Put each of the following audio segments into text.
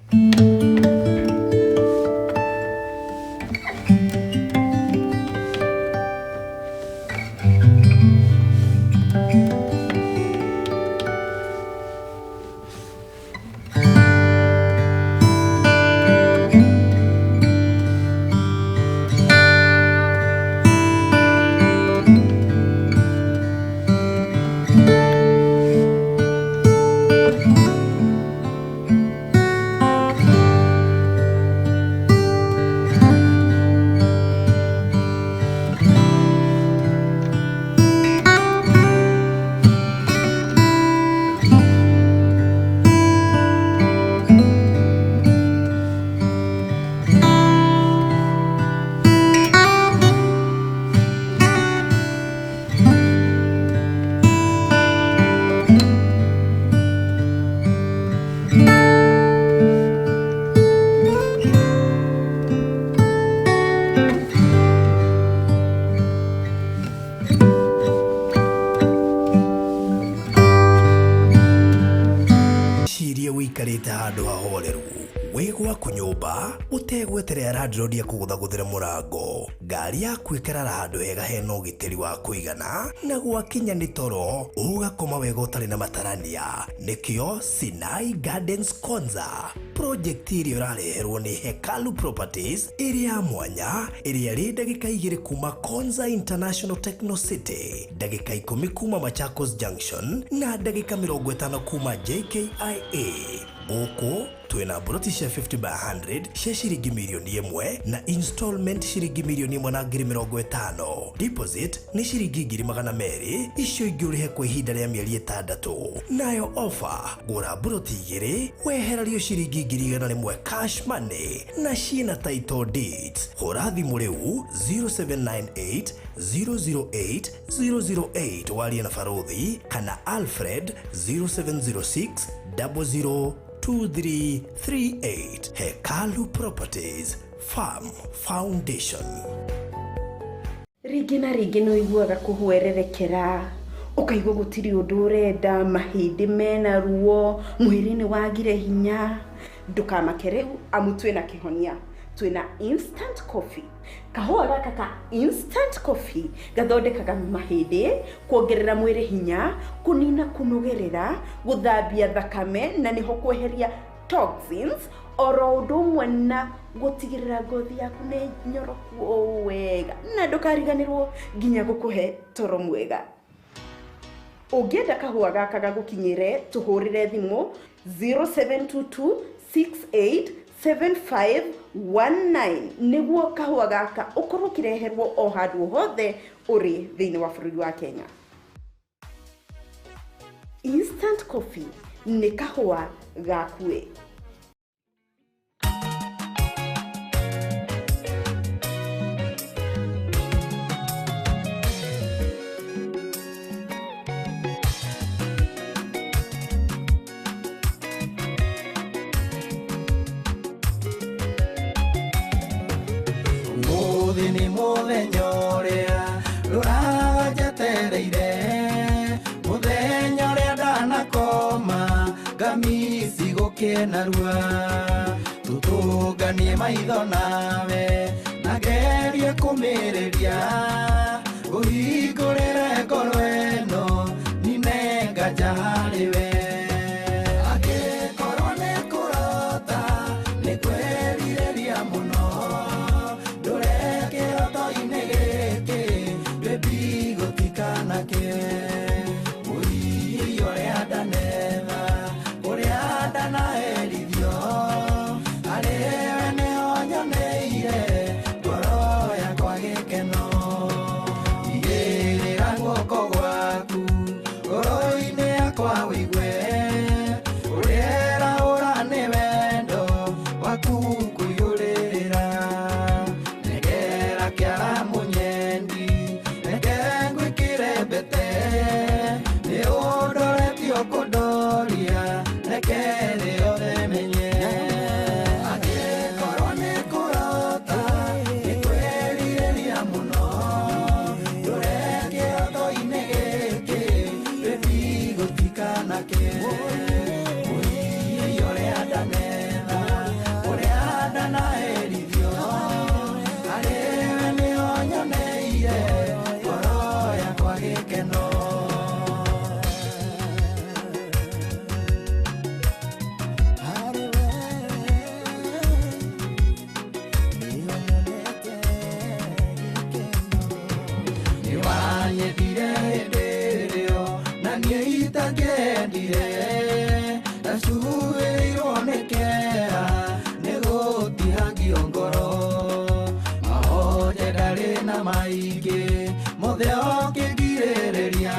Cirie wĩikarĩte handũ hahoreru wĩ gwaku nyũmba ũtegweterera landlord akũgũthagũthĩre mũrango. Ngari yaku ĩkarara handũ hega hena ũgitĩri wa kũigana, na gwakinya nĩ toro ũgakoma wega ũtarĩ na matarania. Nĩkĩo Sinai Gardens Konza project ĩrĩa ũrareherwo nĩ Hekalu Properties, ĩrĩ ya mwanya, ĩrĩa ĩrĩ ndagĩka 2 kuma Konza International Techno City, ndagĩka 10 kuma Machakos Junction, na ndagĩka 50 kuma JKIA. Gũkũ twĩna mburoti cia 50 by 100 cia ciringi mirioni 1 na installment ciringi 1,050,000. Deposit nĩ ciringi 200,000, icio ingĩ ũrĩhe kwa ihinda rĩa mĩeri 6. Nayo offer, gũra mburoti 2 wehererio ciringi 100,000 cash money, na ciĩna title deeds. Hũra thimũ rĩu 0798 008 008 warie na Baruthi kana Alfred 0706 00 2338. Hekalu Properties, Farm Foundation. Rĩngĩ na rĩngĩ nĩ ũiguaga kũhwererekera, ũkaigua gũtirĩ ũndũ ũrenda, mahĩndĩ mena ruo, mwĩrĩ nĩ wagire hinya. Ndũkamake rĩu, amu twĩna kĩhonia. Twĩna instant coffee. Kahũa gaka ka instant coffee gathondekaga mahĩndĩ, kuongerera mwĩrĩ hinya, kũnina kũnogerera, gũthambia thakame, na nĩho kweheria toxins, oro ũndũ ũmwe na gũtigĩrĩra ngothi yaku nĩ nyoroku o wega, na ndũkariganĩrwo nginya gũkũhe toro mwega. Ũngĩenda kahũa gaka gagũkinyĩre, tũhũrĩre thimũ 0722 68 7519 nĩguo kahũa gaka ũkorwo ũkĩreherwo o handũ hothe ũrĩ thĩinĩ wa bũrũri wa Kenya. Instant coffee nĩ kahũa gakuĩ. Ũmũthĩ nĩ mũthenya ũrĩa ndũraga njetereire, mũthenya ũrĩa ndanakoma ngamisi gũkĩnarua, tũtũnganie maitho nawe na ngerie kũmĩrĩria, ngũhingũrĩre ngoro ĩno nine nganja harĩ we. Angĩkorwo nĩ kũrota nĩ kwĩrirĩria mũno, ndũre kĩroto-inĩ gĩkĩ baby gũtikanake, mũiyi ũrĩa ndanetha ũrĩa ndanaherithio, harĩ we nĩho nyoneire ngoro yakwa gĩkeno. Igĩrĩra guoko gwaku ngoro-inĩ yakwa wĩigue Wanyendire hĩndĩ ĩrĩo na niĩ itangĩendire, ndacuhĩirwo nĩ kĩeha nĩ gũtihangio ngoro. Mahonje ndarĩ na maingĩ mothe ũkĩngirĩrĩria,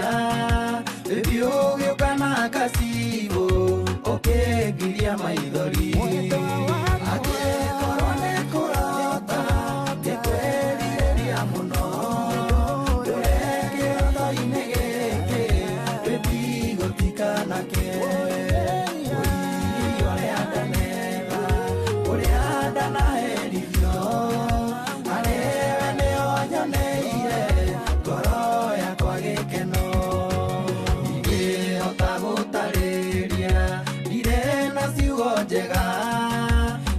baby ũgĩũka na kacibũ ũkĩngiria maithori. Angĩkorwo nĩ kũrota nĩ kwĩrirĩria mũno, ndũre kĩroto-inĩ gĩkĩ baby gũtikanake. Ũi ũrĩa ndanetha, ũrĩa ndanaherithio, harĩwe nĩho nyoneire ngoro yakwa gĩkeno. Ndingĩhota gũtarĩria, ndirĩ na ciugo njega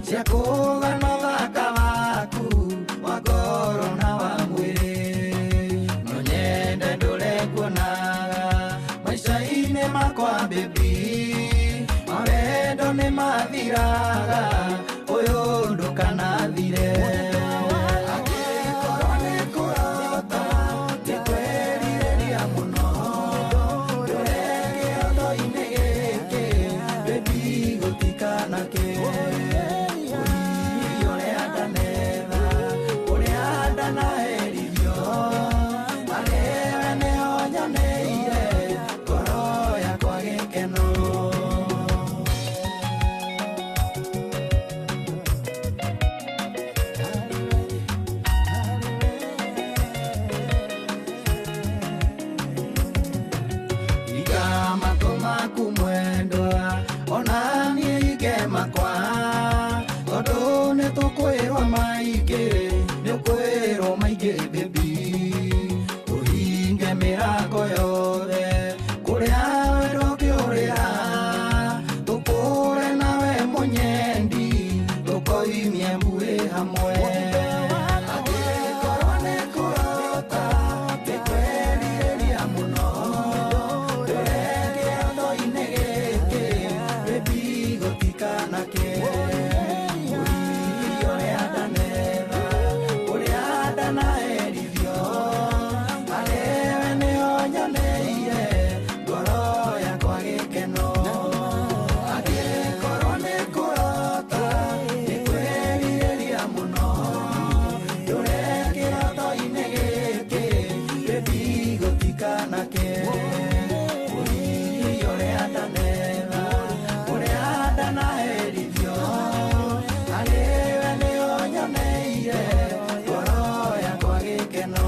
cia kũgana ũthaka waku wa ngoro na wa mwĩrĩ. No nyende ndũre nguonaga maica-inĩ makwa baby, mawendo nĩ mathiraga, ũyũ ndũkanathire. Angĩkorwo nĩ kũrota nĩ kwĩrirĩria mũno, ndũre kĩroto-inĩ gĩkĩ baby gũtikanake. Ũi ũrĩa ndanetha, ũrĩa ndanaherithio, harĩwe nĩho nyoneire ngoro yakwa gĩkeno. Iga matũ maku mwendwa, ona niĩ ige makwa, tondũ nĩ tũkwĩrwo maingĩ, nĩ ũkwĩrwo maingĩ baby. Tũhinge mĩrango yothe kũrĩa wendo ũngĩũrĩra, tũkũre nawe mũnyendi, tũkoimie mbuĩ hamwe. Angĩkorwo nĩ kũrota nĩ kwĩrirĩria mũno, ndũre kĩroto-inĩ gĩkĩ baby gũtikanake. Ũi ũrĩa ndanetha, ũrĩa ndanaherithio, harĩwe nĩho nyoneire ngoro yakwa gĩkeno. Angĩkorwo nĩ kũrota nĩ kwĩrirĩria mũno, ndũre kĩroto-inĩ gĩkĩ baby gũtikanake. Ũi ũrĩa ndanetha, ũrĩa ndanaherithio, harĩwe nĩho nyoneire ngoro yakwa gĩkeno.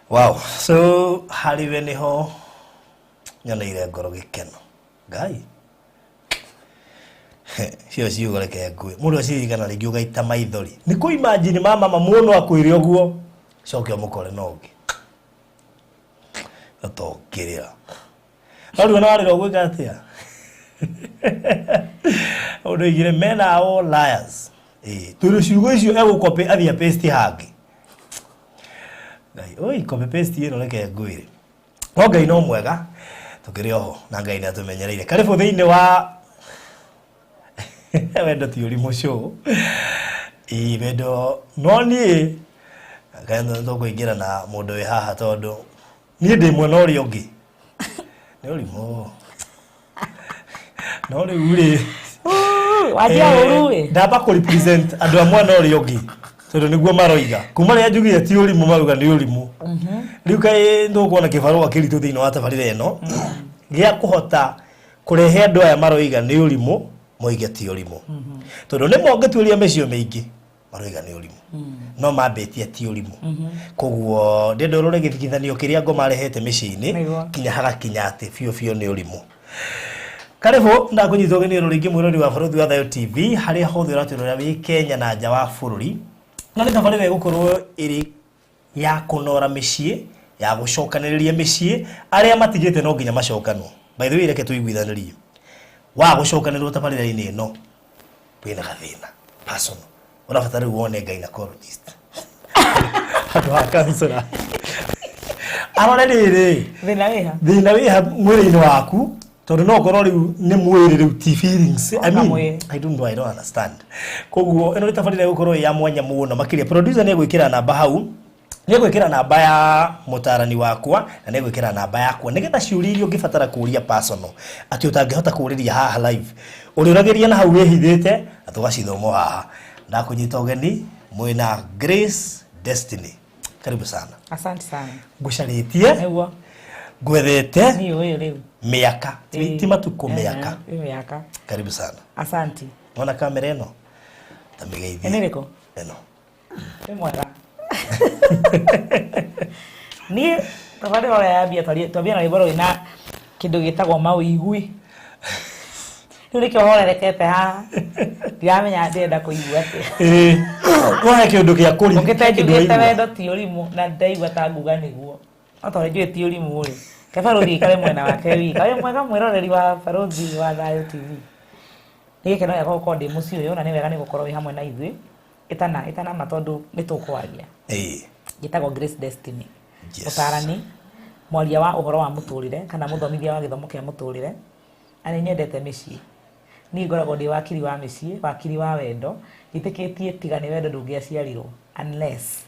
Wow, so harĩ we nĩho nyoneire ngoro gĩkeno. Ngai cio ciugo reke ngue mũndũ acirikana rĩngĩ ũgaita maithori nĩ kũ imagine mama mamuono akwĩre ũguo coke ũmũkore no ũngĩ ũtongĩrĩra no rĩu ona warĩra ũgwĩka atĩa ũndũ oigire men are all liars. Ĩĩ, tondũ ciugo icio egũcopy athiĩ apaste hangĩ. Ngai oi, copy paste ĩno reke ngwĩre, no Ngai no mwega, tũkĩrĩ oho na Ngai nĩ atũmenyereire. Karibu thĩinĩ wa Wendo Ti Ũrimũ show. Ĩĩ, wendo no niĩ Ngai nĩ tũkũingĩra na mũndũ wĩ haha tondũ niĩ ndĩ mwena ũrĩa ũngĩ nĩ ũrimũ, no rĩu rĩ Wanjia ũru ĩ. Ndamba kũ represent andũ a mwena ũrĩa ũngĩ tondũ nĩguo maroiga kuma rĩrĩa njugire ti ũrimũ, marauga nĩ ũrimũ. Rĩu kaĩ nĩtũkuona kĩbarũa kĩritũ thĩinĩ wa tabarĩra ĩno gĩa kũhota kũrehe andũ aya maroiga nĩ ũrimũ moige ti ũrimũ, tondũ nĩ mongĩtuĩria mĩciĩ mĩingĩ. Maroiga nĩ ũrimũ, no mambĩtie ti ũrimũ. Koguo ndĩrenda ũrore gĩthigithanio kĩrĩa ngoma arehete mĩciĩ-inĩ kinya hagakinya atĩ biũ biũ nĩ ũrimũ. Karibu ndakũnyita ũgeni ĩno rĩngĩ, mwĩrori wa Barũthi wa Thayo TV, harĩa hothe ũratwĩrorera wĩ Kenya na nja wa bũrũri. Na nĩ tabarĩra ĩgũkorwo ĩrĩ ya kũnora mĩciĩ, ya gũcokanĩrĩria mĩciĩ. Arĩa matigĩte no nginya macokanwo. By the way, reke tũiguithanĩrie, wa gũcokanĩrwo tabarĩra-inĩ ĩno wĩna gathĩna personal, ũrabatara rĩu wone gynecologist handũ ha counselor arore rĩrĩ. Thĩna wĩha? Thĩna wĩha mwĩrĩ-inĩ waku, tondũ no ũkorwo rĩu nĩ mwĩrĩ, rĩu ti feelings. I mean, mwĩrĩ. I don't know, I don't understand. Koguo ĩno nĩ tabarĩra ĩgũkorwo ĩ ya mwanya mũno makĩria. Producer nĩ egwĩkĩra namba hau, nĩ egwĩkĩra namba ya mũtarani wakwa na nĩ egwĩkĩra namba yakwa, nĩgetha ciũria iria ũngĩbatara kũũria personal, atĩ ũtangĩhota kũũrĩria haha live, ũrĩũragĩria na hau wĩhithĩte na tũgacithoma haha. Ndakũnyita ũgeni mwĩna Grace Destiny, karibu sana. Asante sana. Ngũcarĩtie, ngwethete Niĩ ũyũ rĩu. mĩaka ti matukũ, mĩaka. Ĩ, mĩaka. Karibu sana. Asante. Wona kamera ĩno ta mĩgeithie. Nĩ ĩrĩkũ? Ĩno. Nĩ mwega. Niĩ tabarĩra ũrĩa yambia, twambia na rwĩmbo rwĩna kĩndũ gĩtagwo mawĩigui. Rĩu nĩkĩo horerekete haha, ndiramenya ndĩrenda kũigua atĩa. Ĩĩ, wahe kĩũndũ gĩa kũri. Ũkĩte kĩndũ njugĩte waigua. wendo ti ũrimũ na ndaigua ta nguga nĩguo, no tondũ njũĩ ti ũrimũ rĩ, ke barũthi aikare mwena wake wika. Wĩ mwega, mwĩroreri wa Barũthi wa Thayũ TV. Nĩ gĩkeno gĩakwa gũkorwo ndĩ mũciĩ ũyũ, na nĩ wega nĩ gũkorwo wĩ hamwe na ithuĩ ĩtana ĩtanama, tondũ nĩ tũkwaria. Njĩtagwo Grace Destiny, mũtarani, mwaria wa ũhoro wa mũtũrĩre kana mũthomithia wa gĩthomo kĩa mũtũrĩre, na nĩ nyendete mĩciĩ. Niĩ ngoragwo ndĩ wakiri wa mĩciĩ, wakiri wa wendo. Njĩtĩkĩtie tiga nĩ wendo ndũngĩaciarirwo, unless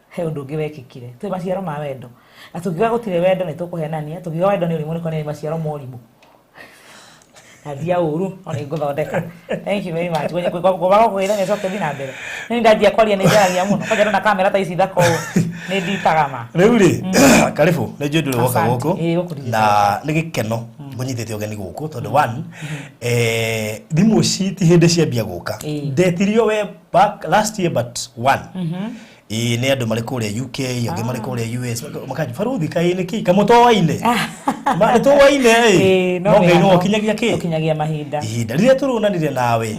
he ũndũ ũngĩ wekĩkire. Twĩ maciaro ma wendo, na tũngiuga gũtirĩ wendo nĩ tũkũhenania. Tũngiuga wendo nĩ ũrimũ, nĩ kuonania nĩ maciaro ma ũrimũ. Na ndia ũru no nĩ ngũthondeka. Thank you very much. Ngũbaga kũgeithania, coke thiĩ na mbere. Nĩ ndanjia kwaria nĩ njaragia mũno, kwanja ndona kamera ta ici thaka ũũ nĩ nditaga ma. Rĩu rĩ, karibu. Nĩ njũĩ ndũrĩ woka Asante. gũkũ. Ĩĩ, gũkũ ndirĩ. Na nĩ gĩkeno ngũnyitĩte ũgeni gũkũ, tondũ one, thimũ ci ti hĩndĩ ciambia gũka. Ndetirio we back last year but one. Ĩĩ, nĩ andũ marĩ kũrĩa UK, angĩ marĩ kũrĩa US, makanji baruthi kaĩ nĩkĩ kamũtoaine ma nĩ tũaine. Ĩĩ, no Ngai no mĩhang'o. ũkinyagia kĩ ũkinyagia mahinda. Ihinda rĩrĩa tũronanire nawe,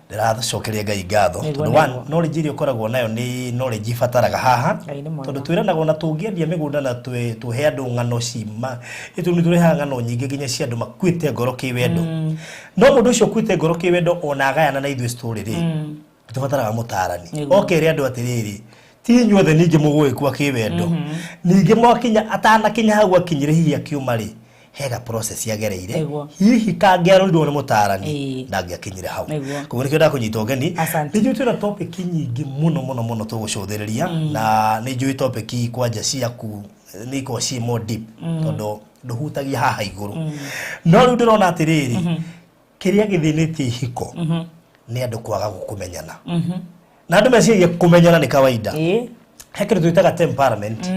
ndĩracokeria Ngai ngatho, tondũ one, knowledge ĩrĩa ũkoragwo nayo nĩ knowledge ibataraga haha. Ngai nĩ mwega. Tondũ twĩranaga ona tũngĩendia mĩgũnda na tũhe andũ ng'ano cima ĩtũ, nĩ tũrehaga ng'ano nyingĩ nginya cia andũ makuĩte ngoro kĩwendo. No mũndũ ũcio ũkuĩte ngoro kĩwendo, ona agayana na ithuĩ story rĩ, tũbataraga mũtarani okere andũ atĩrĩrĩ, ti inyuothe ningĩ mũgũgĩkua kĩwendo. Ningĩ mwakinya, atanakinya hau akinyire, hihi akiuma rĩ, hega process agereire, hihi kangĩarorirwo nĩ mũtarani, ndangĩakinyire hau. Koguo nĩkĩo ndakũnyita ũgeni. Asante. Nĩ njũĩ twĩna topic nyingĩ mũno mũno mũno tũgũcũthĩrĩria, na nĩ njũĩ topic kwanja ciaku nĩ ikoragwo ciĩ more deep, tondũ ndũhutagia haha igũrũ. No rĩu ndĩrona atĩrĩrĩ, kĩrĩa gĩthĩnĩtie ihiko nĩ andũ kwaga kũmenyana, na andũ meciragia kũmenyana nĩ kawaida. He kĩndũ twĩtaga temperament,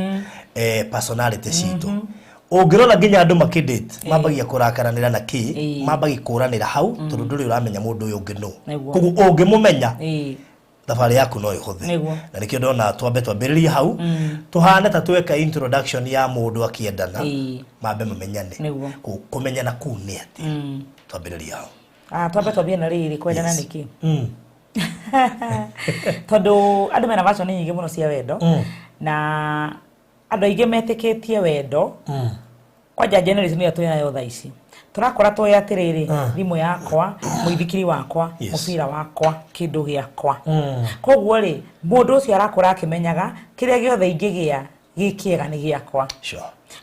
personality citũ. Ũngĩrora nginya andũ makĩdate, mambagia kũrakaranĩra na kĩ, mambagia kũranĩra hau, tondũ ndũrĩ ũramenya mũndũ ũyũ ũngĩ nũ. Koguo ũngĩmũmenya, thabarĩ yaku no ĩhũthe. Na nĩkĩo ndona twambe twambĩrĩrie hau, tũhane ta tweka introduction ya mũndũ akĩendana, mambe mamenyane. Kũmenyana kũu nĩ atĩa? Twambĩrĩrie hau. Ah, twambe twambie na rĩrĩ, kwendana nĩkĩ? Tondũ andũ mena version nyingĩ mũno cia wendo, na andũ aingĩ metĩkĩtie wendo, kwanja generation ĩrĩa twĩ nayo thaa ici, tũrakora tũĩ atĩrĩrĩ, thimũ yakwa, mũithikiri wakwa, mũbira wakwa, kĩndũ gĩakwa. Koguo rĩ, mũndũ ũcio arakũra akĩmenyaga kĩrĩa gĩothe ingĩgĩa gĩ kĩega nĩ gĩakwa.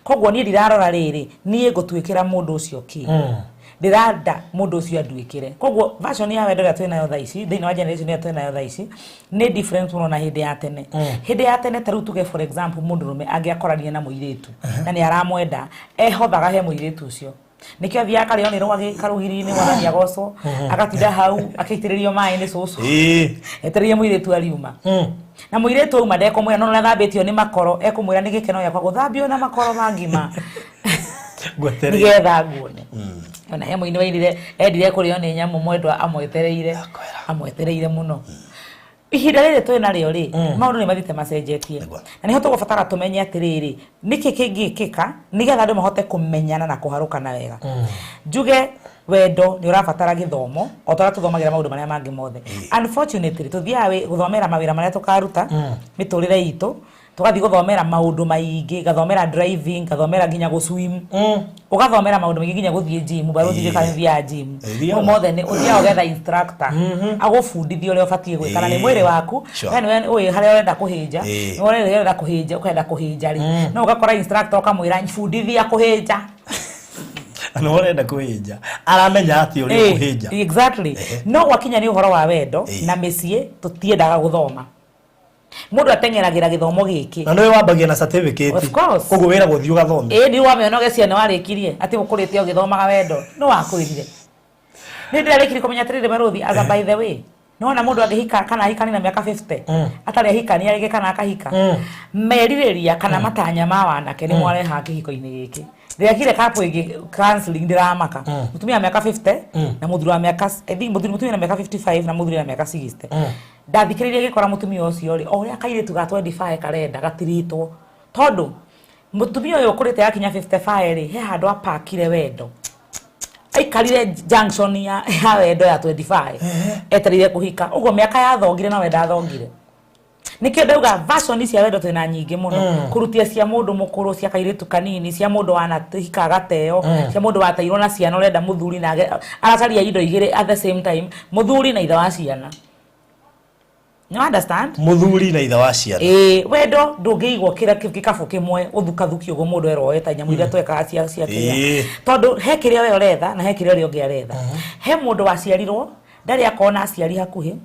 Koguo niĩ ndirarora rĩrĩ, niĩ ngũtuĩkĩra mũndũ ũcio kĩ, ndĩranda mũndũ ũcio anduĩkĩre. Koguo version ya wendo ĩrĩa twĩnayo thaa ici thĩinĩ wa generation ĩrĩa twĩnayo thaa ici nĩ different mũno na hĩndĩ ya tene. Hĩndĩ ya tene, ta rĩu tuge for example, mũndũrũme angĩakoranire na mũirĩtu na nĩ aramwenda, ehothaga he mũirĩtu ũcio. Nĩkĩo athiaga akarĩo nĩ rwagĩ karũgiri-inĩ, Mwathani agocwo, agatinda hau akĩitĩrĩrio maĩ nĩ cũcũ, etereire mũirĩtu ariuma. Na mũirĩtu auma, ndekũmwĩra no nĩathambĩtio nĩ makoro, ekũmwĩra nĩ gĩkeno gĩakwa gũthambio na makoro ma ngima Ngwetereire. nĩgetha nguone. Ona he mũini wainire endire kũrĩo nĩ nyamũ mwendwa amwetereire. Amwetereire mũno. Ihinda rĩrĩ twĩ narĩo rĩ, maũndũ nĩ mathiĩte macenjetie. Na nĩho tũgũbatara tũmenye atĩrĩrĩ, nĩkĩ kĩngĩkĩka nĩgetha andũ mahote kũmenyana na kũharũkana wega. Njuge wendo nĩ ũrabatara gĩthomo o ta ũrĩa tũthomagĩra maũndũ marĩa mangĩ mothe. Unfortunately, tũthiaga gũthomera mawĩra marĩa tũkaruta mĩtũrĩre itũ, tũgathiĩ gũthomera maũndũ maingĩ, ngathomera driving, ngathomera nginya gũswim, ũgathomera maũndũ maingĩ nginya gũthiĩ gym, barũthi ndiũĩ kana nĩ ũthiaga gym. Thiaga. Mau mothe nĩ ũthiaga ũgetha instructor agũbundithie ũrĩa ũbatiĩ gwĩka, na nĩ mwĩrĩ waku. We nĩwe ũĩ harĩa ũrenda kũhĩnja, nĩwe ũrenda kũhĩnja, ũkenda kũhĩnja rĩ, no ũgakora instructor ũkamwĩra bundithia kũhĩnja. Na nĩwe ũrenda kũhĩnja, aramenya atĩ ũrĩa ũkũhĩnja. Exactly. No gwakinya nĩ ũhoro wa wendo na mĩciĩ, tũtiendaga gũthoma. Mũndũ ateng'eragĩra gĩthomo gĩkĩ. Na nĩwe wambagia na certificate. Of course. Koguo wĩra gũthiĩ ũgathome. Ĩĩ, nĩ wamenya ũgecia nĩ warĩkirie atĩ ũkũrĩte ũgĩthomaga wendo nĩ wakwĩrire. Nĩ ndĩrarĩkirie kũmenya atĩrĩrĩ barũthi, as a by the way, nĩwona mũndũ angĩhika kana ahikani na mĩaka 50 atarĩ ahikania rĩngĩ kana akahika, merirĩria kana matanya ma wanake nĩ mwarehaga kĩhiko-inĩ gĩkĩ. Ndĩrekire couple ĩngĩ counseling, ndĩramaka mũtumia wa mĩaka 50 na mũthuri wa mĩaka, I think mũthuri, mũtumia na mĩaka 55 na mũthuri na mĩaka 60. Ndathikĩrĩirie gĩkora mũtumia ũcio rĩ, o ũrĩa kairĩtu ga 25 karenda gatiritwo, tondũ mũtumia ũyũ ũkũrĩte akinya 55 rĩ, he handũ apakire wendo, aikarire junction ya wendo ya 25 etereire kũhika, ũguo mĩaka yathongire na wenda athongire. Nĩkĩo ndauga version cia wendo twĩna nyingĩ mũno, kũrutia cia mũndũ mũkũrũ, cia kairĩtu kanini, cia mũndũ wanahika agateo, cia mũndũ wateirwo na ciana ũrenda mũthuri na aracaria indo igĩrĩ at the same time, mũthuri na ithe wa ciana. You understand? Mũthuri na ithe wa ciana. Ĩĩ, wendo ndũngĩigwo kĩrĩa gĩkabũ kĩmwe ũthukathukio ũguo mũndũ erwo ta nyamũ iria twekaga cia kĩrĩa. Tondũ he kĩrĩa we ũretha na he kĩrĩa ũrĩa ũngĩ aretha. He mũndũ waciarirwo ndarĩ akona aciari hakuhĩ,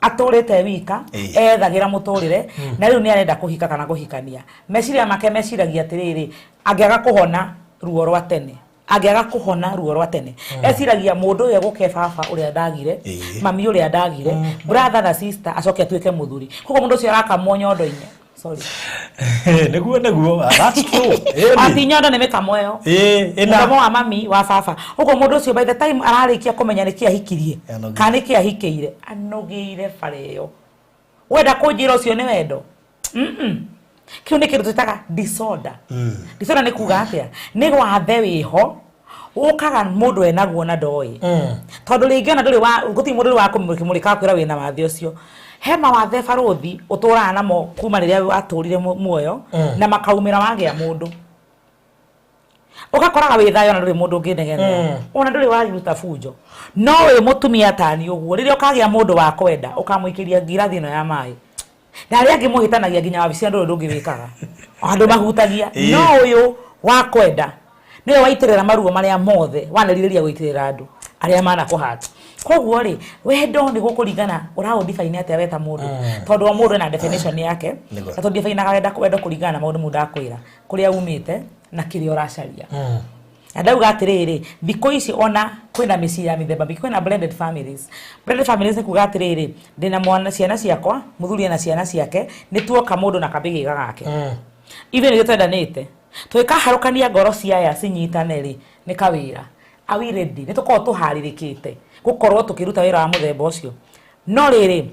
atũrĩte wika, ethagĩra mũtũrĩre, na rĩu nĩ arenda kũhika kana kũhikania. Meciria make meciragia atĩrĩrĩ, angĩaga kũhona ruo rwa tene, angĩaga kũhona ruo rwa tene, eciragia mũndũ ũyũ egũke baba ũrĩa ndagire, mami ũrĩa ndagire, brother na sister, acoke atuĩke mũthuri. Koguo mũndũ ũcio arakamwo nyondo-inĩ. Sorry. Nĩguo, that's true. Ati nyondo nĩ mĩkamo ĩyo. Ĩna. Mũkamo wa mami wa baba. Ũguo mũndũ ũcio by the time ararĩkia kũmenya nĩkĩ ahikirie, Anogire. kana nĩkĩ ahikĩire, anogĩire bara ĩyo. Wenda kũnjĩra ũcio nĩ wendo? Kĩu nĩ kĩndũ twĩtaga disorder. Disorder nĩ kuga atĩa? Nĩ wathe wĩho ũkaga mũndũ enaguo na ndoĩ. Tondũ rĩngĩ ona ndũrĩ wa, gũtirĩ mũndũ ũrĩ wa kũmũrĩka akwĩra wĩna wathe ũcio. He mawathe barũthi ũtũraga namo kuma rĩrĩa watũrire muoyo, na makaumĩra wagĩa mũndũ. Ũgakoraga wĩ thayũ ona ndũrĩ mũndũ ũngĩnegenera. Ona ndũrĩ waruta bunjo. No wĩ mũtumia tani ũguo, rĩrĩa ũkagĩa mũndũ wa kwenda, ũkamũikĩria ngirathi ĩno ya maĩ. Na arĩa angĩ mũhĩtanagia nginya wabici ndũrĩ ũndũ ũngĩ wĩkaga. Andũ mahutagia. No ũyũ wa kwenda nĩwe waitĩrĩra maruo marĩa mothe wanerirĩria gũitĩrĩra andũ arĩa manakũhata. Koguo rĩ, wendo nĩ gũkũringana ũraũ define atĩa we ta mũndũ. Tondũ o mũndũ ena definition yake. Na tũ define-aga wendo kũringana na maũndũ mũndũ ndakwĩra, kũrĩa umĩte na kĩrĩa ũracaria. Na ndauga atĩrĩrĩ, thikũ ici ona kwĩna mĩciĩ ya mĩthemba mĩingĩ, kwĩna blended families. Blended families nĩ kuga atĩrĩrĩ, ndĩna mwana, ciana ciakwa, mũthuri ena ciana ciake, nĩ tuoka mũndũ na kabĩgĩga gake. Ithuĩ nĩthuĩ twendanĩte. Tũgĩkaharũkania ngoro cia aya cinyitane rĩ, nĩ kawĩra. Are we ready? Nĩ tũkoragwo tũharĩrĩkĩte gũkorwo tũkĩruta wĩra wa mũthemba ũcio. No rĩrĩ,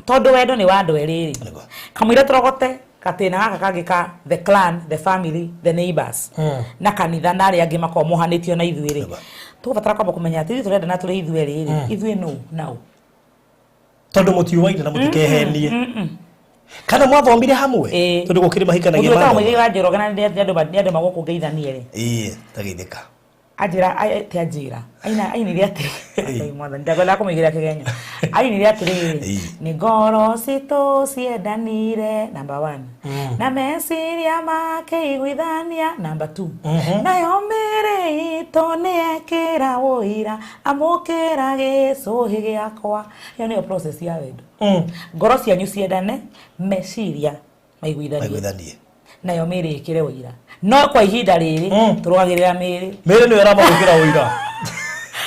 tondũ wendo nĩ wa andũ erĩ rĩ, kamũira tũrogote gatĩna gaka kangĩ ka the clan, the family, the neighbors, na kanitha na arĩa angĩ makoragwo mohanĩtio na ithuĩ rĩ, tũgũbatara kwamba kũmenya atĩ ithuĩ tũrenda na tũrĩ ithuĩ erĩ rĩ, ithuĩ nũ na ũ? Tondũ mũtiũaine na mũtikehenie. Kana mwathomire hamwe? Tondũ gũkĩrĩ mahikanagia Mũthuri wĩtagwo mathoma. Mũigai wa Njoroge na nĩ andũ magũkũngeithanie rĩ. Tageithĩka. Anjĩra, ti anjĩra. Aina, ainire atĩrĩ. Ngai mwathani, ndakwendaga kũmũigĩrĩra kĩgenyo. Ainire atĩrĩrĩ, nĩ ngoro citũ ciendanire, number 1. Na meciria makĩiguithania, number 2. Nayo mĩĩrĩ itũ nĩ yekĩra ũira, amũkĩra gĩcũhĩ gĩakwa. Ĩyo nĩyo process ya wendo. Ngoro cianyu ciendane, meciria maiguithanie. Maiguithanie. Nayo mĩĩrĩ ĩkĩre ũira. No kwa ihinda rĩrĩ, tũrũagĩrĩra mĩĩrĩ. Mĩĩrĩ nĩyo ĩramagũkĩra ũira.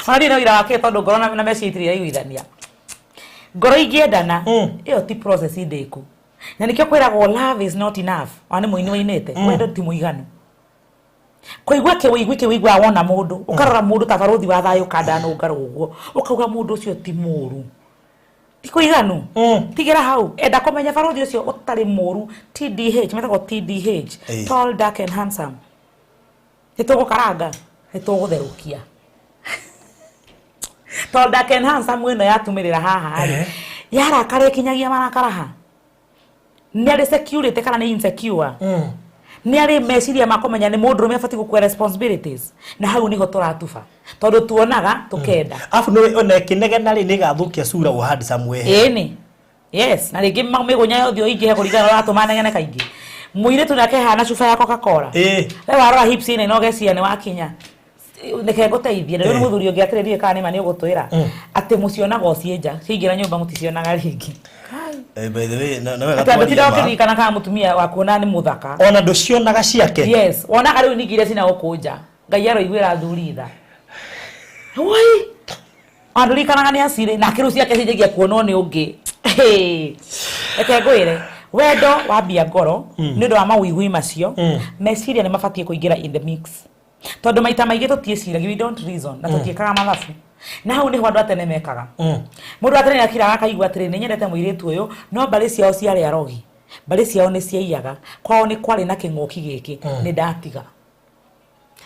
Ona ndirĩ na ũira wake tondũ ngoro na meciria itirĩ iraiguithania. Ngoro ingĩendana, ĩyo ti process ndĩku. Na nĩkĩo kwĩragwo love is not enough. Ona nĩ mũini wainĩte, wendo ti mũiganu. Kũigua kĩwĩigwi kĩwĩiguaga wona mũndũ ũkarora mũndũ ta barũthi wa thayũ kandanũngarwo ũguo ũkauga mũndũ ũcio ti mũru ti kũiganu. Tigĩra hau enda kũmenya barũthi ũcio ũtarĩ mũru. TDH metagwo TDH. Tall, dark and handsome. Nĩ tũgũkaranga, nĩ tũgũtherũkia. Tall, dark and handsome ĩno yatumĩrĩra haha rĩ, yarakara ĩkinyagia marakara ha nĩ arĩ security kana nĩ insecure, nĩ arĩ meciria ma kũmenya nĩ mũndũrũme abatiĩ gũkua responsibilities, na hau nĩho tũratuba tondũ tuonaga tũkenda. Afu nĩ ona ĩkĩnegena rĩ, nĩ ĩgathũkia cura wa handsome wehe. Ĩni, yes, na rĩngĩ mĩgũnya ya ũthiũ ĩingĩhe kũringana na ũratũma negene kaingĩ. Mũirĩtu nake hana cuba ya Coca-Cola. We warora hips ĩno na ũgeciria nĩ wakinya. Reke ngũteithie rĩu. Nĩ mũthuri ũngĩ atĩrĩ, ndiũĩ kana nĩ ma nĩ ũgũtwĩra atĩ mũcionaga o ciĩ nja, ciaingĩra nyũmba mũticionaga rĩngĩ. By the way, na wega atĩ andũ twaria tinda ma. ũkĩririkana kana mũtumia wakuona nĩ mũthaka. Ona ndũcionaga ciake. Yes, wonaga rĩu ningĩ iria cina gũkũ nja. Ngai aroiguĩra athuri tha. Wai, andũririkanaga nĩ acirĩ nake rĩu ciake cinjagia kuonwo nĩ ũngĩ. Hey, reke ngwĩre, wendo wambia ngoro nĩ ũndũ wa mawĩigui macio, meciria nĩ mabatiĩ kũingĩra in the mix, tondũ maita maingĩ tũtiĩciragia, we don't reason, na tũtiĩkaga mathabu, na hau nĩho andũ a tene mekaga. Mũndũ wa tene nĩakiraga akaigua atĩrĩ, nĩ nyendete mũirĩtu ũyũ, no mbarĩ ciao ciarĩ arogi, mbarĩ ciao nĩ ciaiyaga, kwao nĩ kwarĩ na kĩng'ũki gĩkĩ, nĩ ndatiga.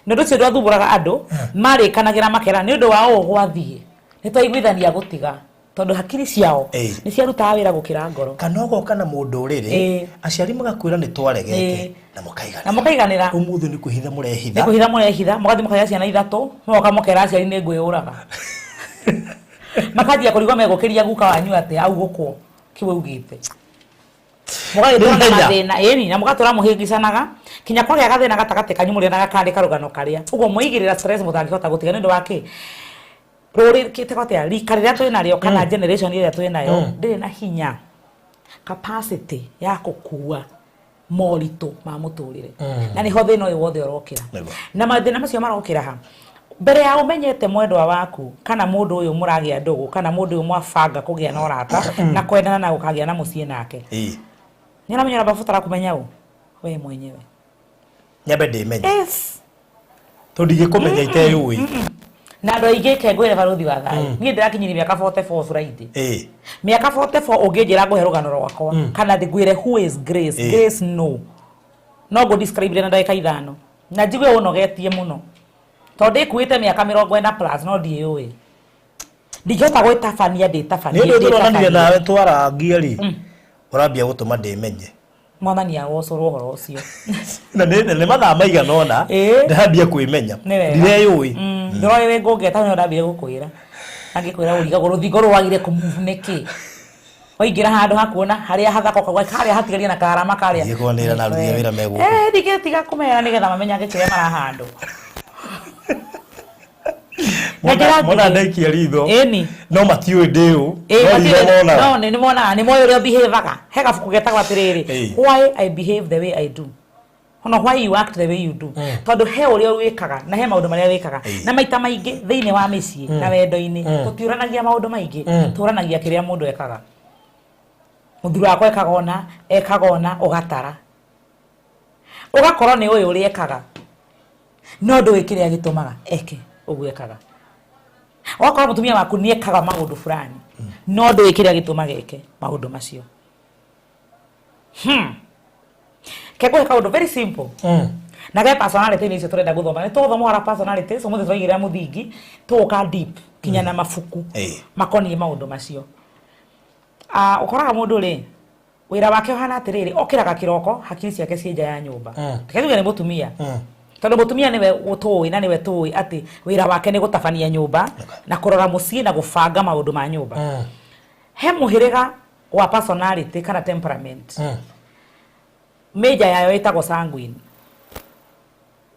Nĩ ũndũ ũcio ndwathumbũraga andũ marĩkanagĩra makera nĩ ũndũ wa ũũ gwathiĩ nĩ twaiguithania gũtiga, tondũ hakiri ciao nĩ ciarutaga wĩra gũkĩra ngoro. Kana ũgoka na mũndũ rĩrĩ, aciari magakwĩra nĩ twaregete, na mũkaiganĩra. Na mũkaiganĩra. Ũmũthĩ nĩ kwĩhitha nĩ mũrehitha. Kwĩhitha mũrehitha, mũgathiĩ mũkagĩa ciana ithatũ, mũgoka mũkera aciari nĩ ngwĩyũraga, makanjia kũrigwo megũkĩria guka wanyu atĩa au gũkwo kĩu augĩte. Mũgagĩtũra na Nĩ ihenya. mathĩna ĩni na mũgatũra mũhĩngicanaga kinya kwagĩa gathĩna gatagatĩ kanyu, mũrĩonaga karĩ karũgano karĩa ũguo mwaigĩrĩra stress mũtangĩhota gũtiga. Nĩ ũndũ wa kĩ rũrĩ kĩtagwo atĩa, rika rĩrĩa twĩ narĩo kana generation ĩrĩa twĩ nayo ndĩrĩ na hinya, capacity ya gũkua moritũ ma mũtũrĩre, na nĩho thĩna ũyũ wothe ũrokĩra. Na mathĩna macio marokĩra ha mbere ya ũmenyete mwendwa waku kana mũndũ ũyũ mũragĩa ndũgũ kana mũndũ ũyũ mwabanga kũgĩa na ũrata na kwendana na gũkagĩa na mũciĩ nake. Nĩ ũramenya ũrĩa mabatara kũmenya ũ we mwenyewe. Nyambe ndĩmenye. Yes. Tondũ ndingĩkũmenya iteyũĩ. Na andũ aingĩ, ke ngwĩre barũthi wa thayũ, niĩ ndĩrakinyirie mĩaka 44 Friday. Mĩaka 44, ũngĩnjĩra ngũhe rũgano rwakwa kana ngwĩre who is Grace, Grace no no ngũ describe na ndagĩka 5 na njigue ũnogetie mũno, tondũ ndĩkuĩte mĩaka 40 plus no ndiĩyũĩ, ndingĩhota gwĩtabania ndĩtabanie. Nĩ ũndũ tũronanire Ndĩtabanie. Nawe twarangia rĩ, ũrambia gũtũma ndĩmenye. Mwathani agocũrwo ũhoro ũcio. Na nĩ mathaa maigana ũna ndĩrambia kwĩmenya. Nĩ wega. Ndireyũĩ. Ndũroĩ wĩ ngũngĩ ta ndambire gũkwĩra angĩkwĩra ũrigagwo rũthingo rwagire kũmove nĩkĩ, waingĩra handũ hakuona harĩa hathaka ũkauga harĩa hatigarie na karama karĩa. Thiĩ kwanĩrĩra na aruti a wĩra me gũkũ. Eh, ningĩ tiga kũmera nĩgetha mamenyage kĩrĩa marahandwo. Na njĩra Mona nguhĩ. ndaikia ritho Ĩni. no matiũĩ ndĩũ. Ĩ, no ritho monaga. No nĩ monaga, nĩ moĩ ũrĩa behaviaga. He gabuku getagwo atĩrĩrĩ, "Why I Behave the Way I Do", ona "Why You Act the Way You Do", tondũ he ũrĩa wĩkaga na he maũndũ marĩa wĩkaga. Na maita maingĩ thĩinĩ wa mĩciĩ na wendo-inĩ tũtiũranagia maũndũ maingĩ, tũranagia kĩrĩa mũndũ ekaga. Mũthuri wakwa ekaga ũna, ekaga ũna, ũgatara ũgakorwo nĩ ũyũ ũrĩa ekaga, no ndũĩ kĩrĩa gĩtũmaga eke ũguo ekaga. Ũgakorwo mũtumia waku nĩ ekaga maũndũ fulani, no ndũĩ kĩrĩa gĩtũmaga eke maũndũ macio. Ke ngũhe kaũndũ very simple na ge personality nĩ icio tũrenda gũthoma. Nĩ tũgũthoma ũhoro wa personality ũmũthĩ, tũraigĩrĩra mũthingi, tũgũka deep kinya na mabuku makoniĩ maũndũ macio. Ah, ũkoraga mũndũ rĩ, wĩra wake ũhana atĩrĩrĩ, okĩraga kĩroko, hakiri ciake ciĩ nja ya nyũmba. Reke tuge nĩ mũtumia, tondũ mũtumia nĩwe tũĩ na nĩwe tũĩ atĩ wĩra wake nĩ gũtabania nyũmba na kũrora mũciĩ na gũbanga maũndũ ma nyũmba. He mũhĩrĩga wa personality kana temperament, major yayo ĩtagwo sanguine.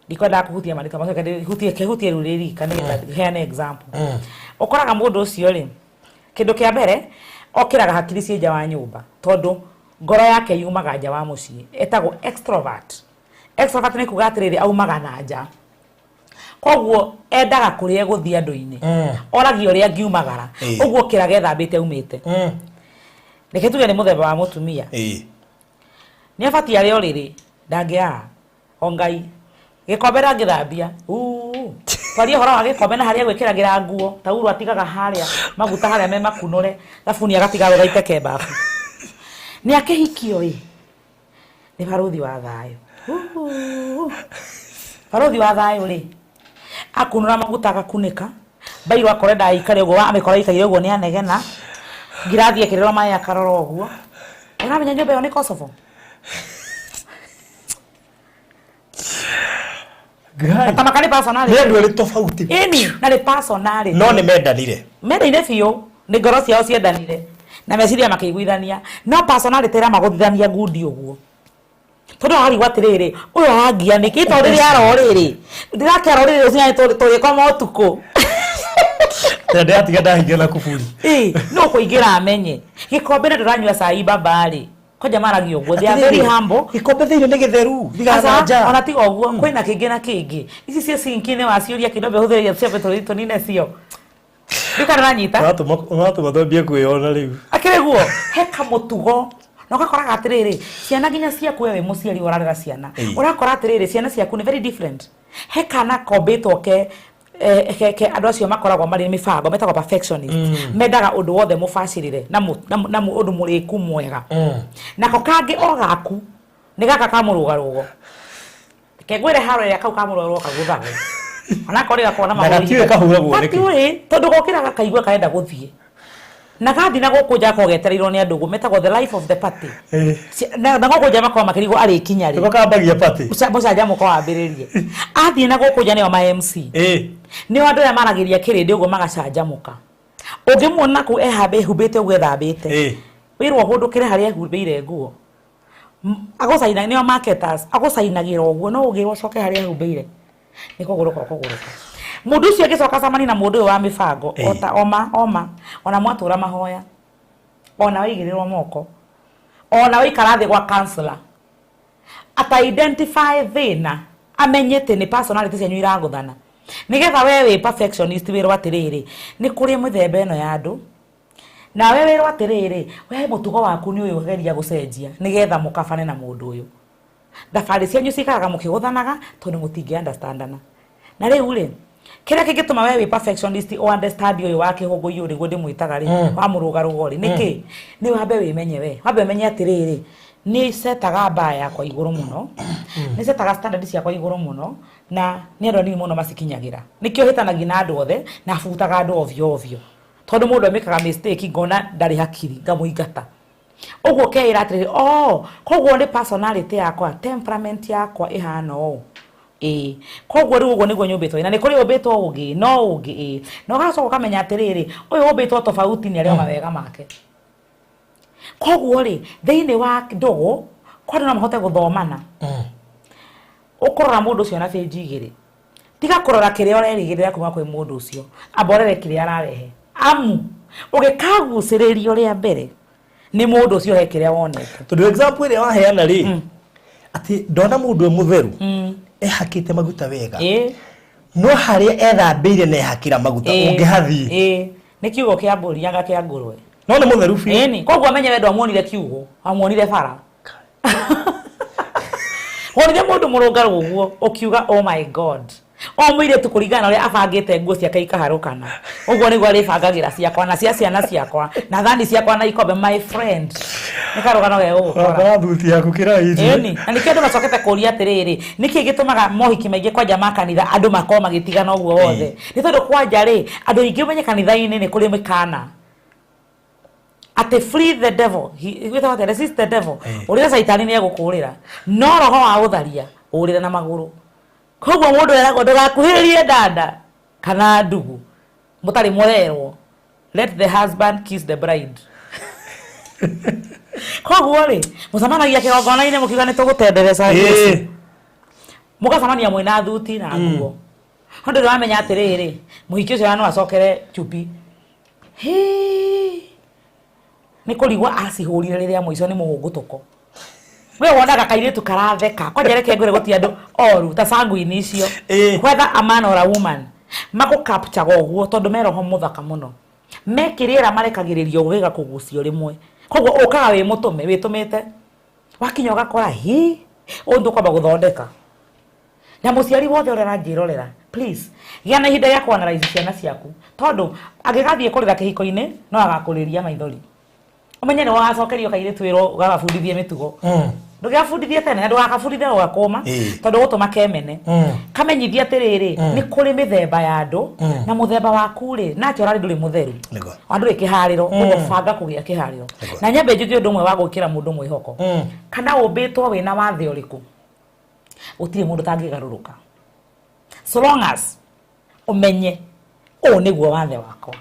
Ndikwendaga kũhutia marĩtwa macio, reke hutie kehutie rĩu rĩrika nĩgetha heane example. Ũkoraga mũndũ ũcio rĩ, kĩndũ kĩa mbere okĩraga hakiri ciĩ nja wa nyũmba, tondũ ngoro yake yumaga nja wa mũciĩ. Etagwo extrovert. Extrovert nĩ kuga atĩrĩrĩ, aumaga na nja, koguo endaga kũrĩa gũthiĩ andũ-inĩ, oragia ũrĩa angiumagara. Ũguo okĩraga ethambĩte aumĩte. Reke tuge nĩ mũthemba wa mũtumia, nĩ abatiĩ arĩa ũrĩrĩ ndangĩaga o Ngai. Gĩkombe ndangĩthambia. Twarie ũhoro wa gĩkombe na harĩa gwĩkĩragĩra nguo, tauro atigaga harĩa maguta harĩa me makunũre, thabuni agatiga rũgaite ke bafu. Nĩ akĩhikio ĩ, nĩ barũthi wa thayũ. Barũthi wa thayũ rĩ, akunũra maguta agakunĩka, bairũ akore ndaikare ũguo, amĩkora ikaire ũguo nĩ anegena, ngirathi ekĩrĩrwo maĩ akarora ũguo. Ũramenya nyũmba ĩyo nĩ Kosovo? Ngai. Tamaka nĩ personality. Nĩ andũ erĩ tofauti. Ĩni, na nĩ personality. No nĩ mendanire. Mendaine biũ, nĩ ngoro ciao ciendanire na meciria makĩiguithania, no personality ĩramagũthithania ngundi ũguo. Tondũ arigwo atĩrĩrĩ, ũyũ arangia nĩkĩ? Tondũ rĩrĩa arorĩrĩ, ndĩrakĩara rĩrĩ rũcinĩ tũgĩkoma ũtukũ. Na ndĩratiga ndahinga na kuburi. Ĩ, no kũingĩra amenye. Gĩkombe na ndũranyua cai baba-rĩ. Kwanja maragia ũguo, they are very humble. Gĩkombe thĩinĩ nĩ gĩtheru, thigaga na Aca, nja. ona tiga ũguo, kwĩna kĩngĩ na kĩngĩ. Ici cia sinki-inĩ waciũria kĩndũ ambe ũhũthĩre ciambe tũnine cio. Ndikana ũranyita? Ũratũma twambie kwĩyona rĩu. Akĩrĩ guo, he kamũtugo. Na ũgakoraga atĩrĩrĩ, ciana nginya ciaku we wĩ mũciari ũrarera ciana. Ũrakora atĩrĩrĩ, ciana ciaku nĩ very different. He kana kombĩtwo ke ke andũ acio makoragwo marĩ mĩbango metagwo perfectionist. Mendaga ũndũ wothe mũbacĩrĩre na ũndũ mũrĩku mwega. Nako kangĩ o gaku nĩ gaka ka mũrũgarũgo. Reke ngwĩre haro ĩrĩa kau ka mũrũgarũgo kagũthagwo. Onakorwo nĩ gakoragwo na Na magũrũ gatiũĩ kahũragwo nĩkĩ? Gatiũĩ, tondũ gokĩra gakaigua karenda gũthiĩ. Na gathi na gũkũ nja gakoragwo getereirwo nĩ andũ ũguo, metagwo the life of the party. Na gũkũ nja makoragwo makĩrigwo arĩkinya rĩ. Nĩko kambagia party. Mũcanjamũko wambĩrĩrie. Athiĩ na gũkũ nja nĩo ma MC. Nĩo andũ arĩa maragĩria kĩrĩndĩ ũguo magacanjamũka. Ũngĩmuona kũu ehumbĩte ũguo ethambĩte. Wĩrwo ũhũndũkĩre harĩa ehumbĩire nguo. Agũcaina, nĩo marketers, agũcainagĩra ũguo, no ũngĩrwo ũcoke harĩa ehumbĩire. Nĩ kũgũrũka ũkũgũrũka. Mũndũ ũcio angĩcoka acemanie na mũndũ ũyũ wa mĩbango, ota oma, oma, ona mwatũra mahoya, ona waigĩrĩrwo moko, ona waikara thĩ gwa counselor, ata identify thĩna, amenye atĩ nĩ personality cianyu iragũthana. Nĩgetha we wĩ perfectionist wĩrwo atĩrĩrĩ, nĩ kũrĩ mĩthemba ĩno ya andũ, nawe wĩrwo atĩrĩrĩ, we mũtugo waku nĩ ũyũ geria gũcenjia, nĩgetha mũkabane na mũndũ ũyũ. Thabarĩ cianyu cikaraga mũkĩgũthanaga tondũ mũtingĩ understandana. Na rĩu rĩ, kĩrĩa kĩngĩtũma we wĩ perfectionist o understand ũyũ wa kĩhũngũiyũ nĩguo ndĩmwĩtaga rĩ, wa mũrũgarũgo rĩ, nĩkĩ? Nĩ wambe wĩmenye we, wambe ũmenye atĩrĩrĩ, nĩ setaga bar yakwa igũrũ mũno, nĩ setaga standard ciakwa igũrũ mũno, na nĩ andũ anini mũno macikinyagĩra. Nĩkĩo hĩtanagia na andũ othe, na butaga andũ ovyo ovyo. Tondũ mũndũ amĩkaga mistake ngona ndarĩ hakiri, ngamũingata. Ũguo ũkeĩra atĩrĩrĩ, oh, koguo nĩ personality yakwa, temperament yakwa ĩhana ũũ. Ĩĩ. Koguo rĩu ũguo nĩguo nyũmbĩtwo. Na nĩ kũrĩ ũmbĩtwo ũngĩ, no ũngĩ, ĩĩ. Na ũgacoka ũkamenya atĩrĩrĩ, ũyũ ũmbĩtwo tofauti nĩ arĩ o mawega make. Koguo rĩ, thĩinĩ wa ndũgũ, kwa andũ no mahote gũthomana. Ũkũrora mũndũ ũcio na bĩnji igĩrĩ. Tiga kũrora kĩrĩa ũrerĩgĩrĩra kuma kwĩ mũndũ ũcio. Amba ũrore kĩrĩa ararehe. Amu, ũgĩkagucĩrĩrio rĩa mbere, nĩ mũndũ ũcio he kĩrĩa wonete. Tondũ example ĩrĩa waheana rĩ, atĩ ndona mũndũ e mũtheru, ehakĩte maguta wega. No harĩa ethambĩire na ehakĩra maguta, ũngĩhathiĩ. Nĩ kiugo kĩa mbũri, anga kĩa ngũrwe. No nĩ mũtheru biũ. Ĩni, koguo amenye we ndwamuonire kiugo, wamuonire bara. Wonire mũndũ mũrũngarũ ũguo, ũkiuga oh my God. O mũirĩtu kũringana na ũrĩa abangĩte nguo ciake ikaharũkana. Ũguo nĩguo arĩbangagĩra ciakwa na cia ciana ciakwa na thani ciakwa na ikombe, my friend. Nĩ karũgano ge gũgũkora. Wakora thuti yaku kĩraini. Ĩni, na nĩkĩo andũ macokete kũũria atĩrĩrĩ, nĩkĩ gĩtũmaga mohiki maingĩ kwanja ma kanitha andũ makorwo magĩtigana ũguo wothe? Nĩ tondũ kwanja rĩ, andũ aingĩ ũmenye kanitha-inĩ nĩ kũrĩ mĩkana. Atĩ free the devil, wĩtagwo atĩa? Resist the devil. Ũrĩre caitani nĩ egũkũũrĩra. No roho wa ũtharia, ũrĩre na magũrũ. Koguo mũndũ eragwo ndũgakuhĩrĩrie dada kana ndugu mũtarĩ mũrerwo. Let the husband kiss the bride. Koguo rĩ, mũcemanagia kĩgongona-inĩ mũkiuga nĩ tũgũtendereca Jesu. Mũgacemania mwĩna thuti na nguo. No ndũrĩ wamenya atĩrĩrĩ, mũhiki ũcio no acokere chupi. Hĩ! Nĩ kũrigwo acihũrire rĩrĩa mũico nĩ mũhũngũtũko. We wonaga kairĩtu karatheka. Kwanja reke ngwĩre gũtirĩ andũ oru ta sanguine icio. Whether a man or a woman, magũ capture ũguo tondũ me roho mũthaka mũno. Me kĩrĩera marekagĩrĩrio gĩgakũgucio rĩmwe. Koguo ũkaga wĩ mũtũme, wĩtũmĩte. Wakinya ũgakora hi, ũyũ tũkwamba gũthondeka. Na mũciari wothe ũrĩa ũranjĩrorera, please gĩa na ihinda rĩa kũ-analyze ciana ciaku, tondũ angĩgathiĩ kũrĩra kĩhiko-inĩ no agakũrĩria maithori. Ũmenye nĩ wagacokerio kairĩtu wĩrwo ũgagabundithie mĩtugo. Ndũgabundithie tene na ndũgakabundithie gũgakũma, tondũ gũtũma kemene. Kamenyithie atĩrĩrĩ, nĩ kũrĩ mĩthemba ya andũ, na mũthemba waku rĩ naturally ndũrĩ mũtheru. Nĩguo. Ona ndũrĩ kĩharĩro, koguo banga kũgĩa kĩharĩro. Na nyambe njuge ũndũ ũmwe wa gwĩkĩra mũndũ mwĩhoko. Kana ũmbĩtwo wĩna wathe ũrĩkũ, gũtirĩ mũndũ ũtangĩgarũrũka, so long as ũmenye ũũ nĩguo wathe wakwa,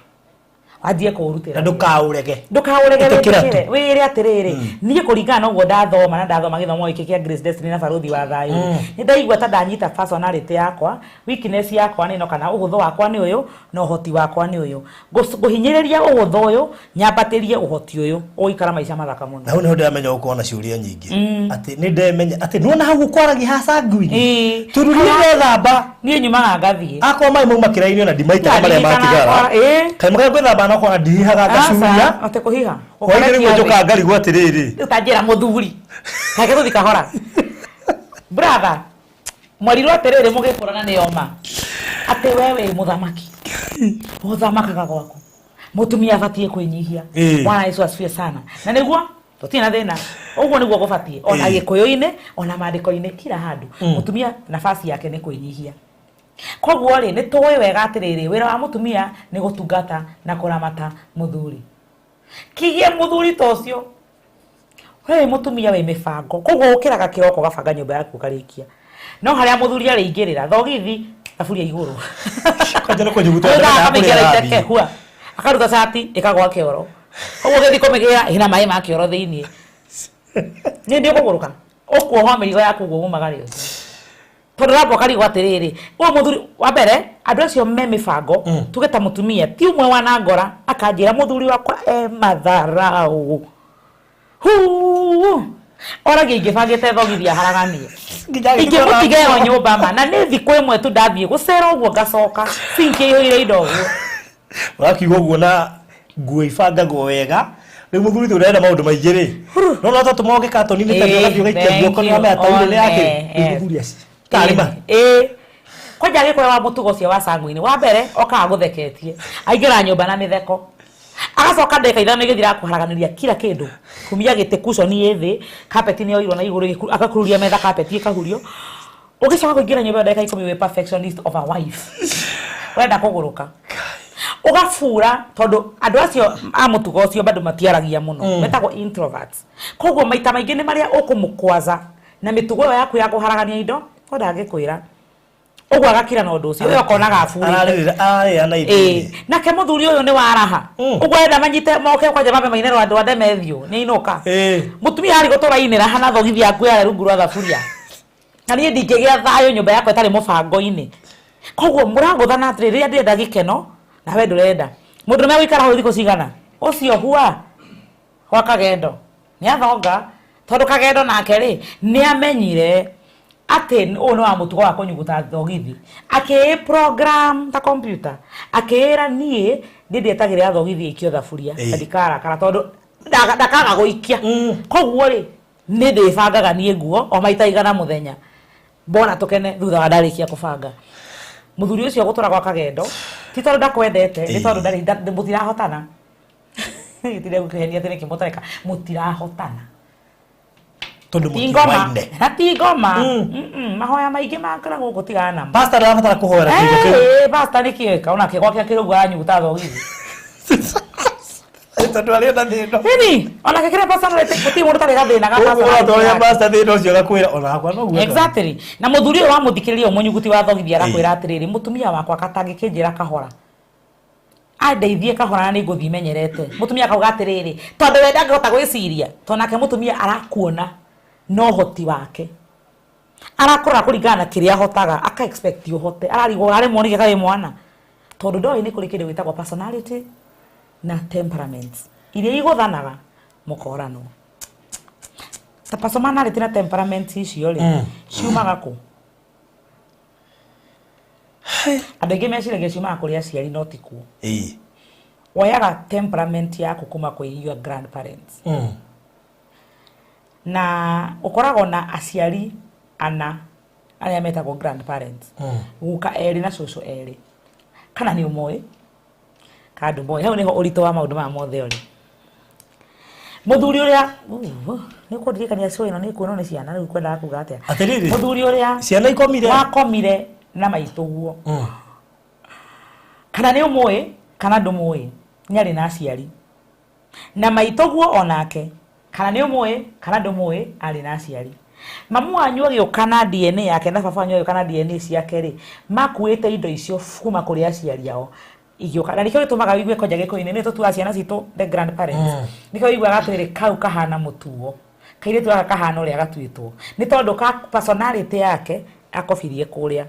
wanjie kũũrutĩra. Na ndũkaũrege. Ndũkaũrege. Ĩtĩkĩra wĩtĩkĩre tu. Wĩre atĩrĩrĩ, niĩ kũringana na ũguo ndathoma, na ndathoma gĩthomo gĩkĩ kĩa Grace Destiny na Barũthi wa Thayũ, nĩ ndaigua ta ndanyita personality yakwa, weakness yakwa nĩ ĩno, kana ũhũthũ wakwa nĩ ũyũ na ũhoti wakwa nĩ ũyũ. Ngũhinyĩrĩria ũhũthũ ũyũ, nyambatĩrie ũhoti ũyũ, ũgũikara maica mathaka mũno. Na hau nĩho ndĩramenya ũkorwo na ciũria nyingĩ, atĩ nĩ ndemenya atĩ nĩwona hau ũkwaragia hacanguini, tondũ niĩ ndethamba, Niĩ nyumaga ngathiĩ. Akorwo maĩ mauma kĩraini, ona ndimaitaga marĩa matigara. Kaĩ makarĩa gwĩthamba no kona ndihihaga ngacuria. Atĩ kũhiha? Hwainĩ nĩguo njũkaga ngarigwo atĩrĩrĩ, Rĩu ta njĩra mũthuri kake tũthi kahora, brother, mwarirwo atĩrĩrĩ, mũgĩkũrana nĩ oma atĩ we wĩ mũthamaki, ũthamakaga gwaku, mũtumia abatiĩ kwĩnyihia. Bwana Yesu asifiwe sana. Na nĩguo tũtirĩ na thĩna, ũguo nĩguo gũbatiĩ, ona gĩkũyũ-inĩ, ona maandĩko-inĩ, kila handũ mũtumia nafasi yake nĩ kwĩnyihia. Koguo rĩ, nĩ tũĩ wega atĩrĩrĩ, wĩra wa mũtumia nĩ gũtungata na kũramata mũthuri. Kigie mũthuri ta ũcio, we wĩ mũtumia wĩ mĩbango, koguo ũkĩraga kĩroko ũgabanga nyũmba yaku ũkarĩkia, no harĩa mũthuri arĩingĩrĩra thogithi thaburia igũrũ, Kwanja nĩ kũnyuguta. Ũgaga akamĩkĩra iteke hua, akaruta cati ĩkagwa kĩoro, koguo ũgĩthiĩ kũmĩgĩra ĩna maĩ ma kĩoro thĩiniĩ, nĩ ndĩ ũkũgũrũka ũkuohwo mĩrigo yaku ũguo umagare ũcio, tondũ ramba ũkarigwo atĩrĩrĩ, ũyũ mũthuri wa mbere, andũ acio me mĩbango, tuge ta mũtumia ti ũmwe wanangora akanjĩra mũthuri wakwa e matharau hu, oragia ingĩbangĩte thogithi aharaganie, ingĩmũtiga ĩyo nyũmba ma, na nĩ thikũ ĩmwe tu ndathiĩ gũcera ũguo ngacoka sinki ĩihũire indo ũguo. Ũrakiuga ũguo na nguo ibangagwo wega, rĩu mũthuri tũ ũrenda maũndũ maingĩ rĩ, no no tatũma ũngĩ katoni-inĩ ta ũgathiĩ ũgaikia guoko, nĩ wamenya taurũ nĩ yake. Rĩu mũthuri aci tarĩ ma. Ĩĩ, kwanja agĩkũra wa mũtugo ũcio wa sanguine, wa mbere okaga gũtheketie, aingĩra nyũmba na mĩtheko, agacoka ndagĩka 5 igĩthira akũharaganĩria kila kĩndũ, kumia gĩtĩ, cushion ĩ thĩ, carpet nĩ yoirwo na igũrũ, agakururia metha, carpet ĩkahurio. Ũgĩcoka kũingĩra nyũmba ĩyo ndagĩka 10, wĩ perfectionist of a wife, ũrenda kũgũrũka, ũgabura, tondũ andũ acio a mũtugo ũcio bado matiaragia mũno, metagwo introverts. Koguo maita maingĩ nĩ marĩa ũkũmũkwaza na mĩtugo ĩyo yaku ya kũharagania indo, no ndangĩkwĩra ũguo, agakira na ũndũ ũcio, ũyũ akonaga aburĩte. Ararĩrĩra ararĩra na ithuĩ. Nake mũthuri ũyũ nĩ waraha ũguo arenda manyite moke kwanja mambe maine rwandũ rwa Demethiũ nĩ ainũka. Mũtumia arĩ gũtũrainĩra hana thogithi yaku yarĩ rungu rwa thaburia, na niĩ ndingĩgĩa thayũ nyũmba yakwa ĩtarĩ mũbango-inĩ. Koguo mũragũthana atĩrĩ, rĩrĩa ndĩrenda gĩkeno na we ndũrenda. Mũndũrũme gũikara hau thikũ cigana ũcio hua gwa kagendo nĩ athonga, tondũ kagendo nake rĩ nĩ amenyire atĩ ũyũ nĩ wa mũtugo wa kũnyuguta thogithi, akĩ program ta computer, akĩĩra niĩ ndĩndĩetagĩrĩra thogithi ĩikio thaburia, na ndikarakara tondũ ndakaga gũikia. Koguo rĩ, nĩ ndĩbangaga niĩ nguo o maita 100 mũthenya, mbona tũkene thutha wa ndarĩkia kũbanga. Mũthuri ũcio gũtũra gwa kagendo ti tondũ ndakwendete, nĩ tondũ mũtirahotana. Gĩtirĩ gũkĩhenia atĩ nĩkĩ mũtareka, mũtirahotana. Tondũ Ti ngoma. mũtiwaine. Na ti ngoma. Mahoya maingĩ makora gũkũ tigana namo. Pastor ndarabatara kũhoera kĩndũ kĩu. Pastor nĩ kĩeka onake gwake akĩrĩ ũguo aranyuguta thogithi. Tondũ arĩ na thĩna. Ĩni onake kĩrĩa pastor gũtirĩ mũndũ ũtarĩ gathĩna ga ũguo personality ũratwarĩra yake. pastor thĩna ũcio agakwĩra ona hakwa noguo. Exactly. Na mũthuri ũyũ wamũthikĩrĩria, ũyũ mũnyuguti wa thogithi, arakwĩra atĩrĩrĩ, mũtumia wakwa katangĩkĩnjĩra kahora, andeithie kahora na nĩ ngũthiĩ menyerete. Mũtumia akauga atĩrĩrĩ, tondũ we ndangĩhota gwĩciria, tondũ nake mũtumia arakuona na ũhoti wake, arakũrora kũringana na kĩrĩa ahotaga, aka expect ũhote, ararigwo aremwo nĩkĩ karĩ mwana, tondũ ndoĩ nĩ kũrĩ kĩndũ gĩtagwo personality na temperament iria igũthanaga mũkoranwo. Ta personality na temperament icio rĩ, ciumaga kũ? Andũ aingĩ meciragia ciumaga kũrĩ aciari, no ti kuo. Woyaga temperament yaku kuma kwĩ your grandparents, na ũkoragwo na aciari ana. Arĩa metagwo grandparents. Guka erĩ na cũcũ erĩ. Kana nĩ ũmoĩ? Kana ndũmoĩ. Hau nĩho ũritũ wa maũndũ maya mothe ũrĩ. Mũthuri ũrĩa nĩ ũkũndirikania show ĩno nĩ kuonwo nĩ ciana rĩu kwendaga kuga atĩa? Atĩrĩrĩ. Mũthuri ũrĩa Ciana ikomire. Wakomire na maitũguo. Kana nĩ ũmũĩ kana ndũmũĩ, nĩ arĩ na aciari. Na maitũguo onake, kana nĩ ũmũĩ kana ndũmũĩ, arĩ na aciari. Mamu wanyu agĩũka na DNA yake na baba wanyu agĩũka na DNA ciake rĩ, makuĩte indo icio kuma kũrĩ aciari ao. Igĩũka. Na nĩkĩo gĩtũmaga ũigue kwanja gĩkũyũ-inĩ nĩ tũtuaga ciana citũ the grandparents. Nĩkĩo ũiguaga atĩrĩrĩ kau kahana mũtuo. Kairĩtu gaka kahana ũrĩa gatuĩtwo. Nĩ tondũ ka personality yake akobirie kũrĩa.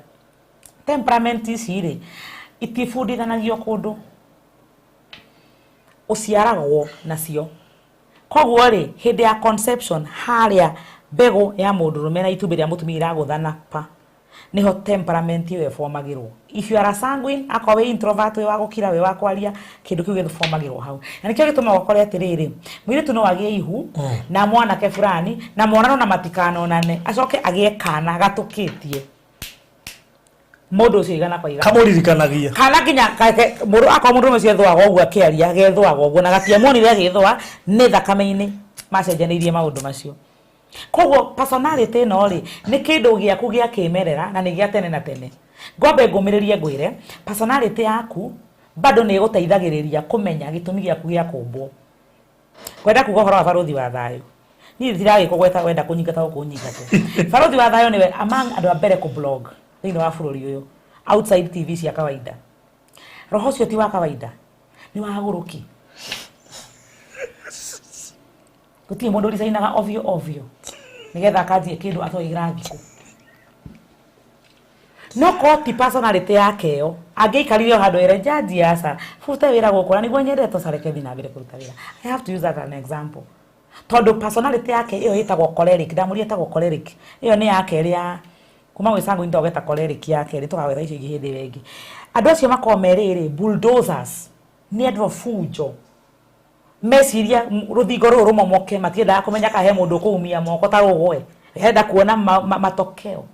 Temperament ici rĩ, itibundithanagio kũndũ. Ũciaragwo nacio. Koguo rĩ, hĩndĩ ya conception harĩa mbegũ ya mũndũrũme na itumbĩ rĩa mũtumia iragũthana pa, niho temperament ĩyo ĩbomagĩrwo. If you are a sanguine, akorwo wĩ introvert, wĩ wa gũkira, wĩ wa kwaria, kĩndũ kĩu gĩbomagĩrwo hau. Na nĩkĩo gĩtũmaga ũkore atĩrĩrĩ, mũirĩtu no agĩe ihu na mwanake fulani na monano na matikanonane, acoke agĩe kana gatũkĩtie mũndũ ũcio igana kwa igana. Kamũririkanagia. Kana nginya mũndũ akorwo mũndũ ũcio ethũaga ũguo akĩaria, gethũaga ũguo na gatiamuonire agĩthũa, nĩ thakame-inĩ macenjanĩirie maũndũ macio. Koguo personality ĩno rĩ, nĩ kĩndũ gĩaku gĩa kĩmerera na nĩ gĩa tene na tene. Ngwambe ngũmĩrĩrie ngwĩre, personality yaku bado nĩ ĩgũteithagĩrĩria kũmenya gĩtũmi gĩaku gĩa kũmbwo. Ngwenda kuga ũhoro wa barũthi wa thayũ. Niĩ ndiragĩkũgweta wenda kũnyingata ũkũnyingate. Barũthi wa thayũ nĩwe among andũ a mbere kũ-blog thĩinĩ wa bũrũri ũyũ, outside TV cia kawaida. Roho ũcio ti wa kawaida, nĩ wa gũrũki. Gũtirĩ mũndũ ũricainaga ovyo ovyo nĩgetha akanjie kĩndũ atoĩ gĩrathiĩ kũ. No korwo ti personality yake ĩyo, angĩaikarire o handũ ere jaji aca, bute wĩra gũkũ na nĩguo nyendete ũca reke thiĩ na mbere kũruta wĩra. I have to use that as an example. Tondũ personality yake ĩyo ĩtagwo choleric, ndamũria ĩtagwo choleric. Ĩyo nĩ ya kerĩ ya kuma gwĩ sanguine tũgeta choleric ya kerĩ, tũkagweta icio ingĩ hĩndĩ ĩyo ĩngĩ. Andũ acio makoragwo me rĩrĩ bulldozers, nĩ andũ a bunjo. Meciria rũthingo rũrũ rũmomoke, matiendaga kũmenya kana he mũndũ ũkũumia moko ta rũgwe. Enda kuona matokeo.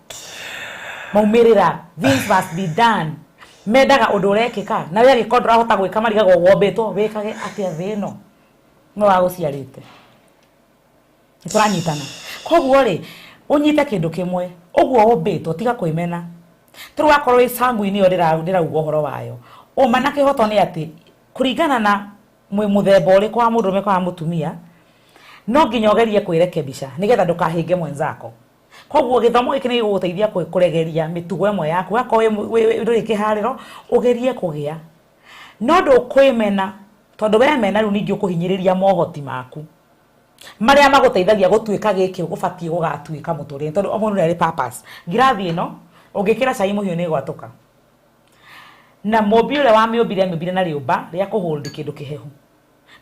Maumĩrĩra, things must be done. Mendaga ũndũ ũrekĩka, na we angĩkorwo ndũrahota gwĩka marigagwo wombĩtwo, wĩkage atĩa thĩ ĩno? No wagũciarĩte. Nĩtũranyitana. Koguo rĩ, ũnyite kĩndũ kĩmwe, ũguo ũmbĩtwo, tiga kwĩmena. Tũrĩ wakorwo wĩ sanguine ĩyo ndĩrauga ũhoro wayo. Ũma na kĩhoto nĩ atĩ, kũringana na mwĩ mũthemba ũrĩkũ wa mũndũrũme kana mũtumia, no nginya ũgerie kwĩrekebisha nĩgetha ndũkahĩnge mwenzako. Koguo gĩthomo gĩkĩ nĩ gĩgũgũteithia kũregeria mĩtugo ĩmwe yaku. Wakorwo ndũrĩ kĩharĩro, ũgerie kũgĩa. No ndũkwĩmena, tondũ wemena rĩu ningĩ ũkũhinyĩrĩria mohoti maku marĩa magũteithagia gũtuĩka gĩkĩ ũbatiĩ gũgatuĩka mũtũrĩre, tondũ o mũndũ nĩ arĩ purpose. Ngirathi ĩno ũngĩkĩra cai mũhiũ nĩ ĩgwatũka. Na mũmbi ũrĩa wamĩũmbire amĩũmbire na rĩũmba rĩa kũhold kĩndũ kĩhehu.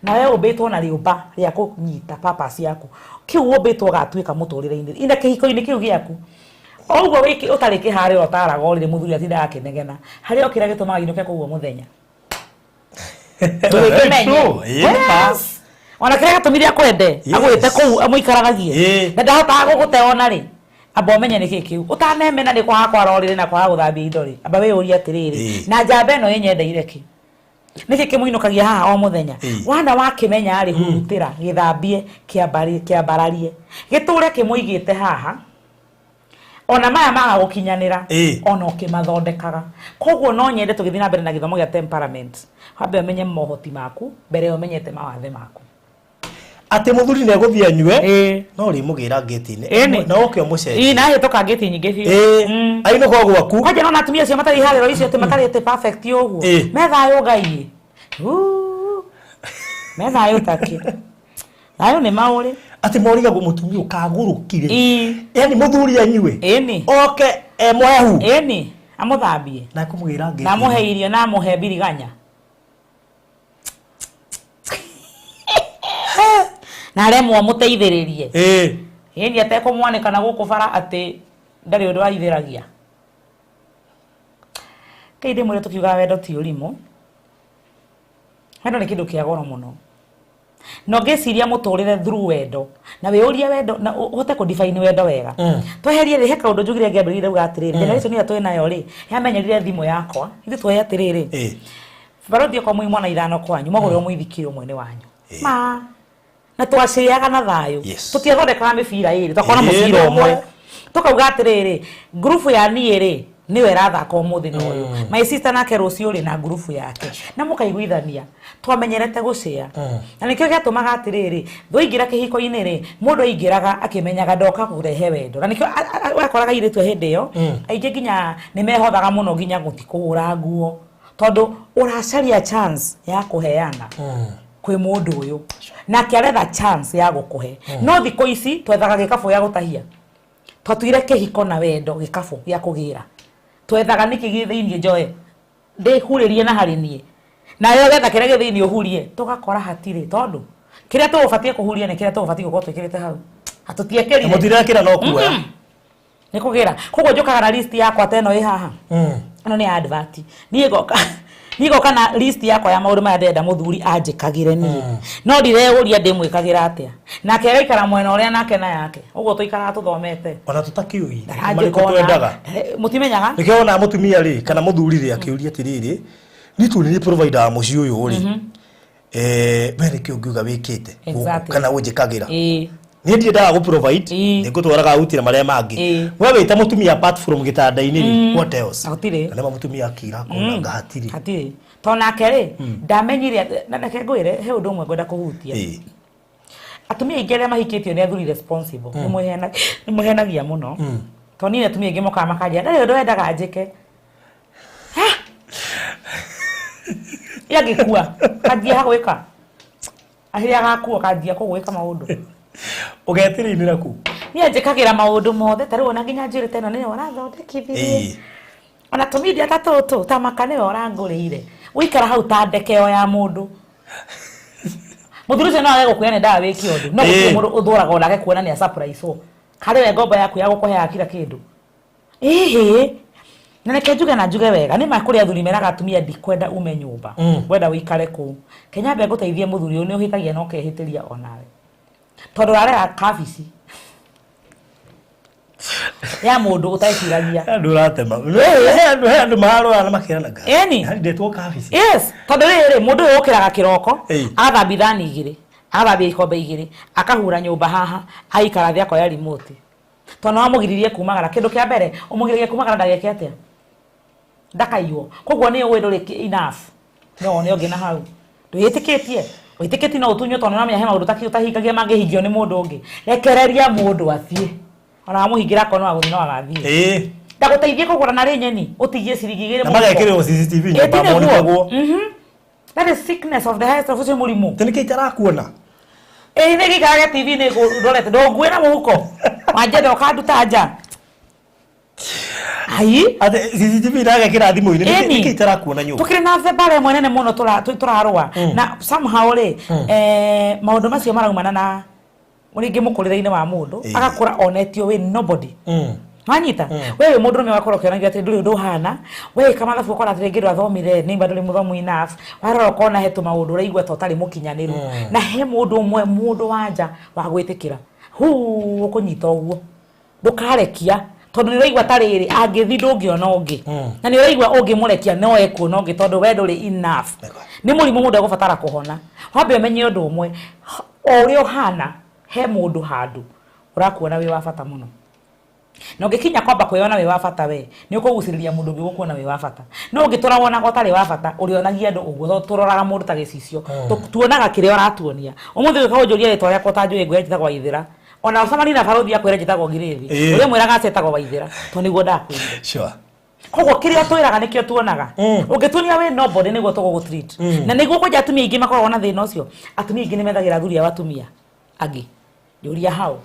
Na we ũmbĩtwo na rĩũmba rĩa kũnyita purpose yaku. Kĩu ũmbĩtwo ũgatuĩka mũtũrĩre-inĩ, ina kĩhiko-inĩ kĩu gĩaku. O ũguo ũtarĩ kĩharĩro ũtaraga ũrĩrĩ mũthuri atindaga akĩnegena. Harĩa o kĩrĩa gĩtũmaga inũke kũu o mũthenya. Ndũgĩkĩmenye. Yes. Ona kĩrĩa gĩatũmire akwende, agwĩte kũu amũikaragagie. Na ndahotaga gũgũte ona rĩ. Amba ũmenye nĩkĩ kĩu. Ũtanemena nĩ kwaga kwara ũrĩrĩ na kwaga gũthambia indo rĩ. Amba wĩyũrie atĩrĩrĩ, na njamba ĩno ĩnyendeire kĩ? Nĩkĩ kĩmũinũkagia haha o mũthenya? Wana wakĩmenya rĩ, hurutĩra, gĩthambie, kĩambararie. Gĩtũre kĩmũigĩte haha. Ona maya maga gũkinyanĩra, ona ũkĩmathondekaga. Koguo no nyende tũgĩthiĩ na mbere na gĩthomo gĩa temperament. Wambe ũmenye mohoti maku, mbere ya ũmenyete mawathe maku. Atĩ mũthuri nĩ egũthiĩ anyue, no ũrĩmũgĩra ngĩti-inĩ. Na ũke ũmũcenjie. Na hĩtũka ngĩti nyingĩ biũ. Ainũka gwaku. Kwanja no na atumia acio matarĩ iharĩro icio atĩ matarĩ atĩ perfect ũguo. Me thayũ Ngai. Me thayũ takĩ. Thayũ nĩ maũrĩ. Atĩ morigagwo mũtumia ũkagũrũkire. Yaani mũthuri anyue. Oke e mwehu. Amũthambie. Na ekũmũgĩra ngĩti. Na amũhe irio na amũhe mbiriganya. Na aremwo amũteithĩrĩrie. Ĩni atekũmwanĩka na gũkũ bara atĩ ndarĩ ũndũ aithĩragia. Kĩi ndĩmwĩre tũkiugaga wendo ti ũrimũ. Wendo nĩ kĩndũ kĩa goro mũno. Na ũngĩciria mũtũrĩre through wendo na wĩyũrie wendo na ũhote kũ define wendo wega, tweherie rĩ, he kaũndũ njugire ngĩambĩrĩria ndauga atĩrĩrĩ, generation ĩrĩa twĩ nayo rĩ, yamenyerire thimũ yakwa. Ithuĩ tuoe atĩrĩrĩ, barothi okorwo mwĩ mwana ithano kwanyu, mwagũrĩrwo mũithikiri ũmwe nĩ wanyu ma na twacĩaga na thayũ. Tũtiathondekaga mĩbira ĩrĩ, twakorwo na mũbira ũmwe. Tũkauga atĩrĩrĩ, ngurubu ya niĩ rĩ, nĩwe ĩrathaka ũmũthĩ na ũyũ my sister nake rũciũ rĩ na ngurubu yake, na mũkaiguithania. Twamenyerete gũcĩa na nĩkĩo gĩatũmaga atĩrĩrĩ, twaingĩra kĩhiko-inĩ rĩ, mũndũ aingĩraga akĩmenyaga ndoka kũrehe wendo, na nĩkĩo wakoraga airĩtu a hĩndĩ ĩyo aingĩ nginya nĩ mehothaga mũno nginya gũthiĩ kũhũra nguo, tondũ ũracaria chance ya kũheana kwĩ mũndũ ũyũ, nake aretha chance ya gũkũhe. No thikũ ici twethaga gĩkabũ gĩa gũtahia. Twatuire kĩhiko na wendo gĩkabũ gĩa kũgĩra. Twethaga nĩkĩ gĩ thĩiniĩ njoe ndĩhurĩrie na harĩ niĩ, nawe ũgetha kĩrĩa gĩ thĩiniĩ ũhurie, tũgakora hatirĩ, tondũ kĩrĩa tũgũbatiĩ kũhuria nĩ kĩrĩa tũgũbatiĩ gũkorwo twĩkĩrĩte hau. Hatũtiekĩrire. Mũtirekĩra no kuoya. Nĩ kũgĩra. Koguo njũkaga na list yakwa ta ĩno ĩ haha. Ĩno nĩ advert. Niĩ ngoka na list yakwa ya maũndũ marĩa ndĩrenda mũthuri anjĩkagĩre niĩ, no ndireyũria ndĩmwĩkagĩra atĩa, nake agaikara mwena ũrĩa nake na yake. Ũguo tũikaraga tũthomete. Ona tũtakĩũĩ Ndarangĩka. Marĩkũ Ona. twendaga. Mũtimenyaga. Nĩkĩo wona mũtumia rĩ kana mũthuri rĩ akĩũria atĩrĩrĩ, niĩ tu nĩ provider wa mũciĩ ũyũ rĩ, we nĩkĩ ũngiuga wĩkĩte gũkũ kana ũnjĩkagĩra? Niĩ ndiendaga gũ provide, nĩ ngũtwaraga out na marĩa mangĩ. We wĩta mũtumia, apart from gĩtanda-inĩ rĩ, what else? Gũtirĩ. Na nĩma mũtumia akĩra akona anga hatirĩ. Hatirĩ, tondũ nake rĩ ndamenyire na reke ngwĩre, he ũndũ ũmwe ngwenda kũhutia. Atumia aingĩ arĩa mahikĩtio nĩ athuri responsible, nĩ mwĩhenagia mũno, tondũ niĩ atumia aingĩ mokaga makanjĩra ndarĩ ũndũ wendaga njĩke. Ha! Angĩkua kanjia ha gwĩka ahĩrĩa agakua kanjia kũgwĩka maũndũ. Ũgetĩrĩinĩra kũ? Niĩ anjĩkagĩra maũndũ mothe, ta rĩu ona nginya njuĩrĩ ta ĩno nĩwe ũrathondekithirie, ona tũmindia ta tũtũ ta maka nĩwe ũrangũrĩire. Ũikara hau ta ndeke o ya mũndũ. Mũthuri ũcio no age gũkwĩra nĩ ndaga wĩke ũndũ, no gũtirĩ mũndũ ũthũraga onake kuona nĩ a surprise harĩ we ngombo yaku ya gũkũheaga kila kĩndũ. Ĩhĩ, na reke njuge na njuge wega, nĩ ma kũrĩ athuri meraga atumia, "Ndikwenda ume nyũmba, ngwenda ũikare kũu." Kenyambe ngũteithie, mũthuri ũyũ nĩ ũhĩtagia na ũkehĩtĩria onawe, tondũ ũrarera kabici ya mũndũ ũteciragia. Andũ ũratema, he andũ mararora na makerana Ĩni. Ndetwo kabici. Yes, tondũ rĩrĩ, mũndũ ũyũ ũkĩraga kĩroko, agathambia ithani igĩrĩ, agathambia ikombe igĩrĩ, akahura nyũmba haha, agaikara thĩ, akoya remote, tondũ wamũgiririe kumagara. Kĩndũ kĩa mbere ũmũgiragia kumagara ndageke atĩa? Ndakaiywo. Koguo nĩ ũĩ ndũrĩ enough, no wone ũngĩ na hau ndwĩtĩkĩtie. Wĩtĩkĩtie no ũtunywo, tondũ nĩũramenya he maũndũ ũtahingagia mangĩhingio nĩ mũndũ ũngĩ. Rekereria mũndũ athiĩ, ona wamũhingĩra akorwo no agũthiĩ, no agathiĩ. Ndagũteithie kũgũra narĩ nyeni, ũtigie ciringi igĩrĩ Na mũhuko. magekĩrĩrwo CCTV Ĩ, nyũmba ti nĩguo? monitagwo. That is sickness of the highest of, ũcio mũrimũ. Tĩ nĩkĩ itarakuona? Ĩ, nĩ gĩikarage TV-inĩ ndorete ndũngue na mũhuko wanjenda ũkanduta nja ai. Atĩ CCTV iragekĩra thimũ-inĩ, Ĩni. nĩkĩ itarakuona nyũmba? Tukĩrĩ na bara ĩmwe nene mũno tũrarũa na somehow rĩ, maũndũ macio maraumana na rĩngĩ mũkũrĩre-inĩ wa mũndũ, agakũra onetio wĩ nobody. Wanyita we wĩ mũndũ ũrũme, ũgakorwo ũkĩonagio atĩ ndũrĩ ũndũ ũhana. Weka mathabu ũkona atĩ rĩngĩ ndwathomire, nĩmba ndũrĩ mũthomu enough. Warora ũkona he tũmaũndũ ũraigua ta ũtarĩ mũkinyanĩru, na he mũndũ ũmwe, mũndũ wa nja wa gwĩtĩkĩra hu ũkũnyita ũguo, ndũkarekia, tondũ nĩ ũraigua ta rĩrĩ angĩthi ndũngĩona ũngĩ, na nĩ ũraigua ũngĩmũrekia no ekuona ũngĩ, tondũ we ndũrĩ enough. Nĩ mũrimũ mũndũ egũbatara kũhona. Wambe ũmenye ũndũ ũmwe, o ũrĩa ũhana, he mũndũ handũ ũrakuona wĩ wa bata mũno, na ũngĩkinya kwamba kwĩyona wĩ wa bata, we nĩ ũkũgucĩrĩria mũndũ ũngĩ gũkuona wĩ wa bata. No ũngĩtũra wonaga ũtarĩ wa bata, ũrĩonagia andũ ũguo, tondũ tũroraga mũndũ ta gĩcicio. Tuonaga kĩrĩa ũratuonia. Ũmũthĩ ũgĩka ũnjũrie rĩtwa rĩakwa ũtanjũĩ, ngwĩre njĩtagwo Waithĩra. Ona ũcemanie na barũthi akwĩre njĩtagwo Ngirĩthi, ũrĩa mwĩraga atĩ etagwo Waithĩra, tondũ nĩguo ndakwĩrire. Koguo kĩrĩa twĩraga nĩkĩo tuonaga. Ũngĩtuonia wĩ nobody, nĩguo tũgũgũtreat, na nĩguo kwanja atumia aingĩ makoragwo na thĩna ũcio. Atumia aingĩ nĩ methagĩra athuri ao atumia angĩ. Njũria hau,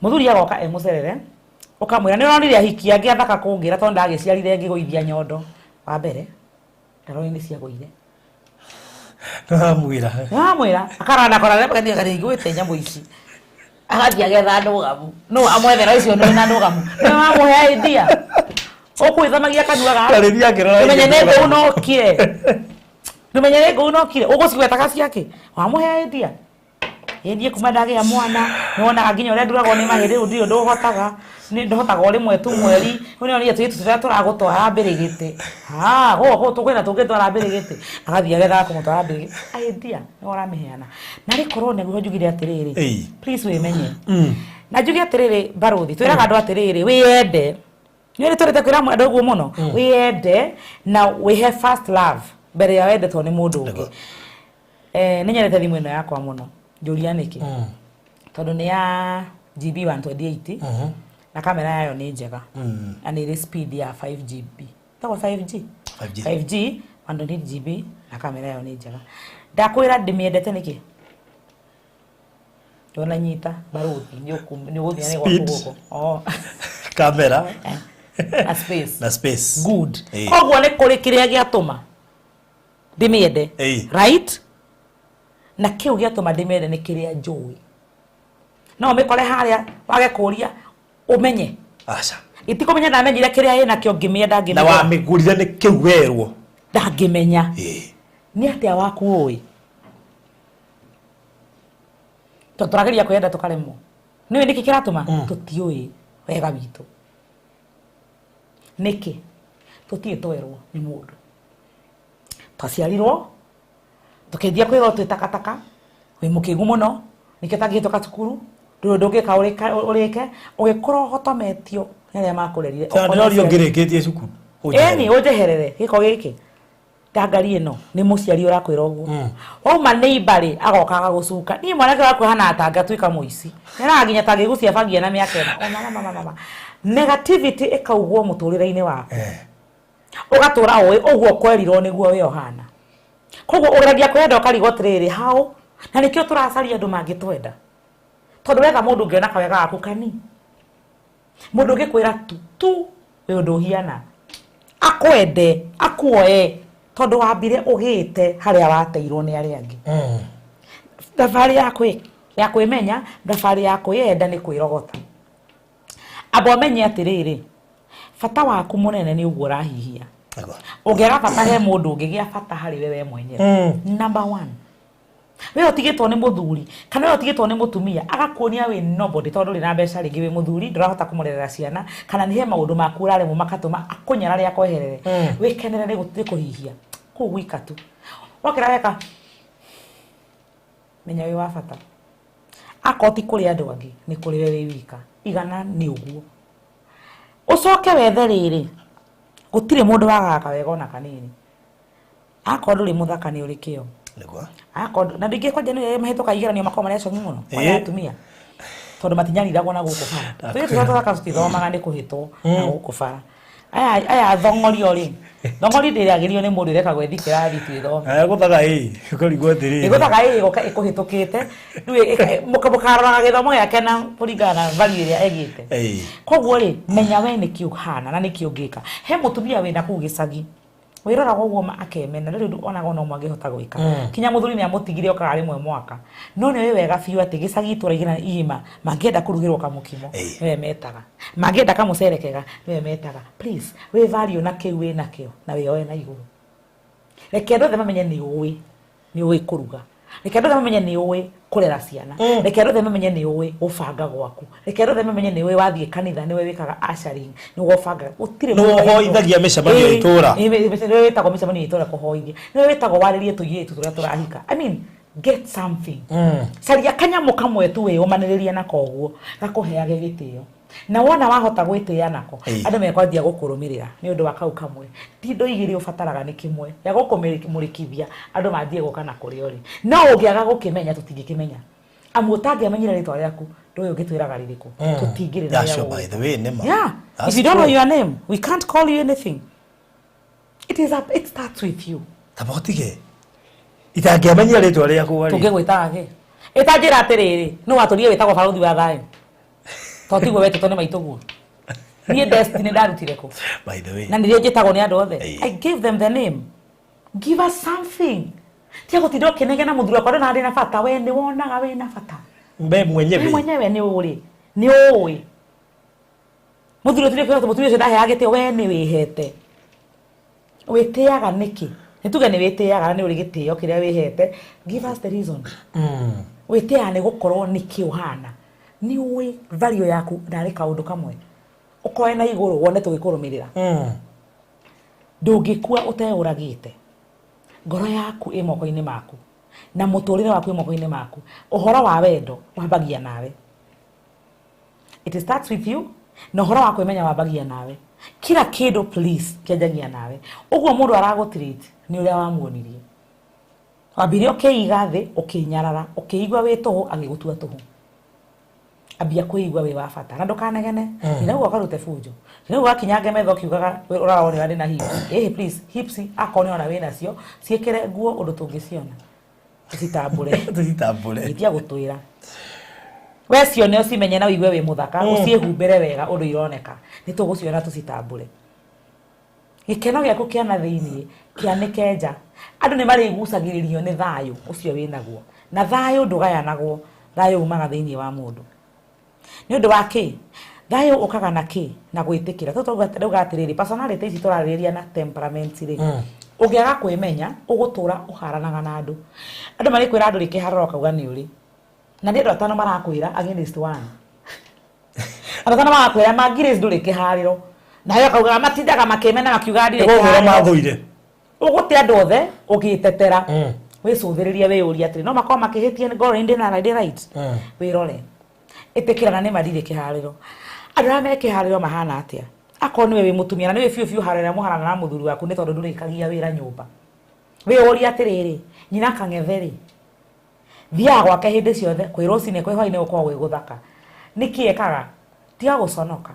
mũthuri agoka e mũcerere, ũkamwĩra nĩ ũronire ahiki angĩ athaka kũngĩra, tondũ ndagĩciarire ngĩgũithia nyondo wa mbere, ndaroni nĩ ciagũire. Nĩwamwĩra. Wamwĩra akarora akora rĩngĩ nyamũ ici, agathiĩ agetha ndũgamu. No amwethera ũcio nĩ na ndũgamu, nĩ wamũhe idea ũkwĩthamagia kanua gaka. Arĩthiĩ akĩrora. Ũmenye nĩ ngũu nokire. Ndũmenyere ngũu nokire ũgũcigwetaga ciake wamũhe idea ĩndie kuma ndagĩa mwana nĩwonaga nginya ũrĩa nduragwo nĩ mahĩndĩ rĩu ndirĩ ũndũ ũhotaga nĩ ndohotaga o rĩmwe tu mweri rĩu nĩonire tũirĩtu tũrĩa tũragũtwara mbĩrĩgĩtĩ gũkũ tũkwĩna tũngĩtwara mbĩrĩgĩtĩ agathiĩ agethaga kũmũtwara mbĩrĩgĩtĩ idea nĩwe ũramĩheana na rĩkorwo nĩguo njugire atĩrĩrĩ please wĩmenye na njuge atĩrĩrĩ barũthi twĩraga andũ atĩrĩrĩ wĩyende nĩ ũrĩ tũrĩte kwĩra andũ ũguo mũno wĩyende na wĩhe first love mbere ya wendetwo nĩ mũndũ ũngĩ. Nĩ nyendete thimũ ĩno yakwa mũno njũria nĩkĩ tondũ nĩ ya GB 128 na kamera yayo nĩ njega na nĩ ĩrĩ speed ya 5GB tagwo 5G 5G. 5G 128 GB na kamera yayo nĩ njega ndakwĩra ndĩmĩendete nĩkĩ ndona nyita barũthi nĩ ũgũthiĩ na Speed. gwaku gũkũ oh Kamera na space na space. Good. Koguo nĩ kũrĩ kĩrĩa gĩatũma ndĩmĩende right na kĩu gĩatũma ndĩmĩende nĩ kĩrĩa njũĩ no ũmĩkore harĩa wage kũria ũmenye Aca. itikũmenya ndamenyire kĩrĩa ĩnakĩo ngĩmĩenda Na ngĩmĩgũra wamĩgũrire nĩ kĩu werwo. Ndangĩmenya nĩ atĩa waku ũĩ tondũ tũrageria kwĩyenda tũkaremwo nĩũĩ nĩkĩ kĩratũma tũtiũĩ wega witũ nĩkĩ tũtirĩ twerwo nĩ mũndũ twaciarirwo tũkĩanjia kwĩrwo twĩ takataka wĩ mũkĩgu mũno nĩkĩo ũtangĩhĩtũka cukuru ndũrĩ ũndũ ũngĩka ũrĩke ũgĩkũra ũhotometio nĩ arĩa makũrerire Ta ndĩrorio ngĩrĩkĩtie cukuru. Ĩni ũnjeherere gĩko gĩkĩ ndangari ĩno nĩ mũciari ũrakwĩra ũguo wauma nĩ imbarĩ agoka agagũcuka niĩ mwanake waku ahana ta ngatuĩka mũici nĩonaga nginya ta ngĩgucia bangia na mĩaka ĩna o mama mama mama negativity ĩkaugwo mũtũrĩre-inĩ waku ũgatũra ũĩ ũguo kwerirwo nĩguo we ũhana koguo ũgeragia kwenda ũkarigwo atĩrĩrĩ how na nĩkĩo tũracaria andũ mangĩtwenda tondũ wetha mũndũ ũngĩona kawega gaku kani mũndũ ũngĩkwĩra tu tu wĩ ũndũ ũhiana akwende akuoe tondũ wambire ũgĩte harĩa wateirwo nĩ arĩa angĩ thabarĩ ya kwĩmenya thabarĩ ya kwĩyenda nĩ kwĩrogota amba ũmenye atĩrĩrĩ bata waku mũnene nĩ ũguo ũrahihia ũngĩaga bata he mũndũ ũngĩ gĩa bata harĩ we mwenyewe number one we ũtigĩtwo nĩ mũthuri kana we ũtigĩtwo nĩ mũtumia agakuonia wĩ nobody tondũ ndũrĩ na mbeca rĩngĩ wĩ mũthuri ndũrahota kũmũrerera ciana kana nĩ he maũndũ maku ũraremwo makatũma akũnyarare akweherere wĩkenere nĩ kũhihia kũu gwika tu wokĩra weka menya wĩ wa bata akorwo ti kũrĩ andũ angĩ nĩ kũrĩ we wĩ wika igana nĩ ũguo ũcoke wethe rĩrĩ gũtirĩ mũndũ wagaga kawega ona kanini akorwo ndũrĩ mũthaka nĩ ũrĩ kĩo Nĩguo. akorwo na ndingĩ kwanja nĩ mahĩtũka igeranio makoragwo marĩ acomi mũno kwa atumia tondũ matinyariragwo na gũkũ bara tũirĩtu tũrĩa tũthaka tũtithomaga nĩ kũhĩtwo na gũkũ bara aya thong'ori o rĩ thong'ori ndĩragĩrio nĩ mũndũ ĩreka gwethi kĩrathi twĩthome Aya gũthaga ĩ ũkarigwo atĩrĩrĩ ĩgũthaga ĩ ĩgoka ĩkũhĩtũkĩte rĩu mũkaroraga gĩthomo gĩake na kũringana na value ĩrĩa egĩte koguo rĩ menya we nĩkĩ ũhana na nĩkĩ ũngĩka he mũtumia wĩna kũu gĩcagi wĩroraga ũguo akemena ndũrĩ ũndũ onaga ona ũmwe angĩhota gwĩka kinya mũthuri nĩ amũtigire okaga rĩmwe mwaka no nĩ ũĩ wega biũ atĩ gĩcagi itũra igĩra igima mangĩenda kũrugĩrwo kamũkimo nĩwe metaga mangĩenda kamũcere kega nĩwe metaga please wĩ value na kĩu wĩ nakĩo na wĩoe na igũrũ reke andũ othe mamenye nĩ ũĩ kũruga reke andũ othe mamenye nĩ ũĩ kũrera ciana reke andũ othe mamenye nĩ ũĩ gũbanga gwaku reke andũ othe mamenye nĩ ũĩ wathiĩ kanitha nĩwe wĩkaga ushering nĩwe ũbangaga gũtirĩ Nĩwe ũhoithagia mĩcemanio ya itũũra. Nĩwe wĩtagwo mĩcemanio ya itũũra kũhoithia nĩwe wĩtagwo warĩrie tũirĩtu tũrĩa tũrahika I mean get something caria kanyamũ kamwe tu wĩyũmanĩrĩrie nako ũguo gakũheage gĩtĩo na wona wahota gwĩtĩĩa nako andũ mekwanjia gũkũrũmĩrĩra nĩ ũndũ wa kau kamwe ti indo igĩrĩ ũbataraga nĩ kĩmwe gĩa gũkũmũrĩkithia andũ manjie gũka na kũrĩa ũrĩ no ũngĩaga gũkĩmenya tũtingĩkĩmenya amu ũtangĩamenyire rĩtwa rĩaku ndũĩ ũngĩtwĩraga rĩrĩkũ tũtingĩrĩ na Yeah, rĩa sure, by the way, nĩma. Yeah. That's If you don't know true. your name, we can't call you anything. It starts with you. Tamba ũtige itangĩamenyire rĩtwa rĩakwa rĩ Tũngĩgwĩtaga kĩ? Ĩtanjĩra atĩrĩrĩ, nũ watũrire wĩtagwo barũthi wa thayũ? To tiguo wetĩtwo nĩ maitũguo. Niĩ destiny ndarutire kũ? By the way. Na nĩrĩo njĩtagwo nĩ andũ othe. I gave them the name. Give us something. Tiga gũtinda ũkĩnegena mũthuri wakwa ndona ndĩ na bata, we nĩ wonaga wĩ na bata. We mwenyewe. We mwenyewe nĩ ũrĩ. Nĩ ũĩ. Mũthuri ũtirĩ kwĩra mũtumia ũcio ndaheaga gĩtĩo, we nĩ wĩhete. Wĩtĩaga nĩkĩ? Nĩ tuge nĩ wĩtĩaga na nĩ ũrĩ gĩtĩo kĩrĩa wĩhete, give us the reason. Wĩtĩaga nĩ gũkorwo nĩ kĩ ũhana, nĩ ũĩ value yaku narĩ kaũndũ kamwe ũkoe na igũrũ wone tũgĩkũrũmĩrĩra. Ndũngĩkua ũteũragĩte. Ngoro yaku ĩ moko-inĩ maku na mũtũrĩre waku ĩ moko-inĩ maku. Ũhoro wa wendo wambagia nawe, it starts with you, na ũhoro wa kwĩmenya wambagia nawe. Kila kĩndũ please kĩanjagia nawe. Ũguo mũndũ aragũtreat nĩ ũrĩa wamuonirie. Wambire ũkĩiga thĩ, ũkĩnyarara, ũkĩigua wĩ tũhũ, agĩgũtua tũhũ. Ambia kwĩigua wĩ wa bata na ndũkanegene. Ndinauga ũkarute bunjo, ndinauga wakinyange metho ũkiugaga ũrarora ndĩ na hips. Ĩhĩ, please, hips akorwo nĩ ona wĩ nacio, ciĩkĩre nguo ũndũ tũngĩciona tũcitambũre. Tũcitambũre. Itia gũtwĩra we cione, ũcimenye na ũigue wĩ mũthaka. Ũciĩhumbĩre wega ũndũ ironeka nĩ tũgũciona tũcitambũre. Gĩkeno gĩaku kĩa na thĩiniĩ kĩanĩke nja. Andũ nĩ marĩgucagĩrĩrio nĩ thayũ ũcio wĩnaguo, na thayũ ndũgayanagwo. Thayũ umaga thĩiniĩ wa mũndũ. Nĩ ũndũ wa kĩ thayũ ũkaga na kĩ na gwĩtĩkĩra. Tũrauga atĩrĩrĩ, personality ici tũrarĩrĩria na temperament rĩ, ũngĩaga kwĩmenya ũgũtũra ũharanaga na andũ. Andũ marĩkwĩra andũ rĩkĩharora ũkauga nĩ ũrĩ na nĩ andũ atano marakwĩra against one. Andũ atano marakwĩra mangirĩ ndũrĩ kĩharĩro, nawe ũkauga matindaga makĩmena makiuga ndirĩ Nĩgũthũra kĩharĩro. Mathũire. Ũgũte andũ othe ũgĩtetera. Wĩcũthĩrĩrie, wĩyũrie atĩrĩ, no makorwo makĩhĩtia ngoro ndĩ na ndĩ right. Wĩrore, ĩtĩkĩra na nĩ ma ndirĩ kĩharĩro. Andũ arĩa me kĩharĩro mahana atĩa? Akorwo nĩwe wĩ mũtumia na nĩwe biũ biũ haro ĩrĩa mũharana na mũthuri waku nĩ tondũ ndũrĩkagia wĩra nyũmba, wĩyũrie atĩrĩrĩ, nyina kang'ethe rĩ, thiaga gwake hĩndĩ ciothe, kwĩ rũcinĩ kwĩ hwainĩ, gũkoragwo gwĩ gũthaka, nĩkĩ ekaga? Tiga gũconoka,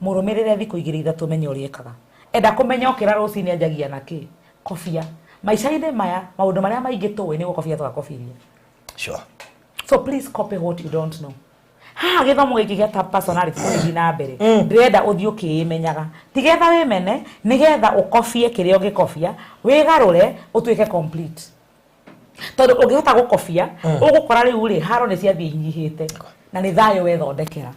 mũrũmĩrĩre thikũ igĩrĩ ithatũ, menye ũrĩa ekaga. Enda kũmenya ũkĩra rũcinĩ anjagia na kĩ. Kobia. Maica-inĩ maya maũndũ marĩa maingĩ tũĩ nĩ gũkobia tũgakobithia. So please copy what you don't know. Haha gĩthomo gĩkĩ gĩa ta personality tũgĩthiĩ na mbere, ndĩrenda ũthiĩ ũkĩĩmenyaga, tigetha wĩmene, nĩgetha ũkobie kĩrĩa ũngĩkobia, wĩgarũre ũtuĩke complete, tondũ ũngĩhota gũkobia ũgũkora rĩu rĩ haro nĩ ciathiĩ inyihĩte na nĩ thayũ wethondekera.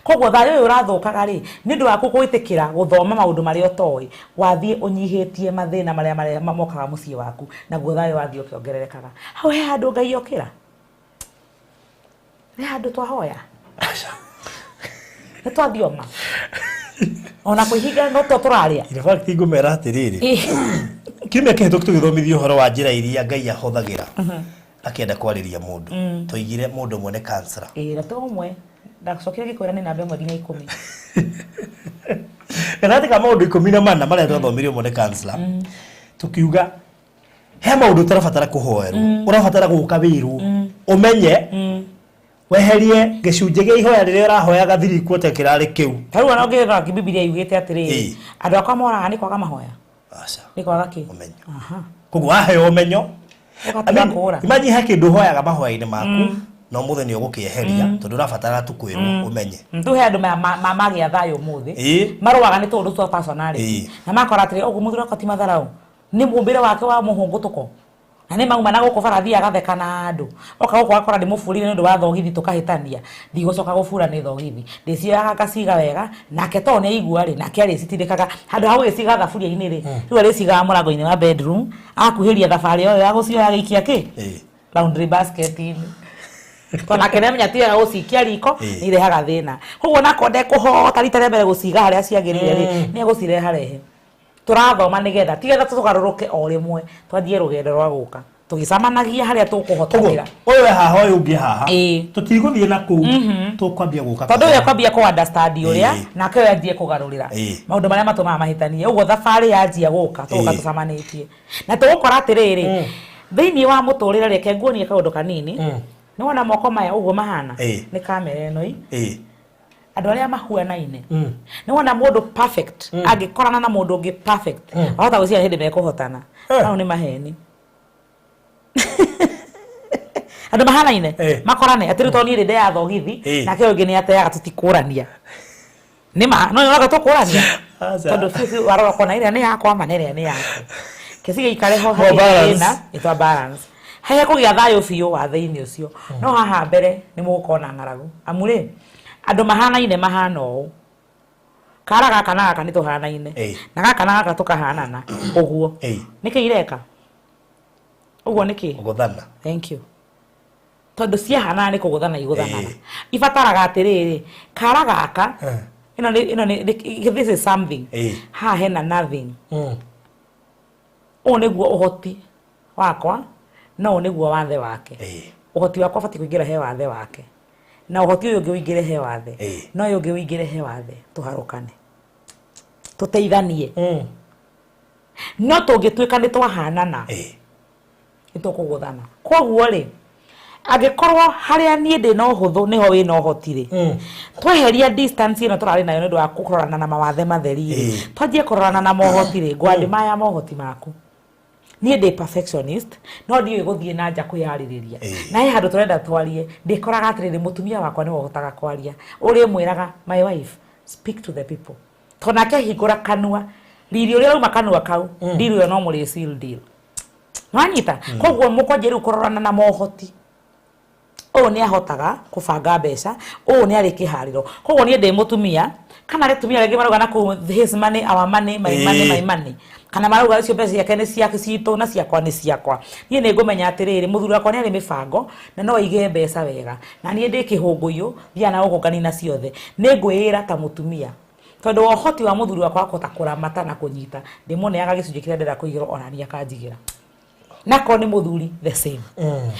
Koguo thayũ ũyũ ũrathũkaga rĩ, nĩ ũndũ waku gwĩtĩkĩra gũthoma maũndũ marĩa ũtoĩ, wathiĩ ũnyihĩtie mathĩna marĩa mokaga mũciĩ waku, naguo thayũ wathiĩ ũkĩongererekaga. Hau he handũ Ngai okĩra, nĩ handũ twahoya, nĩ twathioma ona kwĩhinga no to tũrarĩa. In fact, ngũmera atĩrĩrĩ, kiumia kĩhĩtũku tũgĩthomithia ũhoro wa njĩra iria Ngai ahũthagĩra akĩenda kwarĩria mũndũ. Tũigire mũndũ ũmwe nĩ counselor. Ĩĩ, na to ũmwe, ndacokire gĩkwĩra nĩ namba 1 nginya 10. Gatagatĩ ka maũndũ 14 marĩa twathomire, ũmwe nĩ counselor. Tũkiuga he maũndũ ũtarabatara kũhoerwo, ũrabatara gũka wĩrwo ũmenye, weherie gĩcunjĩ gĩa ihoya rĩrĩa ũrahoyaga thiri kuote kĩrarĩ kĩu. Tarĩu ona ũngĩrora Bibilia yugĩte atĩrĩrĩ, andũ akwa moraga nĩ kwaga mahoya. Aca. Nĩ kwaga kĩ? Ũmenyo. Aha. Koguo waheo ũmenyo, Ũgatiga I mean, kũũra. imagine he kĩndũ ũhoyaga mahoya-inĩ maku na ũmũthĩ nĩ ũgũkĩeheria tondũ ũrabatara tu kwĩrwo ũmenye. Rĩu he andũ magĩa thayũ ũmũthĩ, marũaga nĩ tũndũ twa personality, na makora atĩrĩ, ũguo mũthuri wakwa ti matharau, nĩ mũmbĩre wake wa mũhũngũtũko, na nĩ mauma na gũkũ bara thiĩ agatheka na andũ, oka gũkũ akora ndĩmũburire nĩ ũndũ wa thogithi, tũkahĩtania. Ndigũcoka gũbura nĩ thogithi, ndĩcioyaga ngaciga wega nake tondũ nĩ aigua rĩ, nake arĩcitindĩkaga handũ ha gũgĩciga thaburia-inĩ rĩ, rĩu arĩcigaga mũrango-inĩ wa bedroom, akuhĩria thabarĩ ĩyo ya gũcioya agĩikia kĩ laundry basket-inĩ, tondũ nake nĩamenya ti wega gũcikia riko. Nĩ irehaga thĩna. Koguo nakorwo ndekũhota rita rĩa mbere gũciga harĩa ciagĩrĩire rĩ, nĩ egũcireharehe. Tũrathoma nĩgetha tigetha tũgarũrũke o rĩmwe, twanjie rũgendo rwa gũka tũgĩcamanagia harĩa Koguo tũkũhotanĩra. Ũyũ e haha, ũyũ ũngĩ haha. Tũtigũthiĩ na kũu, tũkwambia gũka Tondũ ũyũ akwambia kũ understand ũrĩa nake ũyũ anjie kũgarũrĩra maũndũ marĩa matũmaga mahĩtanie. Ũguo thabarĩ yanjia gũka, tũgũka tũcamanĩtie na tũgũkora atĩrĩrĩ, thĩinĩ wa mũtũrĩre, reke nguonie kaũndũ kanini. Nĩ wona moko maya ũguo mahana? Nĩ kamera ĩno ĩ andũ arĩa mahuanaine. Nĩ wona mũndũ perfect angĩkorana na mũndũ ũngĩ perfect, wahota gwĩciria hĩndĩ mekũhotana. Mau nĩ maheni. Andũ mahanaine makorane atĩ rĩu tondũ niĩ rĩ ndeaga thogithi, nake ũyũ ũngĩ nĩ ateaga, tũtikũrania. Nĩ ma no nyonaga tũkũrania. Aca. Tondũ biũ biũ warora ũkona ĩrĩa nĩ yakwa ma na ĩrĩa nĩ yaku, kĩcigĩikare ho. More hatirĩ balance. thĩna, ĩtwa balance harĩa kũgĩa thayũ biũ wa thĩinĩ ũcio. No haha mbere nĩ mũgũkorwo na ng'aragu, amu rĩ, andũ mahanaine mahana ũũ. Kara gaka na gaka nĩ tũhanaine. Na gaka na gaka tũkahanana. Ũguo. Nĩkĩ ireka? Ũguo nĩkĩ? Kũgũthana. Thank you. Tondũ ciahanana nĩ kũgũthana igũthanana. Ibataraga atĩrĩrĩ, kara gaka ĩno nĩ this is something. Haha hena nothing. Ũũ nĩguo ũhoti wakwa na ũũ nĩguo wathe wake. Ũhoti wakwa ũbatiĩ kũingĩra he wathe wake. Na ũhoti ũyũ ũngĩ ũingĩre he wathe. Na ũyũ ũngĩ ũingĩre he wathe. Tũharũkane. Tũteithanie. No tũngĩtuĩka nĩ twahanana. Nĩ tũkũgũthana. Koguo rĩ, angĩkorwo harĩa niĩ ndĩ na ũhũthũ nĩho wĩna ũhoti rĩ, tweheria distance ĩno tũrarĩ nayo nĩ ũndũ wa kũrorana na mawathe matheri rĩ, twanjie kũrorana na mohoti rĩ, ngwandĩ maya mohoti maku. Niĩ ndĩ perfectionist, no ndiũĩ gũthiĩ na nja kwĩyarĩrĩria. Na he handũ tũrenda twarie, ndĩkoraga atĩrĩrĩ, mũtumia wakwa nĩwe ũhotaga kwaria. Ũrĩmwĩraga, my wife, speak to the people. Tondũ nake ahingũra kanua, riri ũrĩa ũrauma kanua kau, deal ĩyo no mũrĩ seal deal. Wanyita? Koguo mũkwanjia rĩu kũrorana na mohoti. Ũyũ nĩ ahotaga kũbanga mbeca, ũyũ nĩ arĩ kĩharĩro. Koguo niĩ ndĩ mũtumia, kana arĩ atumia rĩngĩ marauga na kũu his money, our money, my money, my money. Kana marauga icio mbeca ciake nĩ ciake citũ na ciakwa nĩ ciakwa. Niĩ nĩ ngũmenya atĩrĩrĩ, mũthuri wakwa nĩ arĩ mĩbango na no aige mbeca wega. Na niĩ ndĩ kĩhũngũyũ, thiaga na gũkũ nganina ciothe. Nĩ ngwĩĩra ta mũtumia. Tondũ wa ũhoti wa mũthuri wakwa wa kũhota kũramata na kũnyita, ndĩmũneaga gĩcunjĩ kĩrĩa ndĩrenda kũigĩrwo ona niĩ akanjigĩra. Nakorwo nĩ mũthuri the same.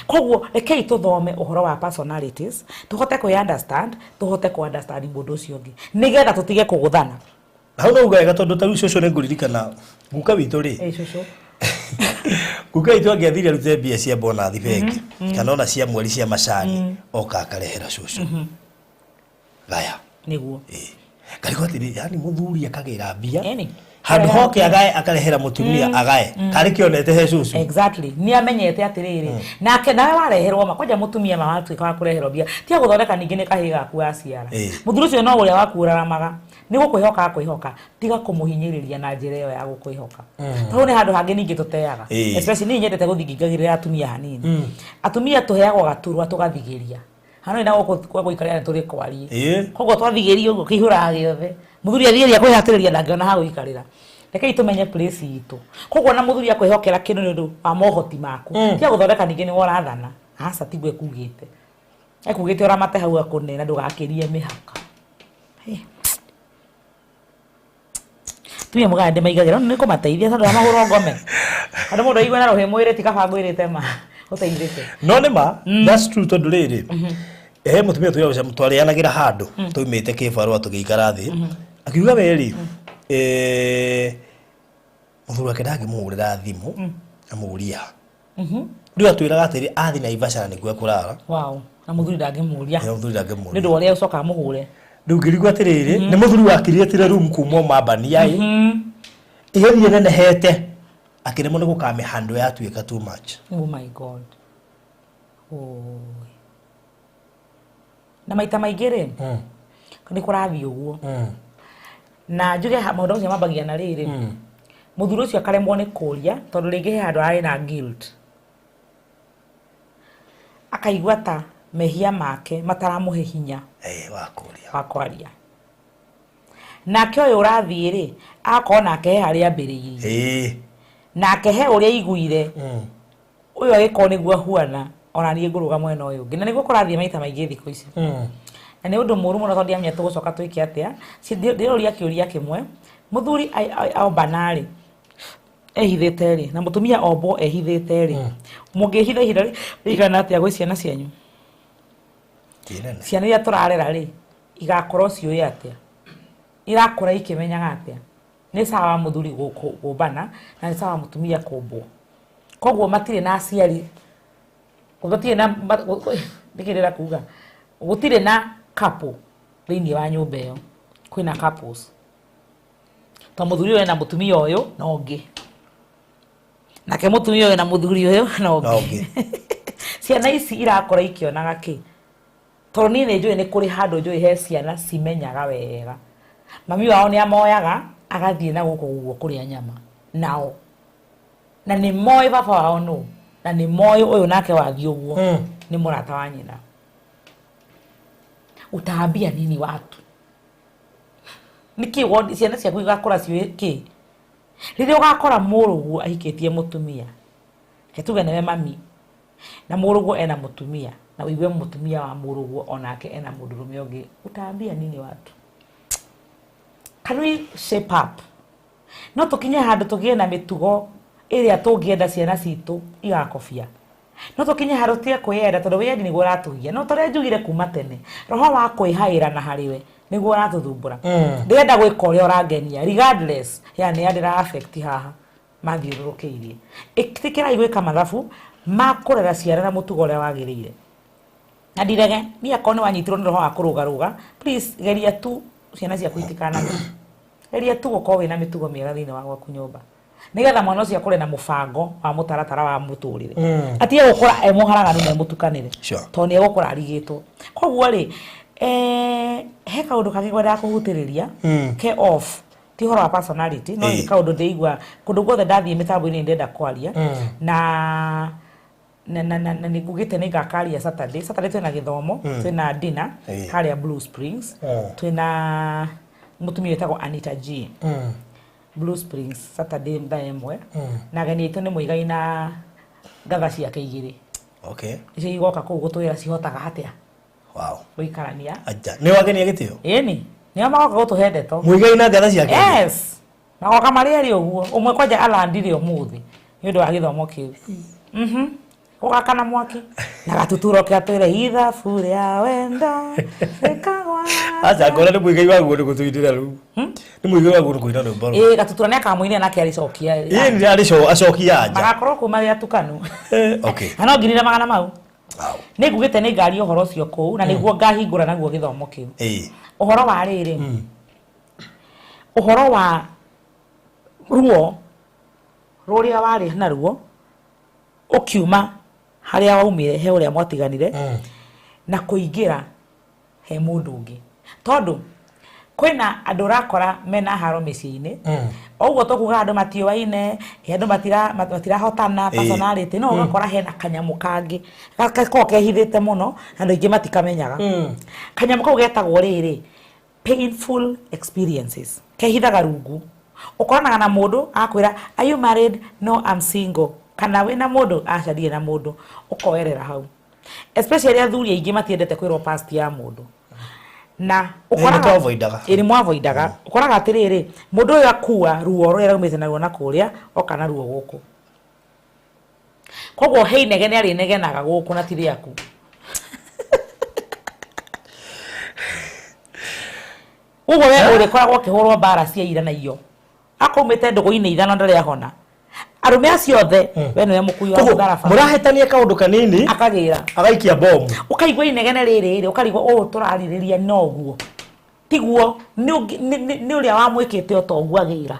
Koguo rekei tũthome ũhoro wa personalities, tũhote kwĩ understand, tũhote kũ understand mũndũ ũcio ũngĩ, nĩgetha tũtige kũgũthana. Hau no uga wega tondũ ta rĩu cũcũ nĩ ngũririkana guka witũ rĩ. Cũcũ. Guka witũ angĩathire arute mbia cia bonathi bengi kana ona cia mweri cia macani oka akarehera cũcũ. Gaya. Nĩguo. Ngarigwo atĩrĩrĩ, yani mũthuri akagĩra mbia handũ hoke agae akarehera mũtumia agae karĩ kĩonete he cũcũ. Exactly. Nĩ amenyete atĩrĩrĩ, nake nawe wareherwo ma kwanja mũtumia ma watuĩka wa kũreherwo mbia tiga gũthondeka ningĩ nĩ kahĩĩ gaku waciara. Mũthuri ũcio no ũrĩa waku ũraramaga nĩ gũkwĩhoka akwĩhoka, tiga kũmũhinyĩrĩria na njĩra ĩyo ya gũkwĩhoka. Tondũ nĩ handũ hangĩ ningĩ tũteaga. Especially niĩ nyendete gũthiĩ ngingagĩrĩra atumia hanini. Atumia tũheagwo gaturwa tũgathigĩria. Hano ina gũkũ kwa gũikarĩra nĩ tũrĩ kwarie. Koguo twathigĩria ũguo kĩihũraga gĩothe. Mũthuri athigĩria kwĩhatĩrĩria ndangĩona ha gũikarĩra. Rekei tũmenye place itũ. Koguo na mũthuri akwĩhokera kĩndũ nĩ ũndũ wa mohoti maku. Tiga gũthondeka ningĩ nĩwe ũrathana. Aca tiguo ekugĩte. Ekugĩte ũramate hau akũne na ndũgakĩrie mĩhaka. Tumia mũgaya ndĩmaigagĩra nĩ kũmateithia tondũ wa mahũrwo ngome. Andũ mũndũ aigue na rũhĩ mwĩrĩ ti kaba ngwĩrĩte ma ũteithĩke. No nĩ ma, that's true tondũ rĩrĩ, he mũtumia twarĩanagĩra handũ twaumĩte kĩbarũa tũgĩikara thĩ, akiuga we rĩ, mũthuri wake ndangĩmũhũrĩra thimũ amũrie ha. Rĩu atwĩraga atĩrĩ athiĩ Naivasha na nĩkuo ekũrara. Wow. Na mũthuri ndangĩmũria. Na mũthuri ndangĩmũria. Nĩ ũndũ wa ũrĩa ũcokaga mũhũre. Rĩu ngĩrigwo atĩrĩrĩ, nĩ mũthuri wakiriĩtire room kuma Mambania ĩ, ĩgathiĩ ĩnenehete, akĩremwo nĩ gũkamĩhandle yatuĩka too much. Oh my God. Oi. Na maita maingĩ rĩ, nĩ kũrathiĩ ũguo. Na njuge maũndũ macio mambagia na rĩrĩ, mũthuri ũcio akaremwo nĩ kũria tondũ rĩngĩ he handũ ararĩ na guilt. Akaigua ta mehia make mataramũhe hinya wa kũria. Wa kwaria. Nake ũyũ ũrathiĩ rĩ, agakorwo nake he harĩa ambĩrĩirie. Nake he ũrĩa aiguire, ũyũ agĩkorwo nĩguo ahuana, ona niĩ ngũrũga mwena ũyũ ũngĩ. Na nĩguo kũrathiĩ maita maingĩ thikũ ici. Na nĩ ũndũ mũũru mũno tondũ ndiramenya tũgũcoka twĩke atĩa. Ndĩroria kĩũria kĩmwe, mũthuri ombana rĩ, ehithĩte rĩ, na mũtumia ombwo ehithĩte rĩ, mũngĩhitha ihinda rĩigana atĩa gwĩ ciana cianyu? Ciana iria tũrarera rĩ, igakorwo ciũĩ atĩa? Irakũra ikĩmenyaga atĩa? Nĩ sawa mũthuri kũmbana na nĩ sawa mũtumia kũmbwo. Koguo matirĩ na aciari, gũtirĩ na nĩkĩ ndĩrenda kuga? Gũtirĩ na couple thĩinĩ wa nyũmba ĩyo. Kwĩna couples. To mũthuri ũyũ ena mũtumia ũyũ na ũngĩ. Nake mũtumia ũyũ na mũthuri ũyũ na ũngĩ. Ciana ici irakũra ikĩonaga kĩ? Tondũ niĩ nĩ njũĩ nĩ kũrĩ handũ njũĩ he ciana cimenyaga wega. Mami wao nĩ amoyaga agathiĩ na gũkũ ũguo kũrĩa nyama nao. Na nĩ moĩ baba wao nũ, na nĩ moĩ ũyũ nake wathiĩ ũguo nĩ mũrata wa nyina. Utaambia nini watu? Nĩkĩ ciana ciaku igakũra ciũĩ kĩ? Rĩrĩa ũgakora mũrũguo ahikĩtie mũtumia, reke tuge nĩwe mami, na mũrũguo ena mũtumia, na ũigue mũtumia wa mũrũguo onake ena mũndũrũme ũngĩ, utaambia nini watu? Can we shape up? No tũkinye handũ tũgĩe na mĩtugo ĩrĩa tũngĩenda ciana citũ igakobia. No tũkinye handũ tũtige kwĩyenda, tondũ wĩyendi nĩguo ũratũgia. No torĩa njugire kuma tene, roho wa kwĩhaĩra na harĩwe nĩguo ũratũthumbũra. Ndĩrenda gwĩka ũrĩa ũrangenia regardless ya nĩ ndĩra affect haha mathiũrũrũkĩirie. Ĩtĩkĩrai gwĩka mathabu ma kũrera ciana na mũtugo ũrĩa wagĩrĩire. Na ndirege, niĩ akorwo nĩ wanyitirwo nĩ roho wa kũrũgarũga, please geria tu ciana ciaku itikanage. Geria tu gũkorwo wĩna mĩtugo mĩega thĩinĩ wa gwaku nyũmba, nĩgetha mwana ũcio akũre na mũbango wa mũtaratara wa mũtũrĩre. Atige gũkũra e mũharaganu na e mũtukanĩre. Tondũ nĩ egũkũra arigĩtwo. Koguo rĩ, he kaũndũ kangĩ ngwendaga kũhutĩrĩria, ke off, ti ũhoro wa personality, no nĩ kaũndũ ndĩigua kũndũ guothe ndathiĩ mĩtambo-inĩ ndĩrenda kwaria. Na na nĩ ngugĩte nĩ ngakaria Saturday. Saturday twĩna gĩthomo, twĩna dinner harĩa Blue Springs. Twĩna mũtumia wĩtagwo Anita G. Blue Springs Saturday thaa 1. Na ageni aitũ nĩ Mũigai na ngatha ciake 2. Icio igoka kũu gũtwĩra cihotaga atĩa. Gũikarania. Aja. Nĩ wageni agĩtĩo? Ĩni. Nĩo magoka gũtũhe ndeto. Mũigai na ngatha ciake? Yes. Magoka marĩ erĩ ũguo. Ũmwe kwanja alandire ũmũthĩ nĩ ũndũ wa gĩthomo kĩu. Gũgakana mwaki. Na gatuturo kĩa twĩre ithabu rĩa wendo rĩkagwa. Aca, ngona nĩ Mũigai waguo nĩ gũtũinĩra rĩu. Nĩ Mũigai waguo nĩ kũina rwĩmbo rũu. Ĩĩ, gatutura nĩ akamũinĩra nake arĩcokia. Ĩĩ, nĩ acokia anja. Magakorwo kũu marĩ atukanu. Na no ngiri na magana mau. Nĩ ngugĩte nĩ ngaria ũhoro ũcio kũu, na nĩguo ngahingũra naguo gĩthomo kĩu. Ũhoro wa rĩrĩ. Ũhoro wa ruo rũrĩa warĩ naruo ũkiuma harĩa waumire he ũrĩa mwatiganire, na kũingĩra he mũndũ ũngĩ. Tondũ kwĩna andũ ũrakora mena haro mĩciĩ-inĩ, o ũguo tũkuga andũ matiũaine, andũ matirahotana personality, no ũgakora hena kanyamũ kangĩ gakoragwo kehithĩte mũno, na andũ aingĩ matikamenyaga. Kanyamũ kau getagwo rĩrĩ, painful experiences. Kehithaga rungu. Ũkoranaga na mũndũ akwĩra, are you married? No, I'm single. Kana wĩna mũndũ? Aca, ndirĩ na mũndũ. Ũkoerera hau. Especially athuri aingĩ matiendete kwĩrwo past ya mũndũ. Na ũkoraga Nĩ twavoidaga. Ĩĩ, nĩ mwavoidaga. Ũkoraga atĩrĩrĩ, mũndũ ũyũ akua ruo rũrĩa raumĩte naruo na kũrĩa, oka naruo gũkũ. Koguo he inegene arĩnegenaga gũkũ na ti rĩaku. Ũguo we ũrĩkoragwo ũkĩhũrwo mbara cia ira na iyo. Akoumĩte ndũgũ-inĩ ithano ndarĩ ahona. Arũme acio othe, we nĩwe mũkui wa Koguo, mũtharaba. mũrahĩtania kaũndũ kanini, Akagĩra. Agaikia bomu. Ũkaigua inegene rĩrĩ rĩ, ũkarigwo ũũ tũrarĩrĩria noguo. Tiguo, nĩ ũrĩa wamwĩkĩte o ta ũguo agĩra.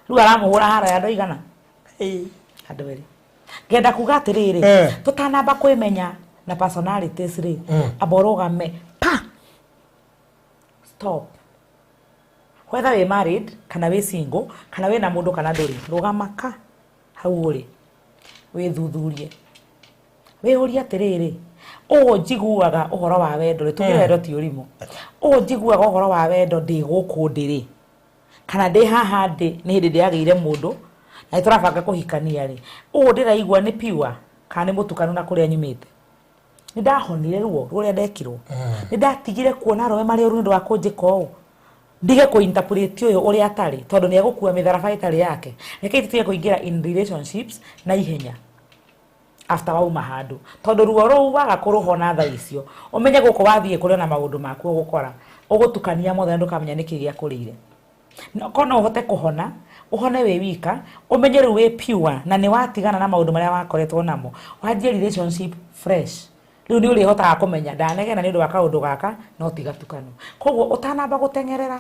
Rĩu aramũhũra hara ya andũ aigana? Andũ erĩ. Ngenda kuga atĩrĩrĩ, tũtanamba kwĩmenya na personalities rĩ, amba ũrũgame pa. Stop. Whether wĩ married, kana wĩ single, kana wĩna mũndũ kana ndũrĩ, rũgama ka hau ũrĩ, wĩthuthurie. Wĩyũrie atĩrĩrĩ, ũũ njiguaga ũhoro wa wendo rĩ, tuge wendo ti ũrimũ. Ũũ njiguaga ũhoro wa wendo ndĩ gũkũ ndĩ rĩ, kana ndĩ haha ndĩ, nĩ hĩndĩ ndĩragĩire mũndũ, na nĩ tũrabanga kũhikania rĩ, ũũ ndĩraigua nĩ pure, kana nĩ mũtukanu na kũrĩa nyumĩte. Nĩ ndahonire ruo rũrĩa ndekirwo. Nĩ ndatigire kuona arũme marĩ oru nĩ ũndũ wa kũnjĩka ũũ. Ndige kũ-interpret ũyũ ũrĩa atarĩ, tondũ nĩ egũkua mĩtharaba ĩtarĩ yake. Reke tũtige kũingĩra in relationships na ihenya after wauma handũ, tondũ ruo rũu waga kũrũhona thaa icio, ũmenye gũkũ wathiĩ kũrĩ na maũndũ maku ũgũkora, ũgũtukania mothe na ndũkamenya nĩkĩ gĩakũrĩire. No korwo no ũhote kũhona, ũhone wĩ wika, ũmenye rĩu wĩ pure na nĩ watigana na maũndũ marĩa wakoretwo namo, wanjie relationship fresh. Rĩu nĩ ũrĩhotaga kũmenya ndanegena nĩ ũndũ wa kaũndũ gaka no ti gatukanu. Koguo ũtanamba gũteng'erera,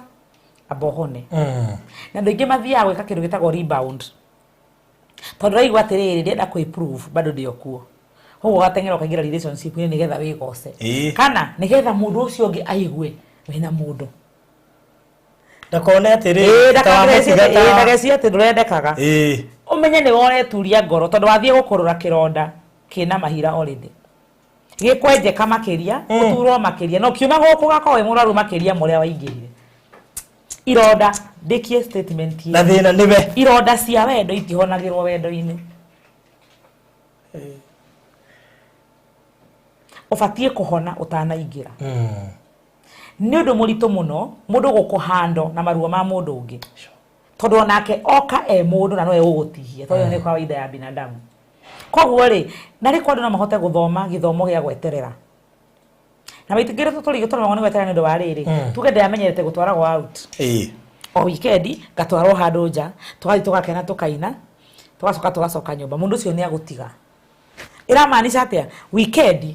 amba ũhone. Na andũ aingĩ mathiaga gwĩka kĩndũ gĩtagwo rebound. Tondũ ũraigua atĩrĩrĩ, ndĩrenda kũ-improve, bado ndĩ o kuo. Koguo ũgateng'era ũkaingĩra relationship-inĩ nĩgetha wĩgoce. Kana nĩgetha mũndũ ũcio ũngĩ aigue wĩna mũndũ. Ndakone atĩrĩrĩ, Ĩĩ, ta wamũtiga ta- ndageci atĩ ndũrendekaga. Ũmenye nĩwe ũreturia ngoro, tondũ wathiĩ gũkũrũra kĩronda kĩna mahira already. Gĩkwenjeka makĩria, ũturwo makĩria, na ũkiuma gũkũ ũgakorwo wĩ mũrwaru makĩria ma ũrĩa waingĩrire. Ironda ndĩkie statement Na thĩna nĩwe. Ironda cia wendo itihonagĩrwo wendo-inĩ. Ũbatiĩ kũhona ũtanaingĩra. Nĩ ũndũ mũritũ mũno mũndũ gũkũhando na maruo ma mũndũ ũngĩ, tondũ onake oka e mũndũ na no egũgũtihia, tondũ ĩyo nĩ kawaida ya binadamu. Koguo rĩ, na rĩ, kwa andũ no mahote gũthoma gĩthomo gĩa gweterera, na maingĩ tũrĩ tũremagwo nĩ gweterera nĩ ũndũ wa rĩrĩ, tuge ndĩramenyerete gũtwaragwo out o weekend, ngatwarwo handũ nja, tũgathiĩ, tũgakena, tũkaina, tũgacoka tũgacoka nyũmba. Mũndũ ũcio nĩ agũtiga. Ĩramaanisha atĩa? Weekend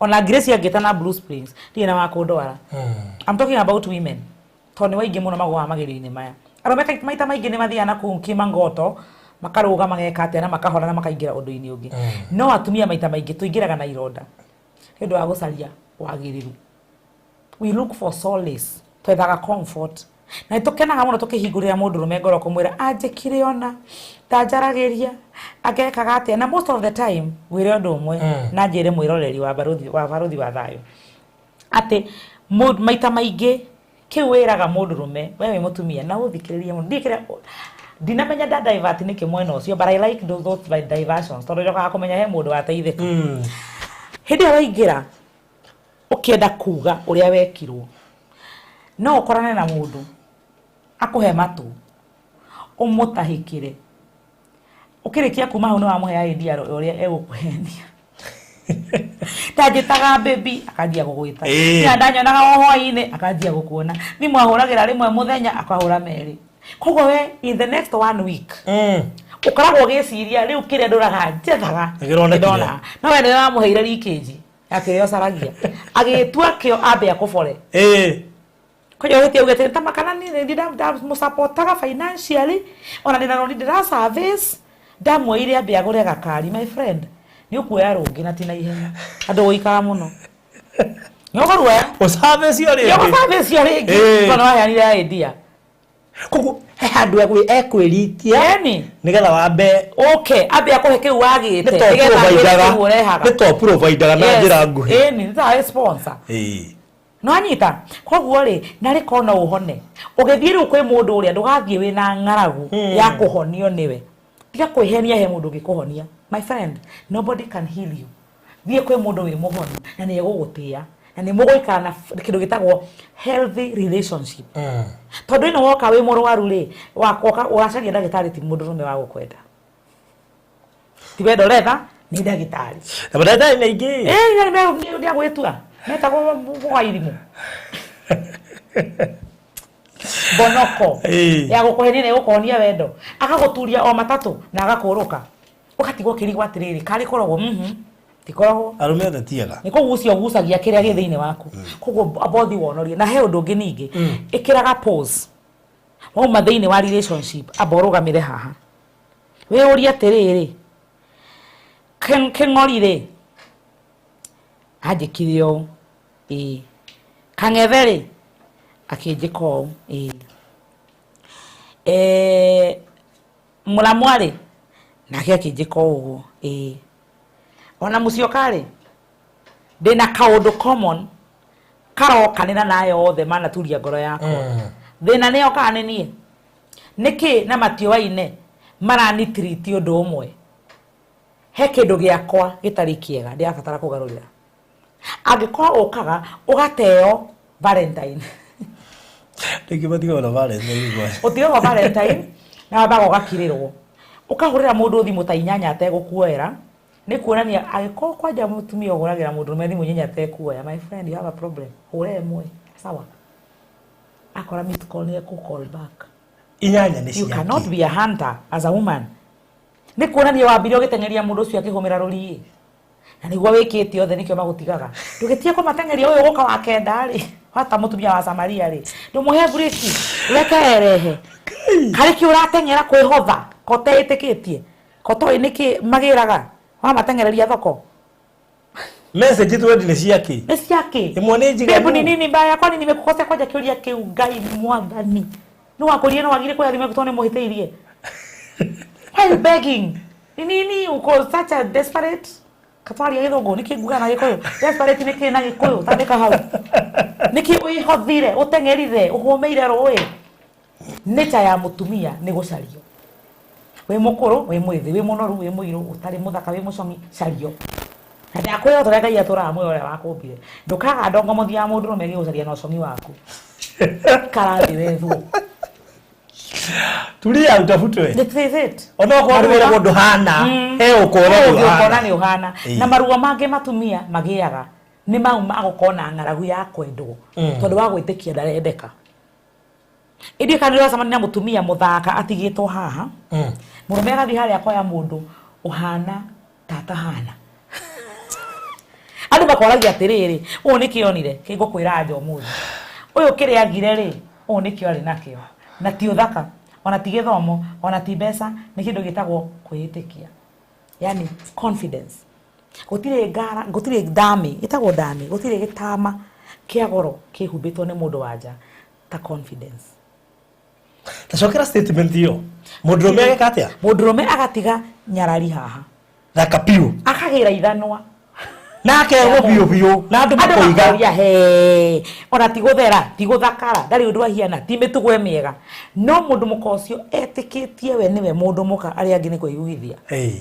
ona Grace angĩta na Blue Springs, ndirĩ na wa kũndwara. I'm talking about women, tondũ nĩ waingĩ mũno magũaga magerio-inĩ maya. Arũme maita maingĩ nĩ mathiaga na kũu kĩmangoto, makarũga, mageka atĩa, na makahona na makaingĩra ũndũ-inĩ ũngĩ. No atumia maita maingĩ tũingĩraga na ironda nĩ ũndũ wa gũcaria wagĩrĩru. We look for solace, twethaga comfort, na nĩ tũkenaga mũno tũkĩhingũrĩra mũndũrũme ngoro, kũmwĩra anjĩkire ona ndanjaragĩria, angekaga atĩa. Na most of the time, ngwĩre ũndũ ũmwe na njĩre mwĩroreri wa Barũthi wa Thayũ atĩ maita maingĩ kĩu wĩraga mũndũrũme we wĩ mũtumia na ũthikĩrĩrie mũno. Ndiĩ kĩrĩa ndinamenya nda divert nĩkĩ mwena ũcio, but I like those diversions, tondũ njokaga kũmenya he mũndũ wateithĩka. Hĩndĩ ĩyo waingĩra ũkĩenda kuga ũrĩa wekirwo, no ũkorane na mũndũ akũhe matũ, ũmũtahĩkĩre, ũkĩrĩkia kuma hau nĩ wamũhe idea ya ũrĩa egũkũhenia. Ndanjĩtaga baby, akanjia gũgwĩta. Ĩĩ. Ndanyonaga o hwaĩ-inĩ, akanjia gũkuona. Thimũ ahũragĩra rĩmwe mũthenya, akahũra merĩ. Koguo we in the next one week ũkoragwo ũgĩciria rĩu kĩrĩa ndũraga njethaga Nĩkĩronekire. Nĩndona. No we nĩwe wamũheire rikĩnji ya kĩrĩa ũcaragia, agĩtua kĩo ambe akũbore. Kwenye ũhĩtie uge atĩ tamakana niĩ ndamũsupportaga financially, ona ndĩna roni ndĩra service, ndamuoire ambe agũre gakari. My friend, nĩ ũkuoya rũngĩ na ti na ihenya, andũ gũikara mũno nĩ ũkũruoya. Ũcabecio Nĩ rĩngĩ. ũgũcabĩcio rĩngĩ, tondũ nĩwaheanire idea. Koguo he handũ ekwĩritia Ĩni. nĩgetha wambe Ũke ambe akũhe kĩu wagĩte, nĩ to nĩgetha agĩre providaga kĩu ũrehaga. Nĩ to providaga na Yes. njĩra nguhĩ. Ĩni, nĩ ta sponsor. No anyita. Koguo rĩ, na rĩ, no ũhone ũgĩthiĩ rĩu kwĩ mũndũ ũrĩa, ndũgathiĩ wĩna ng'aragu ya kũhonio nĩwe. Tiga kwĩhenia he mũndũ ũngĩkũhonia. My friend, nobody can heal you. Thiĩ kwĩ mũndũ wĩ mũhonu na nĩ egũgũtĩa na nĩ mũgũikara na kĩndũ gĩtagwo healthy relationship, tondũ ĩno woka wĩ mũrwaru rĩ, wakoka ũracaria ndagĩtarĩ, ti mũndũrũme wa gũkwenda. Ti wendo ũretha, nĩ ndagĩtarĩ. Na mandagĩtarĩ nĩ aingĩ. Ĩĩ, nĩ agwĩtua metagwo mũgairimũ bonoko ya gũkũhenia na ĩgũkũhonia wendo, agagũturia o matatũ na agakũrũka, ũgatigwo ũkĩrigwo atĩrĩrĩ, karĩ koragwo tikoragwo. Arũme othe tiega. Nĩ kũgucia ũgucagia kĩrĩa gĩ thĩinĩ waku. Koguo bothi wonorie. Na he ũndũ ũngĩ ningĩ, ĩkĩraga pause wauma thĩinĩ wa relationship, amba ũrũgamĩre haha, wĩyũrie atĩrĩrĩ, kĩng'ori rĩ, anjĩkire ũũ, ĩĩ, kang'ethe rĩ, akĩnjĩka ũũ, ĩĩ. Mũramwa rĩ, nake akĩnjĩka ũũ ũguo, ĩĩ. Ona mũcioka rĩ, ndĩna kaũndũ common karokanĩra nayo othe manaturia ngoro yakwa. Thĩna nĩo kana nĩ niĩ nĩkĩ na matioaine maranitiriti ũndũ ũmwe? He kĩndũ gĩakwa gĩtarĩ kĩega ndĩrabatara kũgarũrĩra. Angĩkorwo ũkaga ũgateo Valentine, Rĩngĩ matigagwo na Valentine kwa. Ũtigagwo Valentine na wambaga ũgakirĩrwo, ũkahũrĩra mũndũ thimũ ta 8 ategũkuoera, nĩ kuonania angĩkorwo kwanja mũtumia ũhũragĩra mũndũrũme thimũ 8 atekuoya, my friend, you have a problem. Hũra ĩmwe, sawa, akora missed call nĩ ekũ call back. 8 nĩ You cannot ciake. be a hunter as a woman. Nĩ kuonania wambire ũgĩteng'eria mũndũ ũcio akĩhũmĩra rũriĩ, na nĩguo wĩkĩte othe, nĩkĩo magũtigaga. Ndũgĩtige kũmateng'eria. Ũyũ gũka wa kenda rĩ, wata mũtumia wa Samaria rĩ, ndũmũhe burĩki, reke erehe harĩ kĩ ũrateng'era kwĩhotha koteĩtĩkĩtie kotoĩ nĩkĩ magĩraga wamateng'ereria thoko. Message twendi nĩ ciake. Nĩ ciake. Ĩmwe nĩ njiganu. Babe, ni nini mbaya? Kwani nimekukosea? Kwanja kĩũria kĩu, Ngai mwathani nĩ wakũrie, no wagire kuoya thimũ tondũ nĩ mũhĩtĩirie. Why you begging? Ni nini uko such a desperate? Katwaria gĩthũngũ nĩkĩ nguga na gĩkũyũ desperate nĩkĩ na gĩkũyũ tandĩka hau nĩkĩ wĩhothire, ũteng'erire, ũhũmĩire rũĩ? Nature ya mũtumia nĩ gũcario. Wĩ mũkũrũ, wĩ mwĩthĩ, wĩ mũnoru, wĩ mũirũ, ũtarĩ mũthaka, wĩ mũcong'i, cario. Na ndakwĩra o ta ũrĩa Ngai atũraga muoyo ũrĩa wakũmbire. Ndũkaga ndongomothi ya mũndũrũme ĩgĩgũcaria na ũcong'i waku. Ikara thĩ wethwo. Tulia utafutwe. This is it. Onokorwo Maruo wĩragwo ndũhana, he ũkona He ũngĩ ndũhana. ũkona nĩ ũhana. Ĩĩ. Na maruo mangĩ matumia magĩaga nĩ mau ma gũkorwo na ng'aragu ya kwendwo tondũ wa gwĩtĩkia ndarendeka. Ĩndĩ kana nĩ ũracemania na mũtumia mũthaka atigĩtwo haha, mũrũme agathiĩ harĩa akoya mũndũ ũhana ta atahana. Andũ makoragia atĩrĩrĩ, ũyũ nĩkĩ onire kĩngũkwĩra anja ũmũthĩ, ũyũ kĩrĩa agire rĩ, ũyũ nĩkĩo arĩ nakĩo, na ti ũthaka, ona ti gĩthomo, ona ti mbeca, nĩ kĩndũ gĩtagwo kwĩĩtĩkia, yani confidence. Gũtirĩ ngara, gũtirĩ ndamĩ, ĩtagwo ndamĩ, gũtirĩ gĩtama kĩa goro kĩhumbĩtwo nĩ mũndũ wa nja ta confidence. Tacokera statement ĩyo. Mũndũrũme ageka atĩa? Mũndũrũme agatiga nyarari haha, Thaka piũ. Akagĩra ithanwa. Na akerwo biũ biũ na andũ Andũ makoiga. makoria he ona ti gũthera, ti gũthakara, ndarĩ ũndũ ahiana, ti mĩtugo mĩega, no mũndũ mũka ũcio etĩkĩtie we nĩwe mũndũ mũka, arĩa angĩ nĩ kwĩiguithia. Ĩĩ.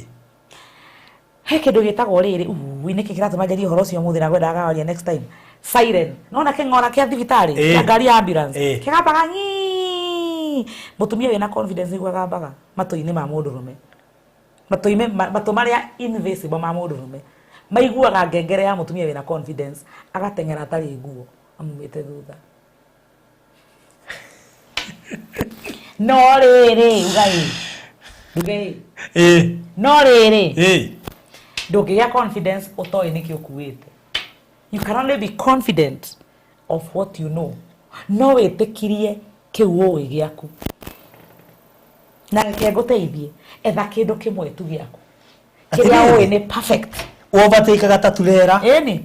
He kĩndũ gĩtagwo rĩrĩ, ui, nĩkĩ kĩratũma njarie ũhoro ũcio ũmũthĩ na ngwendaga ngawaria next time? Siren, nona kĩng'ora kĩa thibitarĩ, Ĩĩ. kĩa ngari ya ambulance, Ĩĩ. kĩgambaga ng'ii. Mũtumia wĩna confidence nĩguo agambaga matũ-inĩ ma mũndũrũme, matũ-inĩ matũ marĩa invisible ma mũndũrũme maiguaga ngengere ya mũtumia wĩna confidence, agateng'era atarĩ nguo amumĩte thutha. No rĩrĩ, uga ĩ nduge ĩ. Ĩĩ. No rĩrĩ, Ĩĩ. ndũngĩgĩa confidence ũtoĩ nĩkĩ ũkuĩte. You can only be confident of what you know. No wĩtĩkirie kĩu ũĩ gĩaku. Na reke ngũteithie, etha kĩndũ kĩmwe tu gĩaku kĩrĩa Atĩrĩrĩ. ũĩ nĩ perfect. Overtake ta turera. Ĩni.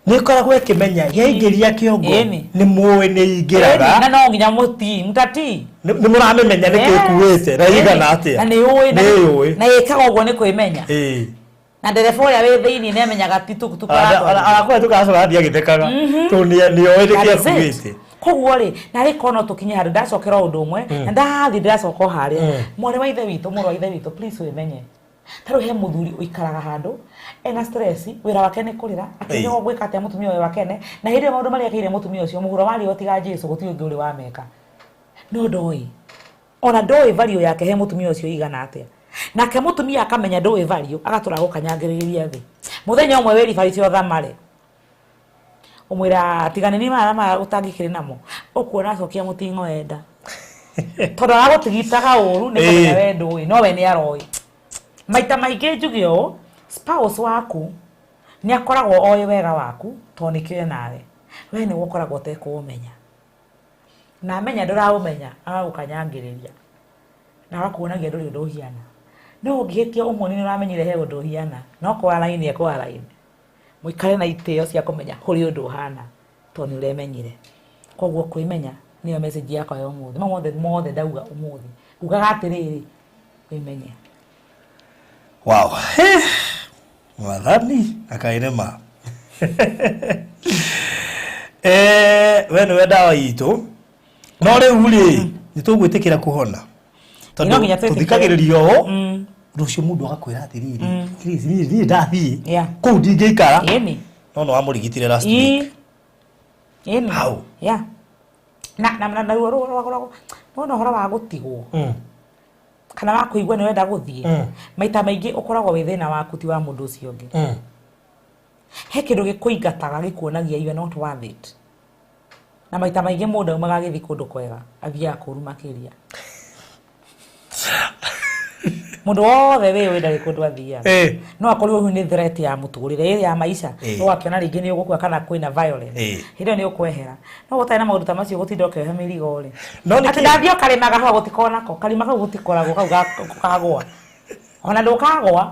Nĩ ĩkoragwo ĩkĩmenya yaingĩria kĩongo Ĩni. nĩ mũĩ nĩ Ĩni, ingĩraga. Na no nginya mũtii mũtatii. Nĩ mũramĩmenya nĩ kĩkuĩte na igana atĩa. Na nĩ ũĩ. Nĩ yũĩ. Na ĩkaga ũguo nĩ kwĩmenya. Ĩĩ. Na ndereba ũrĩa wĩ thĩinĩ nĩ amenyaga ti tukutuku aratwarithia. Arakũhe tũgacoka athiĩ agĩthekaga tondũ nĩ oĩ nĩ That is it. kĩakuĩte. Koguo rĩ, narĩ korwo no tũkinye handũ ndacokera o ũndũ ũmwe na ndathiĩ ndĩracoka o harĩa, mwarĩ wa ithe witũ, mũrũ wa ithe witũ, please wĩmenye. Ta rĩu he mũthuri ũikaraga handũ ena stress, wĩra wake nĩ kũrĩra, akĩrigwo gwĩka atĩa mũtumia ũyũ wakene, na hĩndĩ ĩyo maũndũ marĩa ekĩire mũtumia ũcio mũhuro wa riũa tiga Jesu gũtirĩ ũngĩ ũrĩ wameka. No ndoĩ, ona ndoĩ value yake he mũtumia ũcio igana atĩa. Nake mũtumia akamenya ndũĩ value, agatũra gũkanyangĩrĩria thĩ. Mũthenya ũmwe wĩribarice ũthamare, ũmwĩra tiganĩri maya na maya ũtangĩkĩrĩ namo, ũkuona acokia mũting'o enda, tondũ aragũtigitaga ũru nĩ kũmenya Ĩĩ. we ndũĩ, no we nĩ aroĩ. Maita maingĩ njuge ũũ, spouse waku nĩ akoragwo oĩ wega waku tondũ nĩkĩo enawe. We nĩwe ũkoragwo ũtekũũmenya, na amenya ndũraũmenya agagũkanyangĩrĩria na agakuonagia ndũrĩ ũndũ ũhiana. No ũngĩhĩtia ũmuonie nĩ ũramenyire he ũndũ ũhiana, no kwa raini ekwa raini, mũikare na itĩo cia kũmenya kũrĩ ũndũ ũhana tondũ nĩ ũremenyire. Koguo kwĩmenya nĩyo message yakwa ya ũmũthĩ. Mau mothe mothe ndauga ũmũthĩ ngugaga atĩrĩrĩ, wĩmenye. Wow. Mwathani akaĩ ma. We nĩwe ndawa itũ, no rĩu rĩ, nĩ tũgwĩtĩkĩra kũhona No nginya tondũ twĩtĩkĩre. tũthikagĩrĩria ũũ, rũciũ mũndũ agakwĩra atĩrĩrĩ, "Chris, niĩ ndathiĩ Yeah. kũu ndingĩikara." Ĩni. No nĩ wamũrigitire last week. Ĩĩ. Ĩni. How? Yeah. Na ruo rũu nona ũhoro wa gũtigwo kana wa kũigua nĩ wenda gũthiĩ, maita maingĩ ũkoragwo wĩ thĩna waku, ti wa mũndũ ũcio ũngĩ. He kĩndũ gĩkũingataga gĩkuonagia you are not worth it. Na maita maingĩ mũndũ aumaga agĩthiĩ kũndũ kwega, athiaga kũru makĩria. Mũndũ wothe wĩũĩ ndarĩ kũndũ athiaga. No akorirwo hihi nĩ threat ya mũtũrĩre, ĩ ya maica, ũgakĩona rĩngĩ nĩ ũgũkua kana kwĩna violence, hĩndĩ ĩyo nĩ ũkwehera. No ũtarĩ na maũndũ ta macio gũtinda ũkĩoha mĩrigo rĩ, No nĩ atĩ kĩ- ndathiĩ ũkarĩma kahũa gũtikona ko karima kau gũtikoragwo kau kagũa, ona ndũkagũa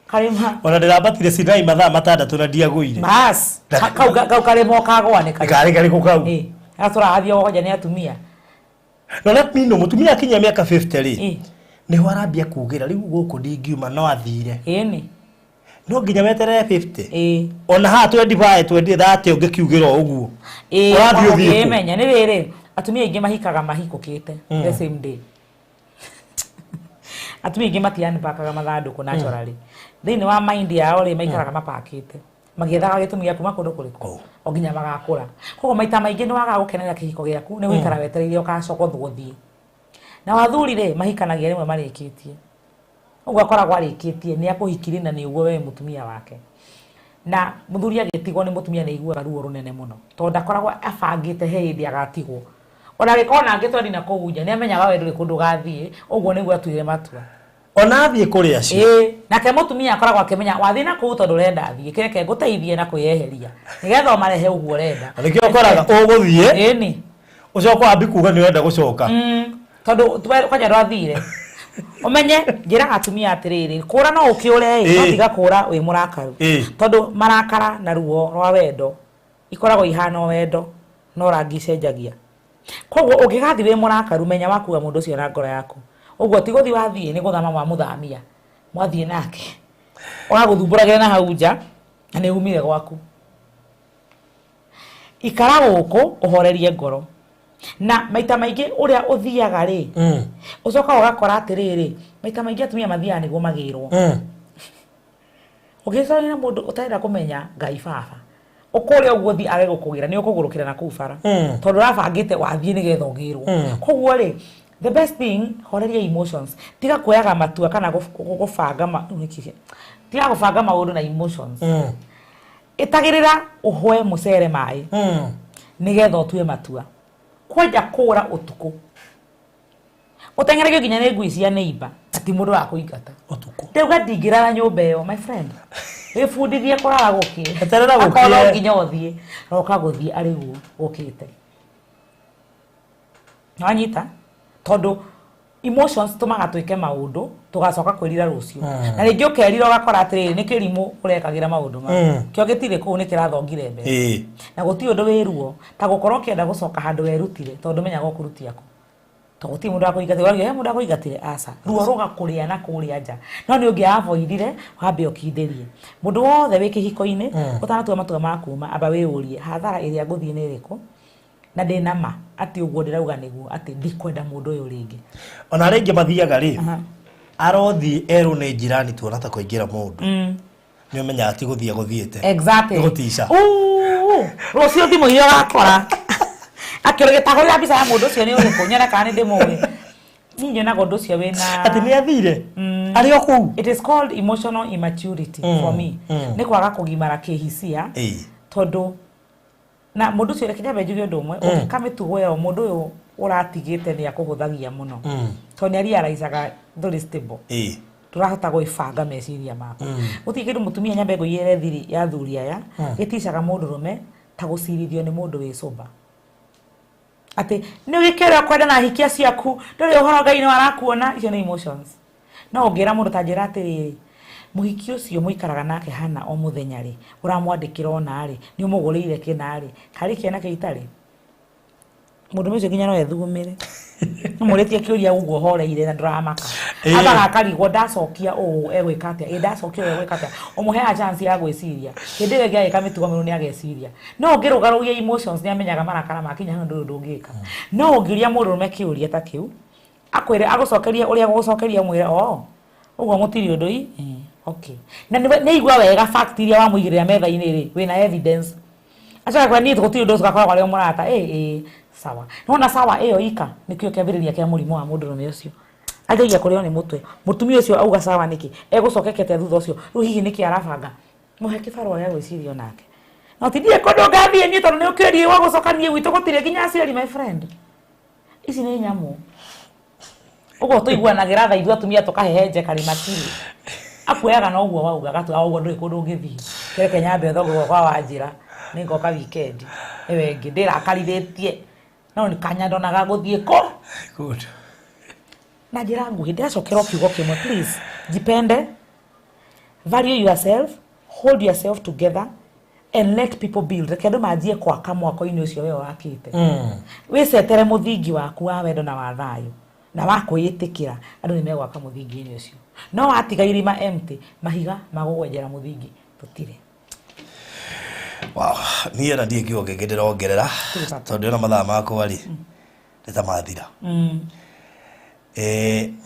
karĩma. Ona ndĩrambatire Sinai mathaa 6 na ndiagũire. Bas, kau karĩma ũkagũa nĩ karĩma. Karĩ karĩkũ kau? Ĩ, gatũrathiĩ kwanja nĩ atumia. No let me know, mũtumia akinyia mĩaka 50 rĩ, nĩho arambia kugĩra rĩu gũkũ ndingiuma, no athire. Ĩni. No nginya weterere 50? Ĩ. Ona haha 25, 20, 30 ũngĩkiugĩra o ũguo. Ĩ. Ũrathiĩ ũthiĩ kũ? Ũngĩmenya nĩ rĩrĩ. Atumia aingĩ mahikaga mahikũkĩte the same day. Atumia aingĩ matianpakaga mathandũkũ naturally. Thĩinĩ wa mind yao rĩ, maikaraga mapakĩte magĩethaga gĩtũmi gĩa kuma kũndũ kũrĩkũ o nginya magakũra. Koguo maita maingĩ nĩ wagaga gũkenera kĩhiko gĩaku, nĩ gũikara wetereire ũgacogothwo ũthiĩ. Na athuri rĩ, mahikanagia rĩmwe marĩkĩtie ũguo, akoragwo arĩkĩtie nĩ akũhikirie na nĩ ũguo we mũtumia wake. Na mũthuri agĩtigwo nĩ mũtumia nĩ aiguaga ruo rũnene mũno, tondũ ndakoragwo abangĩte he hĩndĩ agatigwo. Ona angĩkorwo nangĩ twendi na kũu nja, nĩ amenyaga we ndũrĩ kũndũ ũgathiĩ, ũguo nĩguo atuire matua. Ona athiĩ kũrĩ acio. Ĩĩ, nake mũtumia akoragwo akĩmenya wathiĩ na kũu tondũ ũrenda athiĩ, kĩreke ngũteithie na kwĩyeheria nĩgetha ũmarehe ũguo ũrenda. Na nĩkĩo ũkoraga ũgũthiĩ, ĩni, ũcoka wambi kuga nĩ ũrenda gũcoka. Tondũ kwanja ndwathire. Ũmenye njĩraga atumia atĩrĩrĩ, kũra no ũkĩũre ĩ, no tiga kũra wĩ mũrakaru, tondũ marakara na ruo rwa wendo ikoragwo ihana o wendo, no rangi icenjagia. Koguo ũngĩgathiĩ wĩ mũrakaru, menya wakuga mũndũ ũcio na ngoro yaku ũguo ti gũthiĩ wathiĩ, nĩ gũthama mwamũthamia, mwathiĩ nake ũragũthumbũragĩra na hau nja na nĩ umire gwaku. Ikara gũkũ ũhorerie ngoro. Na maita maingĩ ũrĩa ũthiaga rĩ, ũcokaga ũgakora atĩrĩrĩ, maita maingĩ atumia mathiaga nĩguo magĩrwo. Ũngĩcemania na mũndũ ũtarenda kũmenya Ngai baba, ũkũrĩa ũguo thiĩ age gũkũgĩra, nĩ ũkũgũrũkĩra na kũu bara, tondũ ũrabangĩte wathiĩ nĩgetha ũgĩrwo. Koguo rĩ, the best thing, horeria emotions. Tiga kuoyaga matua kana gũbanga tiga gũbanga maũndũ na emotions. Ĩtagĩrĩra ũhũe mũcere maĩ nĩgetha ũtue matua. Kwanja kũra ũtukũ ũteng'eregio nginya nĩ ngui cia neighbor, ati mũndũ wa kũingata. Ũtukũ. Ndauga ndingĩrara nyũmba ĩyo, my friend. Wĩbundithie kũrara gũkĩe. Eterera gũkĩe. Akorwo no nginya ũthiĩ, roka gũthiĩ arĩ guo gũkĩte. Wanyita? Tondũ emotions tũmaga twĩke maũndũ tũgacoka kwĩrira rũciũ, na rĩngĩ ũkerira ũgakora atĩrĩrĩ, nĩ kĩrimũ ũrekagĩra maũndũ mau. Kĩo gĩtirĩ kũu, nĩ kĩrathongire mbere. Na gũtirĩ ũndũ wĩ ruo ta gũkorwo ũkĩenda gũcoka handũ werutire, tondũ ndũmenyaga ũkũrutia kũ, tondũ gũtirĩ mũndũ wakũingatire. Waria he mũndũ wakũingatire, aca, ruo rũgakũrĩa na kũrĩa nja. No nĩ ũngĩ avoidire wambe ũkindĩrie. Mũndũ wothe wĩ kĩhiko-inĩ, ũtanatua matua ma kuma, amba wĩyũrie hathara ĩrĩa ngũthiĩ nĩ ĩrĩkũ, na ndĩna ma atĩ ũguo ndĩrauga nĩguo atĩ ndikwenda mũndũ ũyũ rĩngĩ. Ona arĩa aingĩ mathiaga rĩ, arothiĩ erwo nĩ njirani tuona ta kũingĩra mũndũ, nĩ ũmenyaga ti gũthiĩ gũthiĩte. Nĩ gũtica. Uu, rũciũ thimũ iria ũgakora akĩũrĩte tagũrĩra mbica ya mũndũ ũcio nĩ ũrĩkũ, nyone kana nĩ ndĩmũĩ. Niĩ nyonaga ũndũ ũcio wĩna Atĩ nĩ athire arĩ o kũu. It is called emotional immaturity for me. Nĩ kwaga kũgimara kĩhisia. Tondũ na mũndũ ũcio, reke nyambe njuge ũndũ ũmwe, ũngĩka mĩtugo ĩyo, mũndũ ũyũ ũratigĩte nĩ akũhũthagia mũno, tondũ nĩ arealizaga ndũrĩ stable, ndũrahota gwĩbanga meciria maku. Gũtirĩ kĩndũ, mũtumia, nyambe ngũigĩre thiri ya athuri aya, gĩticaga mũndũrũme ta gũcirithio nĩ mũndũ wĩ sober, atĩ nĩ wĩke ũrĩa ũkwenda na ahikia ciaku, ndũrĩ ũhoro, Ngai no arakuona. Icio nĩ emotions. No ũngĩra mũndũ ta njĩra atĩrĩrĩ, mũhiki ũcio mũikaraga nake hana o mũthenya rĩ, ũramwandĩkĩra ona rĩ, nĩ ũmũgũrĩire kĩna rĩ, karĩ kĩana kĩo itarĩ mũndũ ũcio nginya no ethugumĩre. Mũrĩtie kĩũria ũguo horeire na ndũramaka. Ambaga akarigwo, ndacokia ũũ egwĩka atĩa? Ĩ ndacokia ũũ egwĩka atĩa? Ũmũheaga chance ya gwĩciria. Hĩndĩ ĩyo ĩngĩ agĩka mĩtugo mĩũru nĩ ageciria. No ũngĩrũgarũgia emotions, nĩ amenyaga marakara makinya hau ndũrĩ ũndũ ũngĩka. No ũngĩũria mũndũrũme kĩũria ta kĩu, akwĩre, agũcokerie ũrĩa agũgũcokeria, ũmwĩre o ũguo mũtirĩ ũndũ i okay, na nĩ aigua wega fact iria wamũigĩrĩra metha-inĩ rĩ, wĩna evidence. Acoka kwĩra niĩ gũtirĩ ũndũ, tũgakoragwo arĩ o mũrata. Ĩ sawa, nona sawa ĩyo ika nĩkĩo kĩambĩrĩria kĩa mũrimũ wa mũndũrũme ũcio. Anjagia kũrĩo nĩ mũtwe. Mũtumia ũcio auga sawa nĩkĩ, egũcokekete thutha ũcio rĩu hihi nĩkĩ arabanga? Mũhe kĩbarũa gĩa gwĩciria onake. No ti ndiĩ kũndũ ngathiĩ niĩ, tondũ nĩ ũkĩrie wa gũcoka niĩ gwitũ gũtirĩ nginya aciari. My friend, ici nĩ nyamũ ũguo tũiguanagĩra tha ithuĩ atumia tũkahehenjeka rĩ, matirĩ akuoyaga na ũguo wauga agatua ũguo ndũrĩ kũndũ ũngĩthiĩ. Kĩreke nyambe thongo kwa wanjĩra nĩ ngoka weekend ĩyo ĩngĩ ndĩrakarithĩtie, no nĩ kanya ndonaga gũthiĩ kũ. Good. Na njĩra nguhĩ ndĩracokera o kiugo kĩmwe: please, jipende, value yourself, hold yourself together and let people build. Reke andũ manjie gwaka mwako-inĩ ũcio we wakĩte. Wĩcetere mũthingi waku wa wendo na wa thayũ na wa kwĩĩtĩkĩra. Andũ nĩ megwaka mũthingi-inĩ ũcio. No watiga irima empty, mahiga ma gũgwenjera mũthingi tũtirĩ. Wow, niĩ ona ndiĩ kiugo kĩngĩ ndĩrongerera, tondũ ndĩrona mathaa makwa rĩ. Nĩ ta mathira.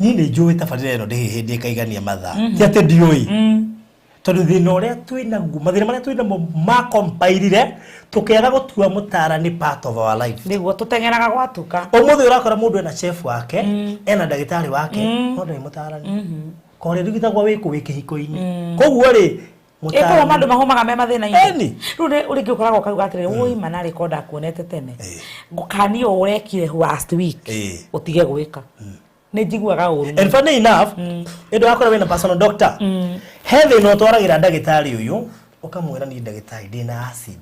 Niĩ nĩ njũĩ tabarĩra ĩno ndĩhĩ hĩndĩ ĩkaigania mathaa, ti atĩ ndiũĩ, tondũ thĩna ũrĩa twĩ naguo, mathĩna marĩa twĩ namo makompairire tũkĩaga gũtua mũtarani part of our life. Nĩguo tũteng'eraga gwatuka. Ũmũthĩ ũrakora mũndũ ena chef wake, ena ndagĩtarĩ wake, no ndarĩ mũtarani korĩa rigitagwo wĩkũ wĩ kĩhiko-inĩ. Koguo rĩ, ĩkorwo mandũ mahomaga me mathĩna-inĩ. Eni. Rĩu nĩ rĩngĩ ũkoragwo ũkauga atĩrĩrĩ, wũi mana rĩ, ko ndakuonete tene, ngũkania ũũ ũrekire last week, ũtige gwĩka. Nĩ njiguaga ũru. And funny enough, ĩndũ wakora wĩna personal doctor, he thĩna ũtwaragĩra ndagĩtarĩ ũyũ, ũkamwĩra, "Niĩ ndagĩtarĩ ndĩna acid."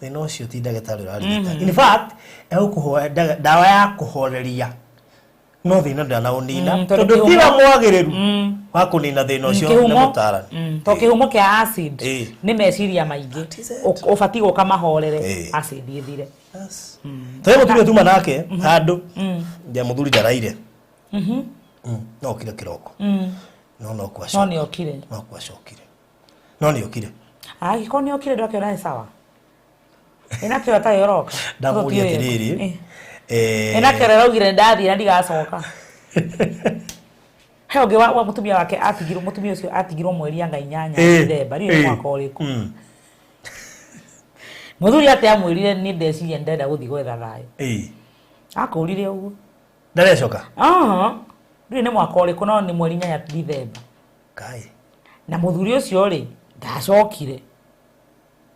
Thĩna ũcio ti ndagĩtarĩ ũrarigita. In fact, egũkũhoya ndawa ya kũhoreria, no thĩna ndanaũnina, tondũ tondũ tiga mwagĩrĩru wa kũnina thĩna ũcio nĩ kĩhumo mũtarani. To kĩhumo kĩa acid nĩ meciria maingĩ. That is it. Ũbatiĩ gũka mahorere, acid ĩthire. Yes. Tũrĩ mũtumia tuma nake handũ ya mũthuri ndaraire. No okire kĩroko, no no no kwacokire. Nĩ okire. No kwacokire, no nĩ okire. Angĩkorwo nĩ okire, ndwakĩona nĩ sawa, ĩnakĩo atarĩ ũroka. Ndamũria atĩrĩrĩ, ĩnakĩo ĩraugire ndathiĩ na ndigacoka. He ũngĩ wa mũtumia wake atigirwo, mũtumia ũcio atigirwo mweri anga 8 Dithemba, rĩu nĩ mwaka ũrĩkũ? Mũthuri atĩ amwĩrire, "Nĩ ndeciria ndĩrenda gũthiĩ gwetha thayũ." Akũrire ũguo. Ndarecoka. Aha. Rĩu nĩ mwaka ũrĩkũ? No nĩ mweri 8 Dithemba. Kai. Na mũthuri ũcio rĩ, ndacokire.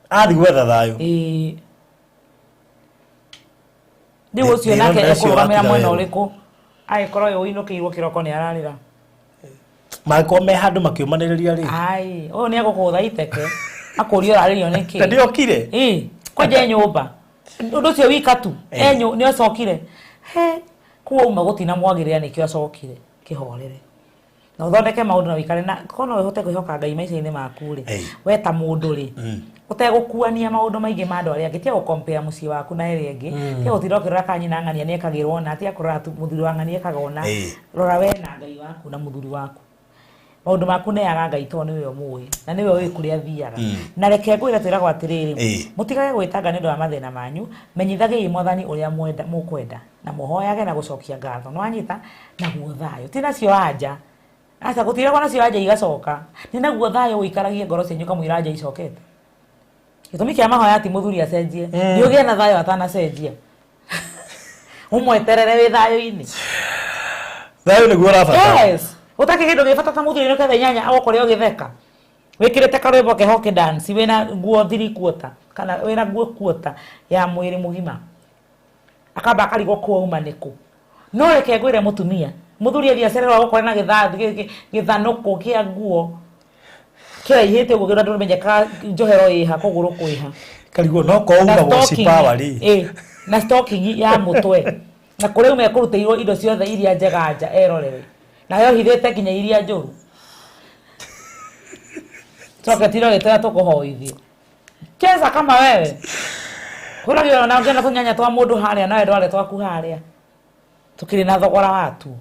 Athi gwetha thayũ. Ĩĩ, rĩu ũcio Thĩna nake ũcio ekũrũgamĩra ũratiga mwena werũ. ũrĩkũ agĩkorwo ũyũ ũinũkĩirwo kĩroko nĩ ararĩra? Mangĩkorwo me handũ makĩũmanĩrĩria rĩ. Ai, ũyũ nĩ egũkũgũtha iteke, akũrie ũrarĩrio nĩkĩ. Na ndĩokire. Ĩĩ, kwanja e nyũmba ũndũ ũcio wika tu. Nĩ acokire he kuo uma gũtina mwagĩrĩra, nĩkĩo acokire. Kĩhorere na ũthondeke maũndũ na ũikare na korwo no ũhote kwĩhoka Ngai maica-inĩ maku rĩ, we ta mũndũ rĩ, ũtegũkuania maũndũ maingĩ ma andũ arĩa angĩ, tiga gũkompea mũciĩ waku na ĩrĩa ĩngĩ, tiga gũtinda ũkĩrora kana nyina ng'ania nĩ ekagĩrwo ũna, tiga kũrora mũthuri wa ng'ania ekaga ũna. Rora we na Ngai waku na mũthuri waku. Maũndũ maku neaga Ngai, tondũ nĩwe ũmũĩ na nĩwe ũĩ kũrĩa athiaga. Na reke ngwĩre, twĩragwo atĩrĩrĩ, mũtigage gwĩtanga nĩ ũndũ wa mathĩna manyu, menyithagiai Mwathani ũrĩa mwenda mũkwenda na mũhoyage na gũcokia ngatho. Nĩwanyita? Naguo thayũ ti nacio anja, aca, gũtiragwo nacio anja igacoka, nĩ naguo thayũ ũikaragie ngoro cianyu kamũira anja icokete. Gĩtũmi kĩa mahoya ti mũthuri acenjie, nĩ ũgĩe na thayũ atanacenjia, ũmweterere wĩ thayũ-inĩ. Thayũ nĩguo ũrabatara. Yes, gũtakĩ kĩndũ gĩ bata ta mũthuri nĩ 8:00 agũkore ũgĩtheka wĩkĩrĩte karwĩmbo keho kĩdanci, wĩna nguo thiri kuota kana wĩna nguo kuota ya mwĩrĩ mũgima, akamba akarigwo kwauma nĩkũ. No reke ngwĩre mũtumia, mũthuri athiĩ acererwo agũkore na gĩthanũkũ kĩa nguo kĩraihĩte ũguo kĩrĩa ndũmenyekaga njohero ĩha, kũgũrũ kwĩha. Karigwo no kouma Na gũcipawa rĩ. Ĩ, na stocking ya mũtwe na kũrĩa uma ekũrutĩirwo indo ciothe iria njega nja erorere, nayo hithĩte nginya iria njũru. Coke tiro gĩtwĩra tũkũhoithie cheza kama wewe kũragio na ũngĩona tũnyanya twa mũndũ harĩa nawe ndware twaku harĩa, tũkĩrĩ na thogora watuo.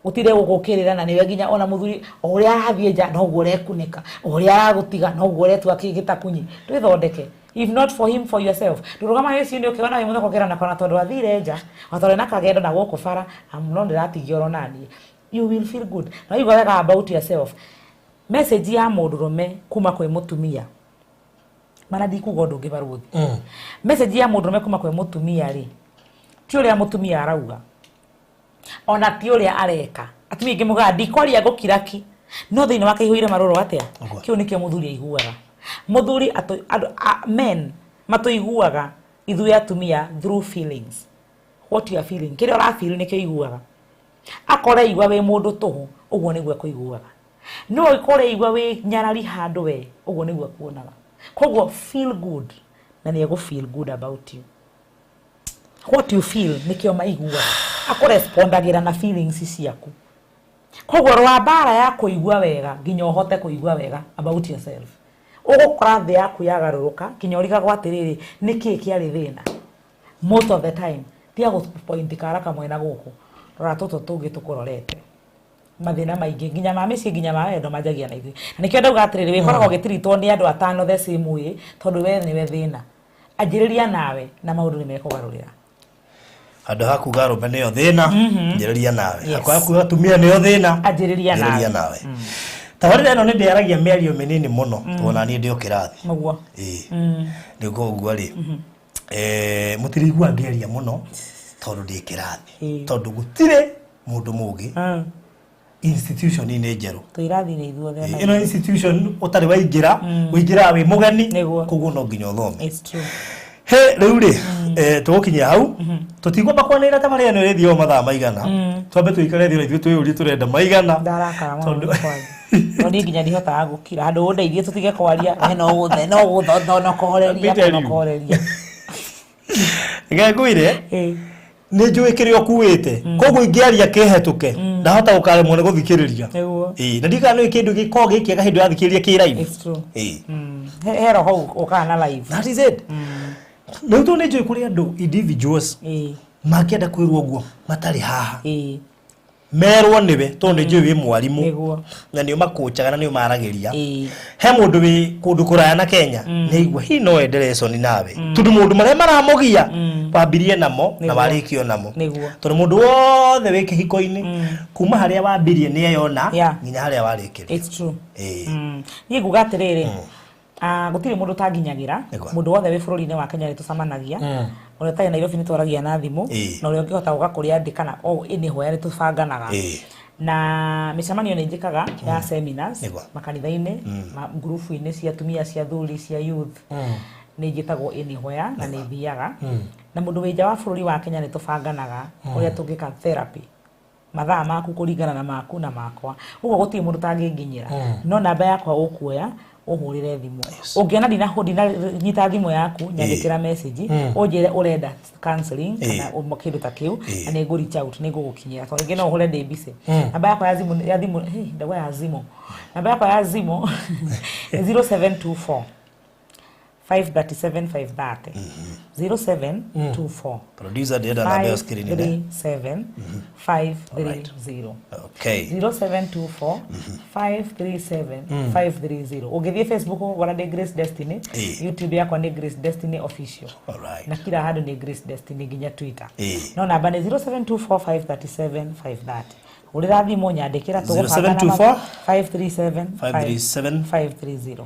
Gũtirĩ gũgũkĩrĩra na nĩwe nginya ona mũthuri o ũrĩa arathiĩ nja noguo ũrekunĩka, o ũrĩa aragũtiga noguo ũretua gĩtakunyi. Twĩthondeke, if not for him, for yourself. Ndũrũgama gĩciũ-inĩ ũkĩona wĩ mũthaka ũkĩra nakona tondũ athire nja o tondũ ena kagendo na gũkũ bara no ndĩratigia oro naniĩ. You will feel good na waigua wega about yourself. Message ya mũndũrũme kuma kwĩ mũtumia, mana ndikuga ũndũ ũngĩ barũthi, message ya mũndũrũme kuma kwĩ mũtumia rĩ, ti ũrĩa mũtumia arauga ona ti ũrĩa areka. Atumia aingĩ mugaga, "Ndikwaria, ngũkira ki," no thĩinĩ wake ihũire marũrũ atĩa. Ũguo. Kĩu nĩkĩo mũthuri aiguaga. Mũthuri andũ men matũiguaga ithuĩ atumia through feelings. What you are feeling, kĩrĩa ũrafeel nĩkĩo iguaga. Akora igua wĩ mũndũ tũhũ, ũguo nĩguo akũiguaga. No ĩkore igua wĩ nyarari handũ we, ũguo nĩguo akuonaga. Koguo feel good na nĩ egũ feel good about you. What you feel nĩkĩo maiguaga, akũrespondagĩra na feelings ciaku. Koguo rwa mbara ya kũigua wega nginya ũhote kũigua wega about yourself, ũgũkora thĩ yaku yagarũrũka nginya ũrigagwo atĩrĩrĩ, nĩkĩĩ kĩarĩ thĩna? Most of the time tiga gũpoint kara kamwe na gũkũ, rora tũtũ tũngĩ tũkũrorete. Mathĩna maingĩ nginya ma mĩciĩ, nginya ma wendo, manjagia na ithuĩ. Na nĩkĩo ndauga atĩrĩrĩ, wĩkoragwo ũgĩtiritwo nĩ andũ atano the same way, tondũ we nĩwe thĩna. Anjĩrĩria nawe na maũndũ nĩ mekũgarũrĩra. Handũ ha kuga arũme nĩo thĩna, njĩrĩria nawe. Yes. Handũ ha kuga atumia nĩo thĩna, Anjĩrĩria nawe. njĩrĩria nawe. Tabarĩra ĩno nĩ ndĩaragia mĩario mĩnini mũno tondũ na niĩ ndĩ o kĩrathi. Mũguo. Ĩĩ. Nĩ koguo rĩ, mũtirĩigua ngĩaria mũno tondũ ndĩ kĩrathi. Ĩĩ. Tondũ gũtirĩ mũndũ mũgĩ institution-inĩ njerũ. Twĩ irathi-inĩ ithuothe ona Ĩno institution ũtarĩ waingĩra, ũingĩraga wĩ mũgeni, Nĩguo. koguo no nginya ũthome. It's true. He rĩu rĩ, tũgũkinyia hau, tũtigwamba kwanĩrĩra tabarĩra ĩno ĩrĩthiĩ o mathaa maigana, twambe tũikare thĩ ona ithuĩ twĩyũrie tũrenda maigana. Ndarakara mũno Tondũ- nĩ kwaria. Tondũ niĩ nginya ndihotaga gũkira handũ ũndeithie tũtige kwaria we no gũthe no gũthonokoreria Let me tell you. konokoreria. Reke ngwĩre, Ĩĩ. nĩ njũĩ kĩrĩa ũkuĩte, koguo ingĩaria kĩhetũke ndahota gũkaremwo nĩ gũthikĩrĩria. Nĩguo. Ĩĩ, na ndikana nĩ kĩndũ gĩkoragwo gĩ kĩega hĩndĩ ũrathikĩrĩria kĩ live. It's true. Ĩĩ. He roho ũkaga na live. That is it. Rĩu tondũ nĩ njũĩ kũrĩ andũ individuals Ĩĩ. mangĩenda kwĩrwo ũguo matarĩ haha, Ĩĩ. merwo nĩwe tondũ nĩ njũĩ wĩ mwarimũ Nĩguo. na nĩ ũmakũnjaga na nĩ ũmaragĩria. Ĩĩ. He mũndũ wĩ kũndũ kũraya na Kenya nĩ aigua hihi no ende lesson nawe, tondũ mũndũ marĩa maramũgia wambirie namo na Nĩguo. warĩkio namo. Nĩguo. Tondũ mũndũ wothe wĩ kĩhiko-inĩ kuma harĩa wambirie nĩ eyona Yeah. nginya harĩa warĩkĩria. It's true. Ĩĩ. Niĩ nguga atĩrĩrĩ, gũtirĩ mũndũ ũtanginyagĩra. Nĩguo. Mũndũ wothe wĩ bũrũri-inĩ wa Kenya nĩ tũcemanagia. Ũrĩa ũtarĩ Nairobi nĩ twaragia na thimũ, Ĩĩ. na ũrĩa ũngĩhota gũka kũrĩa ndĩ kana o anywhere nĩ tũbanganaga. Ĩĩ. Na mĩcemanio nĩ njĩkaga ya seminars Nĩguo. makanitha-inĩ, ngurubu-inĩ cia atumia, cia athuri, cia youth. Nĩ njĩtagwo anywhere na nĩ thiaga. Na mũndũ wĩ nja wa bũrũri wa Kenya nĩ tũbanganaga ũrĩa tũngĩka therapy, mathaa maku kũringana na maku na makwa. Ũguo gũtirĩ mũndũ ũtangĩnginyĩra. No namba yakwa ũkuoya ũhũrĩre thimũ. Ũngĩona ndinanyita thimũ yaku, nyandĩkĩra message ũnjĩre ũrenda counseling kana kĩndũ ta kĩu, na nĩ ngũ reach out, nĩ ngũgũkinyĩra. Tondũ rĩngĩ no ũhũre ndĩ busy. Namba yakwa ya thimũ, ya thimũ, hey, ndauga ya thimũ. Namba yakwa ya thimũ nĩ 0724 537 530. 0724 Producer ndĩrenda namba ĩyo screen-inĩ. 537 530. Okay. 0724 537 530. Ũngĩthiĩ Facebook ũgũkora nĩ Grace Destiny. Ĩĩ. YouTube yakwa nĩ Grace Destiny Official. Alright. Na kila handũ nĩ Grace Destiny nginya Twitter. Ĩĩ. No namba nĩ 0724 537 530. Hũrĩra thimũ, nyandĩkĩra, tũgũbangana. 0724 537 537 530.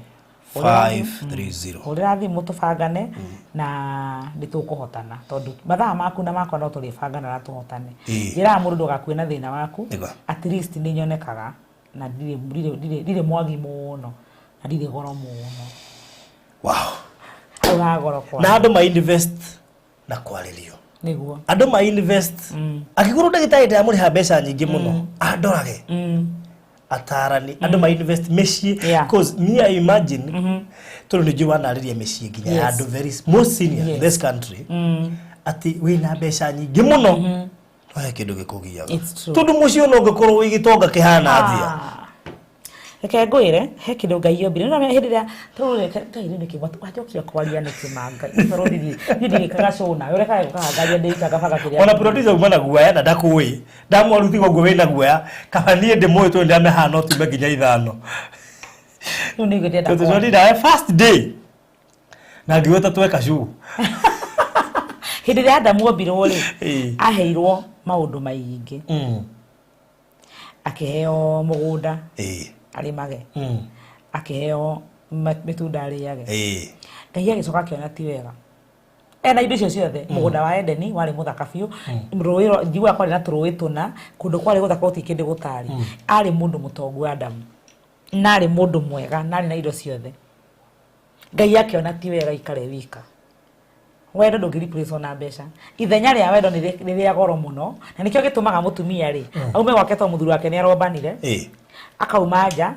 530. Hũrĩra thimũ tũbangane na nĩ tũkũhotana, tondũ mathaa maku na makwa no tũrĩbangana na tũhotane. Ĩĩ. Njĩraga mũndũ ndũgakue na thĩna waku. Nĩguo. At least nĩ nyonekaga na ndirĩ mwagi mũno na ndirĩ goro mũno. Wow. Hau ha goro kwa Na andũ ma invest na kwarĩrio. Nĩguo. Andũ ma invest angĩkorwo ndagĩtarĩ ndĩramũrĩha mbeca nyingĩ mũno andorage, atarani andũ ma invest mĩciĩ. Yeah. Cause me, I imagine, tondũ nĩ njũĩ wanarĩria mĩciĩ nginya ya andũ very most senior in this country, atĩ wĩna mbeca nyingĩ mũno no he kĩndũ gĩkũgiaga. It's true. Tondũ mũciĩ ũno ũngĩkorwo wĩ gĩtonga kĩhana atĩa? Ah. Reke ngwĩre, he kĩndũ Ngai ombire. Nĩ hĩndĩ ĩrĩa tondũ reke Ngai rĩu nĩkĩ wanjokia kwaria nĩkĩ ma Ngai, tondũ niĩ ndirĩkaga show nawe ũrekaga gũkaga ngaria ndĩikaga banga kĩrĩa. Ona producer uma na guoya na ndakũĩ ndamwaruthiga ũguo wĩna guoya, kaba niĩ ndĩmũĩ tondũ ndĩramehana no tume nginya 5. Rĩu nĩguo ndĩrenda Tondũ kwaria. tondũ first day na ngĩgweta tweka show. Hĩndĩ ĩrĩa Adamu ombirwo rĩ, Ĩĩ. aheirwo maũndũ maingĩ. Akĩheo mũgũnda arĩmage, akĩheo mĩtunda arĩage. Ngai agĩcoka akĩona ti wega ena indo icio ciothe. Mũgũnda wa Edeni warĩ mũthaka biũ, rũĩ njiguaga kwarĩ na tũrũĩ tũna, kũndũ kwarĩ gũthaka gũtirĩ kĩndũ gũtarĩ. Arĩ mũndũ mũtongu Adamu, na arĩ mũndũ mwega, na arĩ na indo ciothe. Ngai akĩona ti wega ikare wika. Wendo ndũngĩ replace na mbeca. Ithenya rĩa wendo nĩ rĩa goro mũno, na nĩkĩo gĩtũmaga mũtumia rĩ aume gwake, tondũ mũthuri wake nĩ arombanire, akauma nja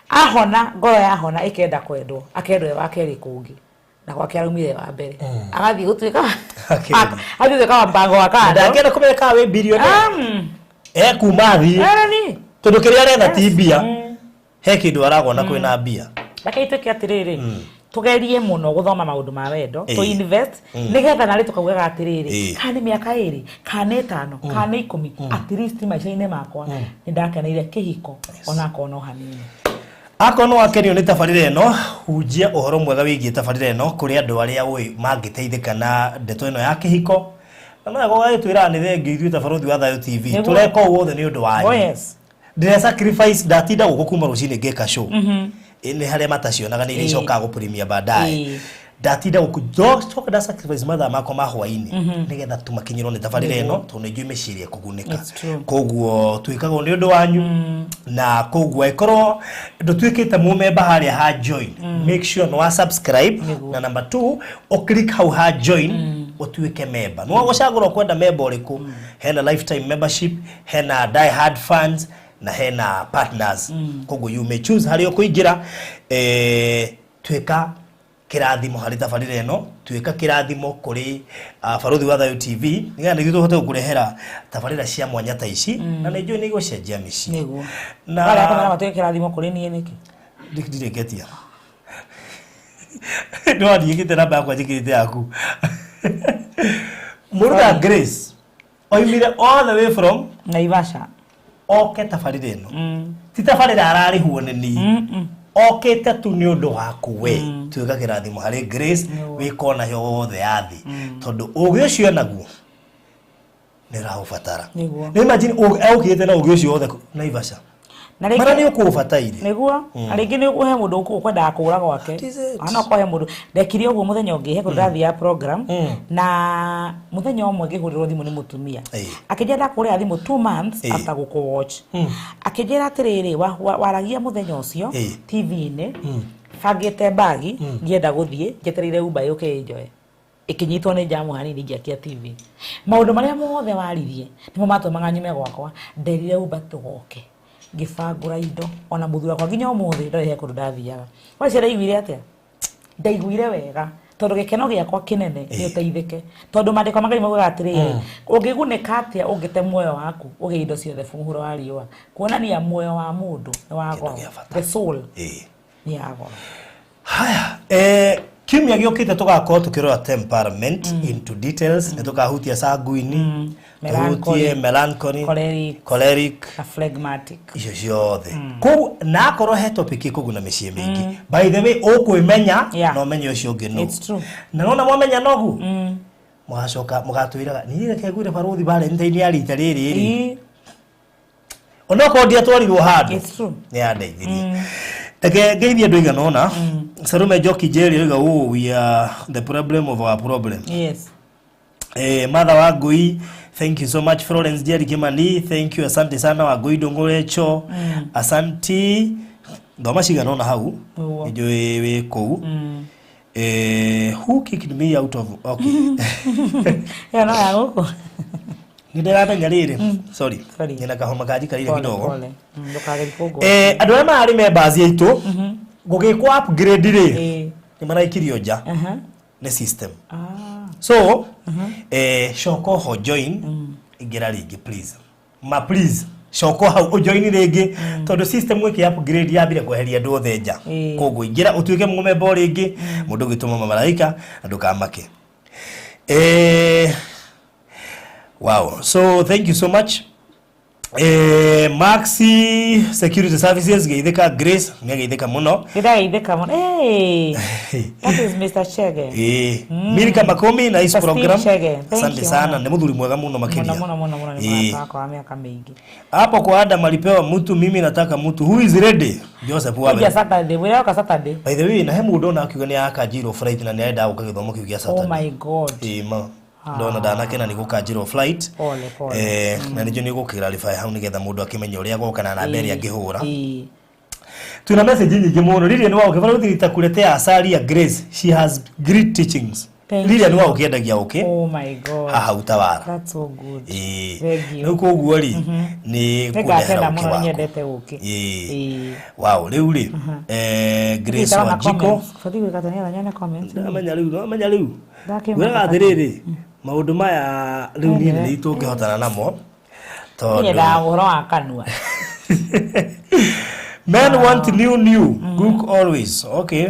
ahona, ngoro yahona ĩkenda kwendwo, akendwo e wa kerĩ kũngĩ, na gwake araumire wa mbere, agathiĩ gũtuĩka Akendi. athiĩ gũtuĩka wa mpango wa kando. Ndangĩenda kũmenya kana wĩ billionaire ekuma athiĩ, Erani. tondũ kĩrĩa aretha ti mbia, he kĩndũ aragona kwĩna mbia. Reke ituĩke atĩrĩrĩ, tugerie mũno gũthoma maũndũ ma wendo, Ĩĩ. tũ invest nĩgetha narĩ tũkaugaga atĩrĩrĩ, kana nĩ mĩaka 2, kana nĩ 5, kana nĩ 10, at least maica-inĩ makwa nĩ ndakeneire kĩhiko onakorwo no hanini. Akorwo nĩ wakenio nĩ tabarĩra ĩno, hunjia ũhoro mwega wĩgiĩ tabarĩra ĩno kũrĩ andũ arĩa ũĩ mangĩteithĩka na ndeto ĩno ya kĩhiko. Na no gũgagĩtwĩra nĩ thengiũ ithuĩ ta Barũthi wa Thayũ TV. Nĩguo. Tũreka ũũ wothe nĩ ũndũ wanyu. Oh yes. Ndĩre sacrifice ndatinda gũkũ kuma rũcinĩ ngĩka show. Ĩ, nĩ harĩa matacionaga nĩ iria Ĩĩ. icokaga gũprimia baadaye. Ĩĩ. Ndatinda gũkũ njoka nda sacrifice mathaa makwa ma hwainĩ nĩgetha tũmakinyĩrwo nĩ tabarĩra ĩno tondũ nĩ njũĩ mĩciĩ ĩrĩa ĩkũgunĩka. It's true. Koguo twĩkaga ũũ nĩ ũndũ wanyu na koguo ĩkorwo ndũtuĩkĩte mũmemba harĩa ha join, make sure nĩ wa subscribe. Nĩguo. Na number 2 ũclick hau ha join ũtuĩke memba. Nĩ wagũcagũra ũkwenda memba ũrĩkũ. Hena lifetime membership, hena die hard fans na hena partners. Koguo you may choose harĩa ũkũingĩra. Tuĩka kĩrathimo harĩ tabarĩra ĩno, tuĩka kĩrathimo kũrĩ Barũthi wa Thayũ TV nĩgetha nĩguo tũhote gũkũrehera tabarĩra cia mwanya ta ici na nĩ njũĩ nĩ igũcenjia mĩciĩ. Nĩguo. Na Wale akomera matuĩke kĩrathimo kũrĩ niĩ nĩkĩ? Ndirĩketia no ndiĩkĩte namba yakwa njĩkĩrĩte yaku. Mũruta Grace oimire all the way from Naivasha. Oke tabarĩra ĩno ti tabarĩra ararĩhwo nĩ niĩ, okĩte tu nĩ ũndũ waku we. Tuĩka kĩrathimo harĩ Grace wĩ kona yothe ya thĩ tondũ ũgĩ ũcio naguo nĩ ũraũbatara. Nĩguo. Nĩ imagine okĩte na ũgĩ ũcio wothe Naivasha Na mara nĩ rĩngĩ ũkũũbataire. Nĩguo. Na rĩngĩ nĩ ũhe mũndũ ũkwendaga kũũra gwake. That is it. Ona okorwo he mũndũ ndekire ũguo mũthenya ũngĩ he kũndũ ndathiaga program na mũthenya ũmwe ngĩhũrĩrwo thimũ nĩ mũtumia. Ĩĩ. Akĩnjĩra ndakũhũrĩra thimũ 2 months Ĩĩ. after gũkũ watch. Akĩnjĩra atĩrĩrĩ, waragia mũthenya ũcio Ĩĩ. TV-inĩ, bangĩte mbagi ngĩenda gũthiĩ njetereire Uber yũke ĩnjoe, ĩkĩnyitwo nĩ jamu hanini ngĩakia TV. Maũndũ marĩa mothe waririe nĩmo matũmaga nyume gwakwa. Nderire Uber tũgoke, ngĩbangũra indo ona mũthuri wakwa nginya ũmũthĩ ndarĩ he kũndũ ndathiaga. Wacia ndaiguire atĩa? Ndaiguire wega tondũ gĩkeno gĩakwa kĩnene nĩ ũteithĩke, tondũ maandĩko ma Ngai maugaga atĩrĩrĩ, ũngĩgunĩka atĩa ũngĩte muoyo waku ũgĩe indo ciothe mũhuro wa riũa? Kuonania muoyo wa mũndũ nĩ wa goro. Kĩndũ kĩa bata. The soul Ĩĩ. nĩ ya goro. Haya, kiumia gĩũkĩte tũgakorwo tũkĩrora temperament into details. Nĩ tũkahutia sanguine, tũhutie Melancholy, melancholy, choleric, choleric na phlegmatic. Icio ciothe. Koguo na akorwo he topic ĩkũguna mĩciĩ mĩingĩ, by the way, ũkwĩmenya na ũmenye ũcio ũngĩ no. It's true. Na nona mwamenya nogu mũgacoka mũgatwĩraga niĩ reke ngwĩre Barũthi Valentine ya rita rĩrĩ rĩ onokorwo ndiatwarirwo handũ It's true. nĩ yandeithirie. Reke ngeithie andũ aigana ũna. Sarume Njoki Njeri oiga, "Oh, we are the problem of our problem." Martha Wangui, thank you so much. Florence Jerry Kimani, thank you, asante sana. Wangui Ndung'urecho, asanti. Thoma cigana ũna hau. Nĩguo. Nĩnjũĩ wĩ kũu. Who kicked me out of, okay. Ĩyo no ya gũkũ. Nĩ ndĩramenya rĩrĩ, sorry. Sorry. Nyina kahoma kanjikarire Pole, kidogo. pole. Ndũkagerie kũngwa. Andũ arĩa mararĩ members aitũ gũgĩkwo upgrade rĩ, nĩ maraikirio nja nĩ system. So coka oho join, ingĩra rĩngĩ please, ma please coka hau ũjoin rĩngĩ tondũ system ĩkĩ upgrade yambire kweheria andũ othe nja. Koguo ingĩra ũtuĩke mũmemba o rĩngĩ, mũndũ ũgĩtũma mamaraika na ndũkamake. Wow, so thank you so much. Maxi Security Services, geithĩka. Grace nĩ ageithĩka mũno. Ndĩrageithĩka mũno. Hey, that is Mr. Chege. Milka Makomi, nice Mr. Steve program. Chege, thank Asante you. sana, nĩ mũthuri mwega mũno Mũno makĩria. mũno mũno mũno, nĩ mũrata wakwa wa mĩaka mĩingĩ. Hapo kwa Adam alipewa mtu, mimi nataka mtu who is ready. Joseph Kuja Wabe. Saturday, mwĩra oka Saturday. By the way, na he mũndũ ona akiuga nĩ akanjirwo flight na nĩ arenda gũka gĩthomo kĩu kĩa Oh Saturday. my God. Ĩĩ ma. Ndona ndanakena nĩ gũkanjirwo flight. Pole pole. Na nĩnjũĩ nĩ ũgũkĩrarify hau nĩgetha mũndũ akĩmenye ũrĩa agoka na namba ĩrĩa angĩhũra. Tuna message nyingĩ mũno. Lilian wa ũkĩ Barũthi nitakuletea asali ya Grace. She has great teachings. Thank Lilian wa ũkĩendagia ũkĩ Oh my God. haha Utawala. That's so good. Ĩĩ. Thank you. Rĩu koguo rĩ nĩ kũndehera Nĩngakena ũkĩ mũno, waku. nyendete ũkĩ. Ĩĩ. Ĩĩ. Wow, rĩu rĩ Grace Ndĩraona Wanjiko. comments. Batiĩ gwĩka atĩa nĩgetha nyone comments? Ndamenya rĩu, ndamenya rĩu. Ndakĩmaka. Ngwĩraga atĩrĩrĩ, maũndũ maya rĩu niĩ nĩ tũngĩhotana namo tondũ Nyendaga ũhoro wa kanua. Men want new new look always. Okay.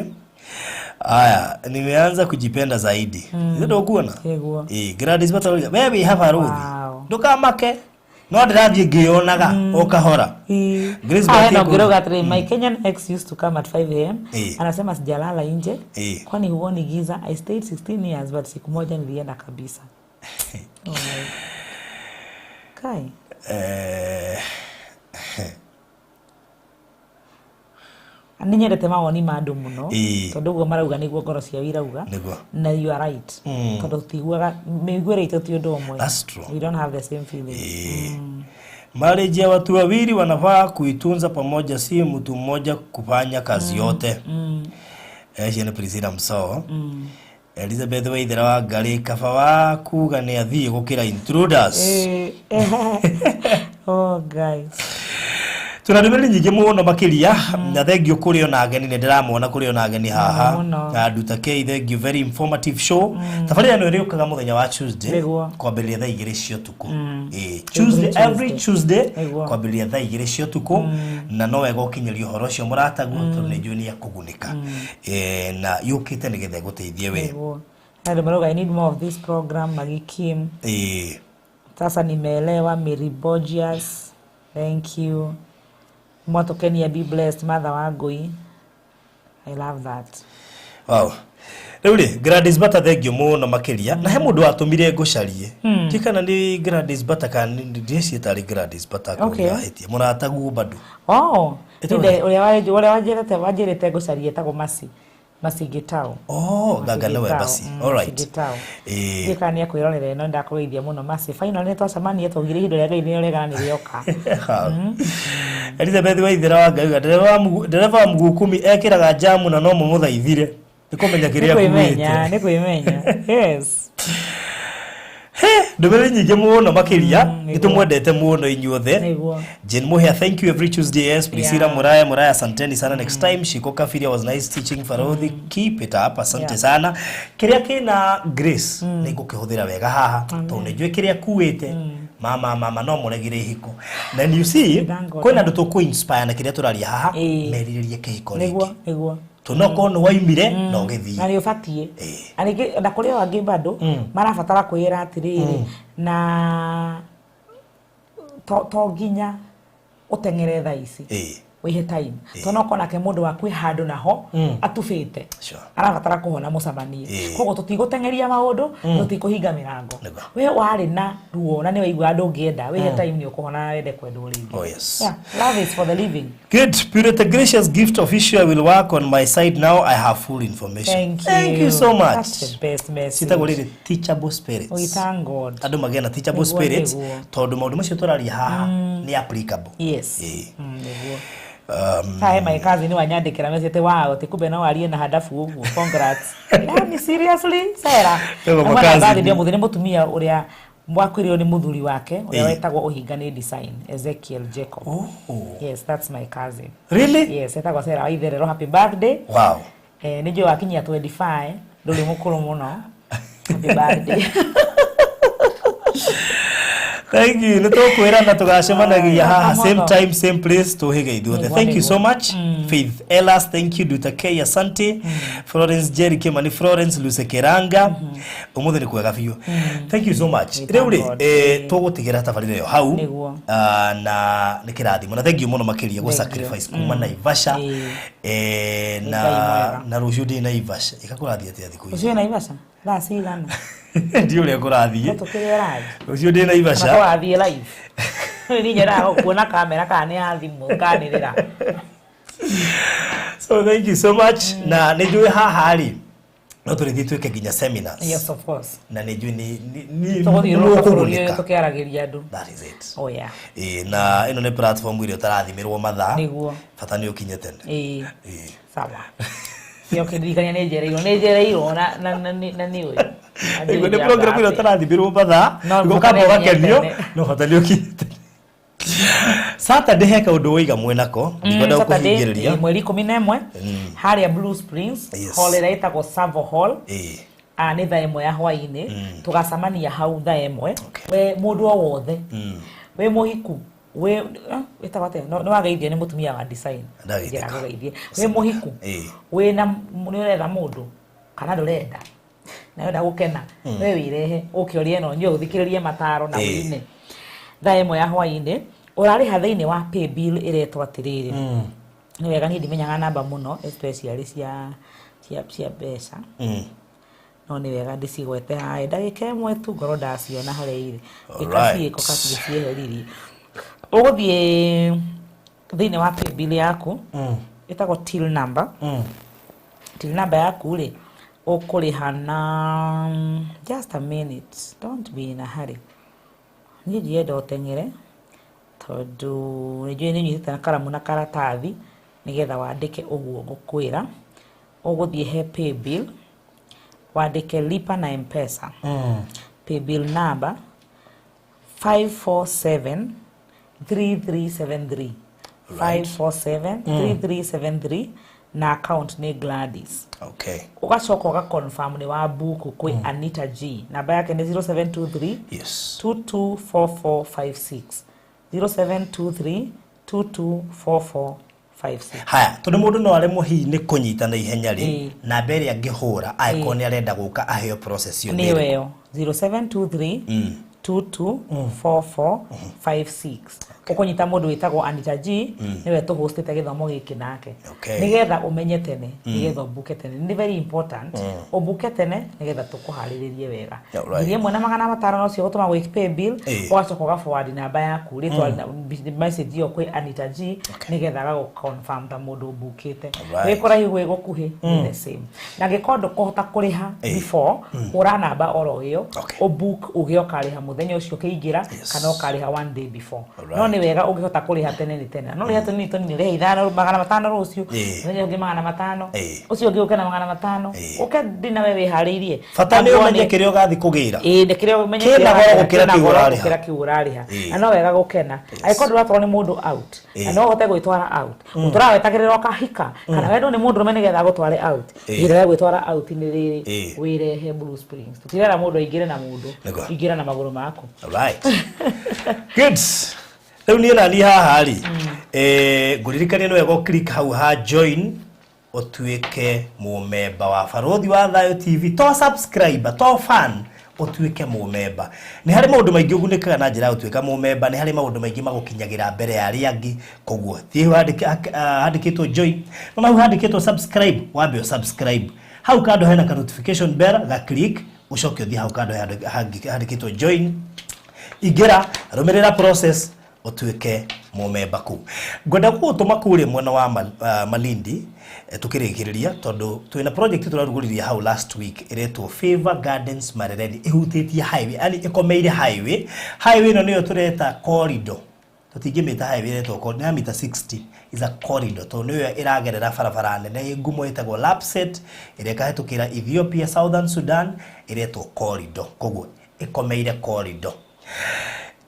Aya, nimeanza kujipenda zaidi. Mm. Ndio kuona? Nĩguo. Eh, Gladys Batauria, wewe wĩ haha Ruthi. Wow. Ndũkamake. No ndĩrathiĩ ngĩyonaga o kahora. Grace Ah, Bahati na ako- ũngĩrauga atĩrĩ, "My Kenyan ex used to come at 5 a.m." Anasema sijalala nje. Kwani huoni giza? I stayed 16 years but siku moja nilienda kabisa. Oh my. Kai. Nĩ nyendete mawoni ma andũ mũno tondũ ũguo marauga nĩguo ngoro ciao irauga. Na you are right. Tondũ tũtiguaga mĩiguĩre itũ ti ũndũ ũmwe. That's true. We don't have the same feelings. Marriage ya watu wawili wanafaa kuitunza pamoja, si mtu mmoja kufanya kazi yote. Eci nĩ Priscilla Msoo. Elizabeth Waithera wa Ngarĩ, kaba wa kuga nĩ athiĩ gũkĩra intruders. Oh guys. Tuna ndũmĩrĩri nyingĩ mũno makĩria na thank you kũrĩ ona ageni, nĩ ndĩramona kũrĩ ona ageni haha na Nduta K, thank you, very informative show. Tabarĩra ĩno ĩrĩũkaga mũthenya wa Tuesday kwambĩrĩria thaa 2 cia ũtukũ. Tuesday, every Tuesday kwambĩrĩria thaa 2 cia ũtukũ, na no wega ũkinyĩrie ũhoro ũcio mũrataguo tondũ nĩ njũĩ nĩ ekũgunĩka na yũkĩte nĩgetha ĩgũteithie we. Andũ marauga I need more of this program, Maggie Kim. Sasa nimeelewa. Mary Borgias, thank you. Mwatokenia, be blessed, Mother Wangui. I love that. Wow. Rĩu rĩ, Gladys Bata, thank you mũno makĩria. Na he mũndũ watũmire ngũcarie. Ti kana nĩ Gladys Bata kana ndĩciĩ tarĩ Gladys Bata kũrĩa ahĩtie. Mũrataguo bado. Oh, ũrĩa wanjĩrĩte ngũcarie etagwo Masi. Masi Gitau. Oh, ganga nĩwe Masi. All right. Ndiũĩ kana nĩ ekwĩrorera ĩno, ndakũgeithia mũno Masi. Finally nĩ twacemania, twaugire ihinda rĩa Ngai nĩ rĩega na nĩ rĩoka. Elizabeth Waithera wa Ngai, ndereba wa Mguu ekĩraga jamu na no mũmũthaithire. Nĩ kũmenya kĩrĩa akuĩte. Nĩ kwĩmenya. Yes. Ndũmĩrĩri nyingĩ mũno makĩria, nĩ tũmwendete mũno inyuothe. Jane Muhia, thank you every Tuesday. Yes, Priscilla Muraya, Muraya, asanteni sana. Next time Shiko Kafiria was nice teaching Farodhi. Keep it up, asante sana. Kĩrĩa kĩna Grace nĩ ngũkĩhũthĩra wega haha tondũ nĩ njũĩ kĩrĩa kuĩte. Mama mama no mũregire ihiko. Na you see, kwĩna andũ tũkũ inspire na kĩrĩa tũraria haha merirĩrie kĩhiko rĩngĩ. Nĩguo. Tũnokorwo nĩ waimire na ũgĩthiĩ. Na nĩ ũbatiĩ. Na rĩngĩ na kũrĩ o angĩ bado marabatara kwĩra atĩrĩrĩ, na to nginya ũteng'ere thaa ici, wĩhe time, tondũ no korwo nake mũndũ waku ĩ handũ naho atubĩte, arabatara kũhona mũcemanie. Koguo tũtigũteng'eria maũndũ, tũtikũhinga mĩrango. We warĩ na ruo na nĩ waiguaga ndũngĩenda, wĩhe time, nĩ ũkũhona na wende kwendwo rĩngĩ. Oh yes. Yeah, love is for the living. Good. Purity Gracious Gift Official will work on my side now. I have full information. Thank you. Thank you so much. That's the best message. Citagwo rĩrĩ teachable spirits. We thank God. Andũ magĩe na teachable spirits tondũ maũndũ macio tũraria haha nĩ applicable. Yes. Nĩguo. Hahe my cousin wanyandĩkĩra message atĩ wow, atĩ kumbe no warie na hadabu ũguo. Congrats. Yani seriously, Sarah. Nĩ nĩ mũtumia ũrĩa mwakwĩrĩirwo nĩ mũthuri wake ũrĩa wetagwo Ũhinga nĩ design, Ezekiel Jacob. Oh. Yes, that's my cousin. Really? Yes, etagwo Sarah Waitherero, happy birthday. Wow. Nĩ njũĩ wakinyia 25, ndũrĩ mũkũrũ mũno. Happy birthday. Thank you. Nĩ tũkwĩrana tũgacemanagia haha same time same place tũhĩge ithuothe. Thank you so much. Faith Elas, thank you. Duta K, asante. Florence Jerry Kimani, Florence Lusekeranga. Ũmũthĩ nĩ kwega biũ. Thank you so much. Rĩu rĩ, tũgũtigĩra tabarĩra ĩyo hau na nĩ kĩrathimo na thank you mũno makĩria gũ sacrifice kuma Naivasha na rũciũ ndĩ Naivasha. Ĩka kũrathiĩ atĩa thikũ ici? Rũciũ Naivasha? Thaa cigana? Ndi ũrĩa kũrathiĩ. Rũciũ ndĩ Naivasha. Tũgathiĩ live. Niĩ nyendaga kuona kamera kana nĩ ya thimũ kanĩrĩra. So thank you so much. Na nĩ njũĩ haha rĩ no tũrĩthiĩ twĩke nginya seminars. Yes, of course. Na nĩ njũĩ nĩ tũgũthiũrũrũka bũrũri ũyũ tũkĩaragĩria andũ. That is it. Oh yeah. Na ĩno nĩ platform ĩrĩa ũtarathimĩrwo mathaa. Nĩguo. Bata nĩ ũkinye tene. Sawa. Kĩo kĩndirikania nĩ njereirwo na nĩ ũyũ. Nĩguo nĩ program ĩrĩa ũtarathimĩrwo mathaa. No ũkamba ũgakenio, no bata nĩ ũkinye tene. Saturday he kaũndũ waiga mwenako ndikwenda gũkũhingĩrĩria. Mweri 11 harĩa Blue Springs, hall ĩrĩa ĩtagwo Savo Hall. Nĩ thaa 1 ya hwaĩ-inĩ, tũgacemania hau thaa 1. We mũndũ o wothe wĩ mũhiku, wĩ wĩtagwo atĩa, nĩ wageithio nĩ mũtumia wa design. Ndagĩtĩka. Wĩ mũhiku, wĩna nĩ ũretha mũndũ kana ndũrenda na ũrenda gũkena, we wĩrehe ũke ũrĩe na ũnyue ũthikĩrĩrie mataro na ũine. Thaa 1 ya hwaĩ-inĩ ũrarĩha thĩinĩ wa pay bill ĩretwo atĩrĩrĩ. Nĩ wega niĩ ndimenyaga namba mũno, especially cia mbeca. No nĩ wega ndĩcigwete haha ndagĩka ĩmwe tu ngorwo ndaciona harĩa irĩ. Alright. Gĩkaciĩko gacicieheririe. Ũgũthiĩ thĩinĩ wa paybill yaku ĩtagwo till number. Till number yaku rĩ, ũkũrĩha na, just a minute, don't be in a hurry. Niĩ ndienda ũteng'ere tondũ nĩnjũĩ nĩ ũnyitĩte na karamu na karatathi nĩgetha wandĩke ũguo ngũkwĩra. Ũgũthiĩ he paybill, wandĩke lipa na M-Pesa. Paybill number 547 3373. 547 3373 na account nĩ Gladys. Ũgacoka ũga confirm nĩ wa book kwĩ Anita G, namba yake nĩ 0723 224456, 0723 224456. Haya, tondũ mũndũ no aremwo hihi nĩ kũnyita na ihenya rĩ, namba ĩrĩa angĩhũra angĩkorwo nĩ arenda gũka aheo process ĩyo nĩ nĩyo ĩrĩkũ? Ĩyo 0723 224456. Ũkũnyita mũndũ wĩtagwo Anita G, nĩwe tũhostĩte gĩthomo gĩkĩ nake. Nĩgetha ũmenye tene, nĩgetha ũbuke tene, nĩ very important ũbuke tene nĩgetha tũkũharĩrĩrie wega. 1500 nocio gũtũma gwĩ paybill. Ũgacoka ũga forward namba yaku, rĩtwa na message ĩyo kwĩ Anita G nĩgetha agagũ confirm ta mũndũ ũbukĩte. Wĩ kũraihu, wĩ gũkuhĩ, nĩ the same. Na angĩkorwo ndũkũhota kũrĩha before, hũra namba oro ĩyo, ũbook uge ũkarĩha mũthenya ũcio ũkĩingĩra kana ũkarĩha one day before. No nĩ wega ũngĩhota kũrĩha tene nĩ tene, no rĩha tũnini tũnini, rĩha ithano, 500 rũciũ, mũthenya ũngĩ 500, ũcio ũngĩ ũke na 500, ũke ndĩ nawe wĩharĩirie. Bata nĩ Na ũmenye nguone- kĩrĩa ũgathiĩ kũgĩra. Ĩĩ, nĩ kĩrĩa ũmenye Kĩna kĩrĩa goro ũrarĩha, gũkĩra kĩna kĩu goro ũrarĩha. gũkĩra kĩu ũrarĩha. Na no wega gũkena angĩkorwo ndũratwarwo nĩ mũndũ out, na no ũhote gwĩtwara out. Ũtũraga wetagĩrĩra ũkahika kana wendwo nĩ mũndũrũme nĩgetha agũtware out. Ihinda rĩa gwĩtwara out nĩ rĩrĩ. Wĩrehe Blue Springs. Tũtirera mũndũ aingĩre na mũndũ. Ingĩra na magũrũ maku. Alright. Good. Rĩu niĩ nani haha rĩ, ngũririkanie nĩ wega click hau ha join ũtuĩke mũmemba wa Barũthi wa Thayũ TV, to subscriber, to fan, ũtuĩke mũmemba. Nĩ harĩ maũndũ maingĩ ũgunĩkaga na njĩra ya gũtuĩka mũmemba, nĩ harĩ maũndũ maingĩ magũkinyagĩra mbere ya arĩa angĩ. Koguo thiĩ handĩkĩtwo join, no hau handĩkĩtwo subscribe, wambe ũ subscribe. Hau kando hena ka notification bell, ga click, ũcoke ũthiĩ hau kando handĩkĩtwo join. Ingĩra, rũmĩrĩra process, ũtuĩke mũmemba kũu. Ngwenda gũgũtũma kũrĩa mwena wa Malindi, tukĩrĩkĩrĩria, tondũ twĩna project tũrarugũririe hau last week ĩretwo Favor Gardens Marereni, ĩhutĩtie highway, yani ĩkomeire highway. Highway ĩno nĩyo tũreta corridor, tũtingĩmĩta highway, ĩretwo corridor, ya mita 60 is a corridor, tondũ nĩyo ĩragerera barabara nene ĩ ngumo ĩtagwo Lapsset, ĩrĩa ĩkahĩtũkĩra Ethiopia, Southern Sudan, ĩretwo corridor, koguo ĩkomeire corridor.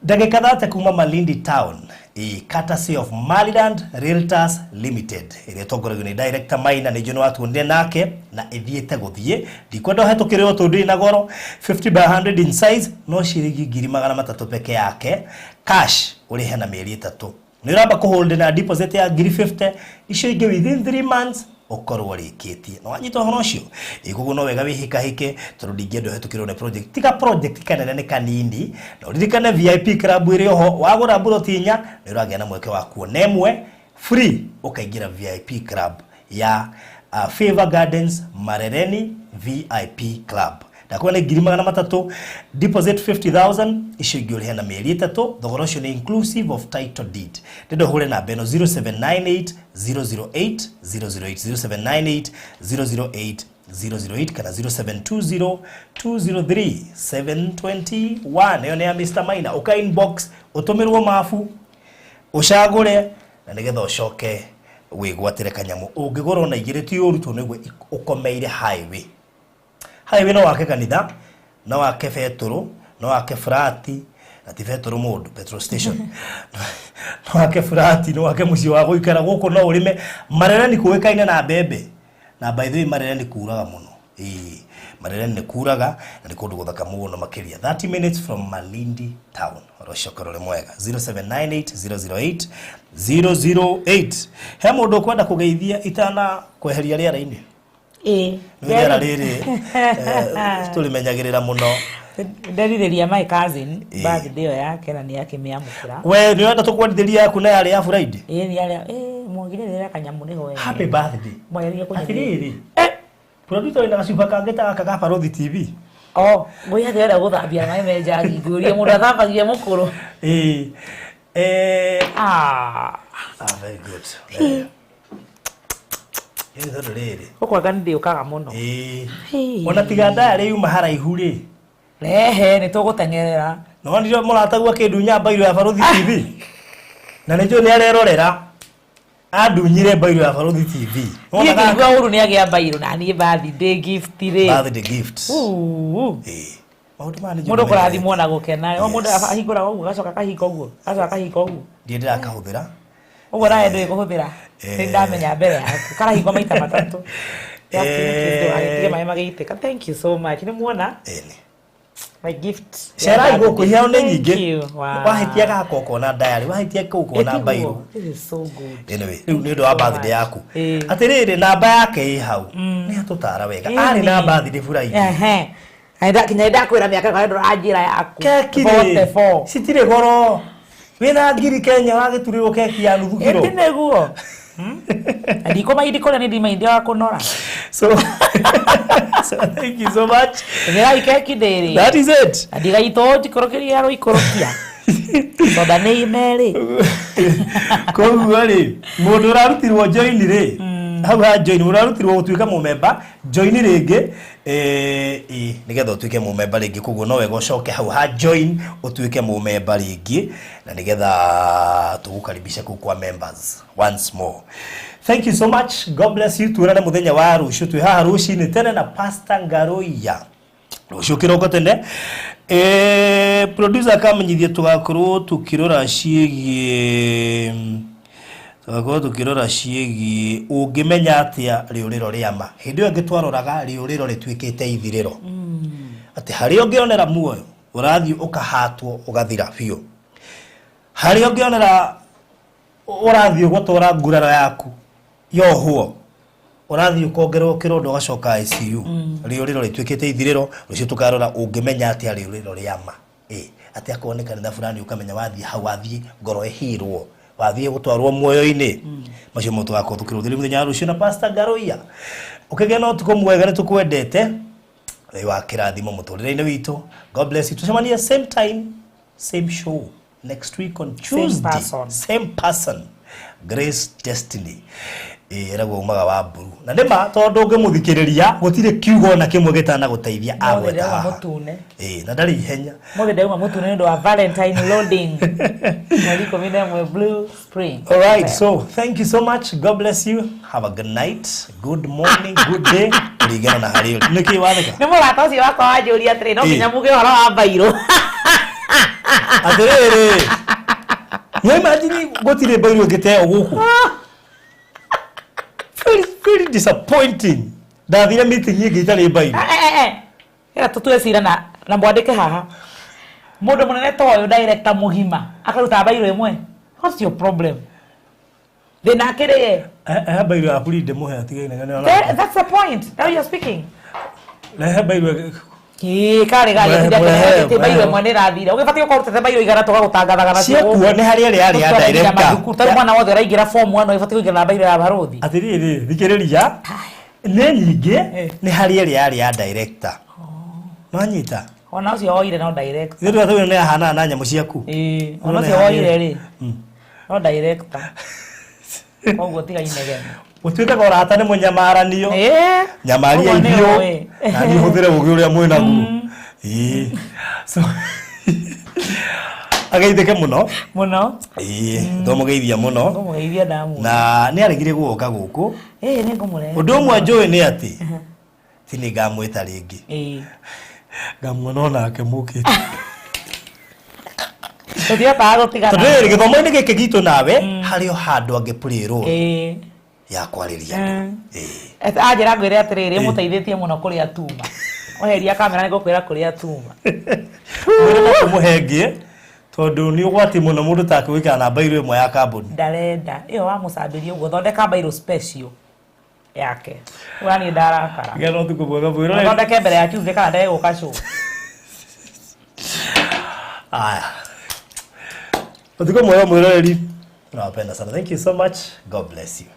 Ndagĩka 30 kuma Malindi town, ĩ courtesy of Maryland Realtors Limited ĩrĩa ĩtongoragio nĩ director Maina, nĩ njũĩ nĩ watuonire nake na ĩthiĩte gũthiĩ. Ndikwenda ũhetũkĩrĩrwo tondũ ndĩrĩ na goro. 50 by 100 in size, no ciringi 300,000 peke yake cash, ũrĩhe na mĩeri 3. Nĩ ũramba kũhold na deposit ya ngiri 50, icio ingĩ within 3 months ũkorwo ũrĩkĩtie. Na wanyita ũhoro ũcio ĩ, koguo no wega wĩhĩkahĩke tondũ ndingĩenda ũhetũkĩrwo nĩ project. Tiga project kanene nĩ kanini. Na ũririkane VIP club ĩrĩ oho, wagũra mburoti inya nĩ ũragĩa na mweke wa kuona ĩmwe free, ũkaingĩra VIP club ya Favor Gardens Marereni VIP club. Ndakuwa nĩ 300,000, deposit 50,000, icio ingĩ ũrĩhe na mĩeri 3. Thogora ũcio nĩ inclusive of title deed. Ndĩrenda ũhũre namba ĩno 0798 008 008, 0798 008 008 kana 0720 203 721. Ĩyo nĩ ya Mr. Maina. Ũka inbox ũtũmĩrwo mabu ũcagũre na nĩgetha ũcoke wĩgwatĩre kanyamũ. Ũngĩgũra ona igĩrĩ ti ũru, tondũ nĩguo ũkomeire highway. Highway no wake kanitha, no wake betũrũ, no wake frati, na ti betũrũ mũndũ, petrol station, no wake frati, no wake mũciĩ wa gũikara gũkũ, no ũrĩme. Marereni kũĩkaine na mbembe, na by the way Marereni kuraga mũno. Ĩĩ, Marereni nĩ kuraga na nĩ kũndũ gũthaka mũno makĩria. 30 minutes from Malindi town. Ũhoro ũcio ũkorwo ũrĩ mwega. 0798 008 008. He mũndũ ũkwenda kũgeithia itana kweheria rĩera-inĩ? Ĩĩ. Nĩ rĩera rĩrĩ tũrĩmenyagĩrĩra mũno. Nderirĩria my cousin birthday ĩyo yake na nĩ akĩmĩamũkĩra. We nĩ ũrenda tũkwendithĩria yaku na yarĩ ya Friday? Ĩĩ, nĩ arĩa ĩĩ mwagire rĩrĩa kanyamũ nĩho we. Happy birthday. Mwageria kũnyeria. Atĩrĩrĩ. Producer wĩna gacuba kangĩ ta gaka ga Barothi TV. O ngũi atĩ enda gũthambia maĩ me njagi, ngũrie mũndũ athambagia mũkũrũ. Ĩĩ. Ah. Ah, very good. Eh. Ĩĩ tondũ rĩrĩ. Gũkũ anga nĩ ndĩũkaga mũno. Ĩĩ. Hii. Ona tiga ndayarĩ yuma haraihu rĩ. Rehe nĩ tũgũteng'erera. No ndio mũrataguo akĩndunya mbairũ ya Barothi TV. Na nĩ njũĩ nĩ arerorera. Andunyire mbairũ ya Barothi TV. Niĩ ngĩigua ũru nĩ agĩa mbairũ na niĩ birthday gift rĩ. Birthday gift. Uu. Ĩĩ. Maũndũ maya nĩ njũĩ Mũndũ nĩ kũrathimwo na gũkena. O mũndũ Yes. ahingũraga ũguo agacoka akahinga ũguo agacoka akahinga ũguo. Ndiĩ ndĩrakahũthĩra. Ũguo nawe ndũĩ kũhũthĩra. Eh. Nĩ ndamenya mbere yaku. Karahingwo maita matatũ. Eh. Agĩtige maĩ magĩitĩka. Thank you so much. Nĩ muona Ĩni. my gift. Cerai gũkũ iheo nĩ Thank nyingĩ. you. Wow. Wahĩtia gaka ũkona diary, wahĩtia kũu ũkona Ĩtiguo. mbairũ. This is so good. Anyway, rĩu nĩ ũndũ wa birthday yaku. Ĩĩ. Atĩrĩrĩ, namba yake ĩ hau. Nĩ atũtara wega. Ĩni. Arĩ na birthday Friday. Ehe. Na nginya ndakwĩra mĩaka kana ndũranjĩra yaku. Keki rĩ, 44. citirĩ goro. Wĩna ngiri Kenya wagĩturĩrwo keki ya nuthu kiro. Ĩti nĩguo. Na ndikũmaindi kũrĩa nĩ ndimaindi wa kũnora. So thank you so much. Tũmĩrai keki ndĩrĩ. That is it. Na ndigaitwo njikũrũkĩria rũikũrũkia. Soda nĩ imerĩ. Koguo rĩ, mũndũ ũrarutirwo join rĩ, hau ha join, mũndũ ũrarutirwo gũtuĩka mũmemba, join rĩngĩ, ĩ, nĩgetha ũtuĩke mũmemba rĩngĩ, koguo no wega ũcoke hau ha join ũtuĩke mũmemba rĩngĩ, na nĩgetha tũgũkaribisha kũu kwa members once more. Thank you so much. God bless you. Tuonane mũthenya wa rũciũ, twĩ haha rũcinĩ tene na Pastor Ngaruiya. Rũciũ kĩroko tene. Producer akamenyithia tũgakorwo tũkĩrora ciĩgiĩ ũngĩmenya atĩa rĩũrĩro rĩa ma. Hĩndĩ ĩyo ĩngĩ twaroraga rĩũrĩro rĩtuĩkĩte ithirĩro. Atĩ harĩa ũngĩonera muoyo ũrathiĩ ũkahatwo ũgathira biũ. Harĩa ũngĩonera ũrathiĩ gũtwara nguraro yaku yohwo ũrathiĩ ũkongererwo kĩronda ũgacoka ICU. Rĩũrĩro rĩtuĩkĩte ithirĩro, rũciũ tũkarora ũngĩmenya atĩa rĩũrĩro rĩa ma. Atĩ akorwo nĩ kanitha fulani ũkamenya wathiĩ hau wathiĩ ngoro ĩhirwo, wathiĩ gũtwarwo muoyo-inĩ. Macio mo tũgakorwo tũkĩrũthĩrĩria mũthenya wa rũciũ na Pastor Ngaruiya. Ũkĩgĩa na ũtukũ mwega, nĩ tũkwendete. Ngai wa kĩrathimo mũtũrĩre-inĩ witũ. God bless you. Tũcemanie same time, same show next week on Tuesday. Person. Same person. Grace Destiny. Ĩragwo umaga wa mburu. Na nĩma tondũ ũngĩmũthikĩrĩria gũtirĩ kiugo ona kĩmwe gĩtanagũteithia Mũthĩ agweta ndauma haha. mũtune. Na ndarĩ ihenya. Mũthĩ ndauma mũtune nĩ ũndũ wa Valentine loading. Mweri 11 Blue Spring. All right, so thank you so much. God bless you. Have a good night, good morning, good day. Kũringana na harĩa ũrĩ. Nĩkĩ watheka? Nĩ mũrata ũcio wakwa wanjũria atĩrĩ no Ĩĩ. nginya muge ũhoro wa mbairũ. Atĩrĩrĩ. Nĩ imagine gũtirĩ mbairũ ĩngĩ gũkũ. Very, very disappointing. Ndathire meeting ĩngĩ itarĩ mbairũ. Ĩra tũtue cira na mwandĩke haha. Mũndũ mũnene ta ũyũ director mũgima akaruta mbairũ ĩmwe. What's your problem? Thĩna akĩrĩ ye. Ehe mbairũ yaku rĩ ndĩmũhe atige inegene ona. That's the point. Now you're speaking. Rehe mbairũ. Ĩĩ karĩ Mũrehe, gagĩtinda mbairũ mũrehe. ĩmwe nĩ ĩrathire. Ũgĩbatiĩ gũkorwo ũrutĩte mbairũ igana tũgagũtangathaga nacio Ciakuo gũkũ. nĩ harĩa ĩrĩa yarĩ ya Tũtwaragia director. mathukuru. Tarĩu mwana wothe ũraingĩra form 1 ũgĩbatiĩ kũingĩra na mbairũ ya barũthi. Atĩrĩrĩ, thikĩrĩria. Nĩ nyingĩ nĩ harĩa ĩrĩa yarĩ ya director. Nwanyita? Ona ũcio woire no director. Ithuĩ twatũire nĩ ahanaga na nyamũ ciaku. Ĩĩ, ona Ona ũcio woire rĩ Mm. no director. Koguo tiga inegene. Gũtuĩkaga ũrata nĩ mũnyamaranio. Ĩĩ. Nyamaria Ũguo nĩ ithiũ ũĩ. na niĩ hũthĩre ũgĩ ũrĩa mwĩnaguo. Ĩĩ. So ageithĩke mũno. Mũno. Ĩĩ, ndamũgeithia mũno. Ngũmũgeithia ndamuona. Na nĩ aregire gũka gũkũ. Ĩĩ nĩ ngũmũrehe. Ũndũ ũmwe njũĩ nĩ atĩ ti nĩ ngamwĩta rĩngĩ. Ĩĩ. Ngamuona onake mũkĩte. Tũtihotaga gũtigana. Tondũ rĩrĩ gĩthomo-inĩ gĩkĩ gitũ nawe harĩ o handũ angĩ play role Ĩĩ. ya kwarĩria andũ. Ĩĩ. Anjĩra ngwĩre atĩrĩrĩ ĩmũteithĩtie mũno kũrĩa tuma. Weheria kamera nĩ ngũkwĩra kũrĩa tuma. Mwĩre kũmũhe ngĩ tondũ nĩ ũgwati mũno mũndũ take gũikara na mbairũ ĩmwe ya kambuni. Ndarenda. Ĩyo wamũcambĩria ũguo thondeka mbairũ special yake. Ũra niĩ ndarakara. Gĩa na ũtukũ mwega mwĩroreri. Thondeke mbere ya Tuesday kana ndegũka show. Aya. Ũtukũ mwega mwĩroreri. Tunawapenda sana. Thank you so much. God bless you.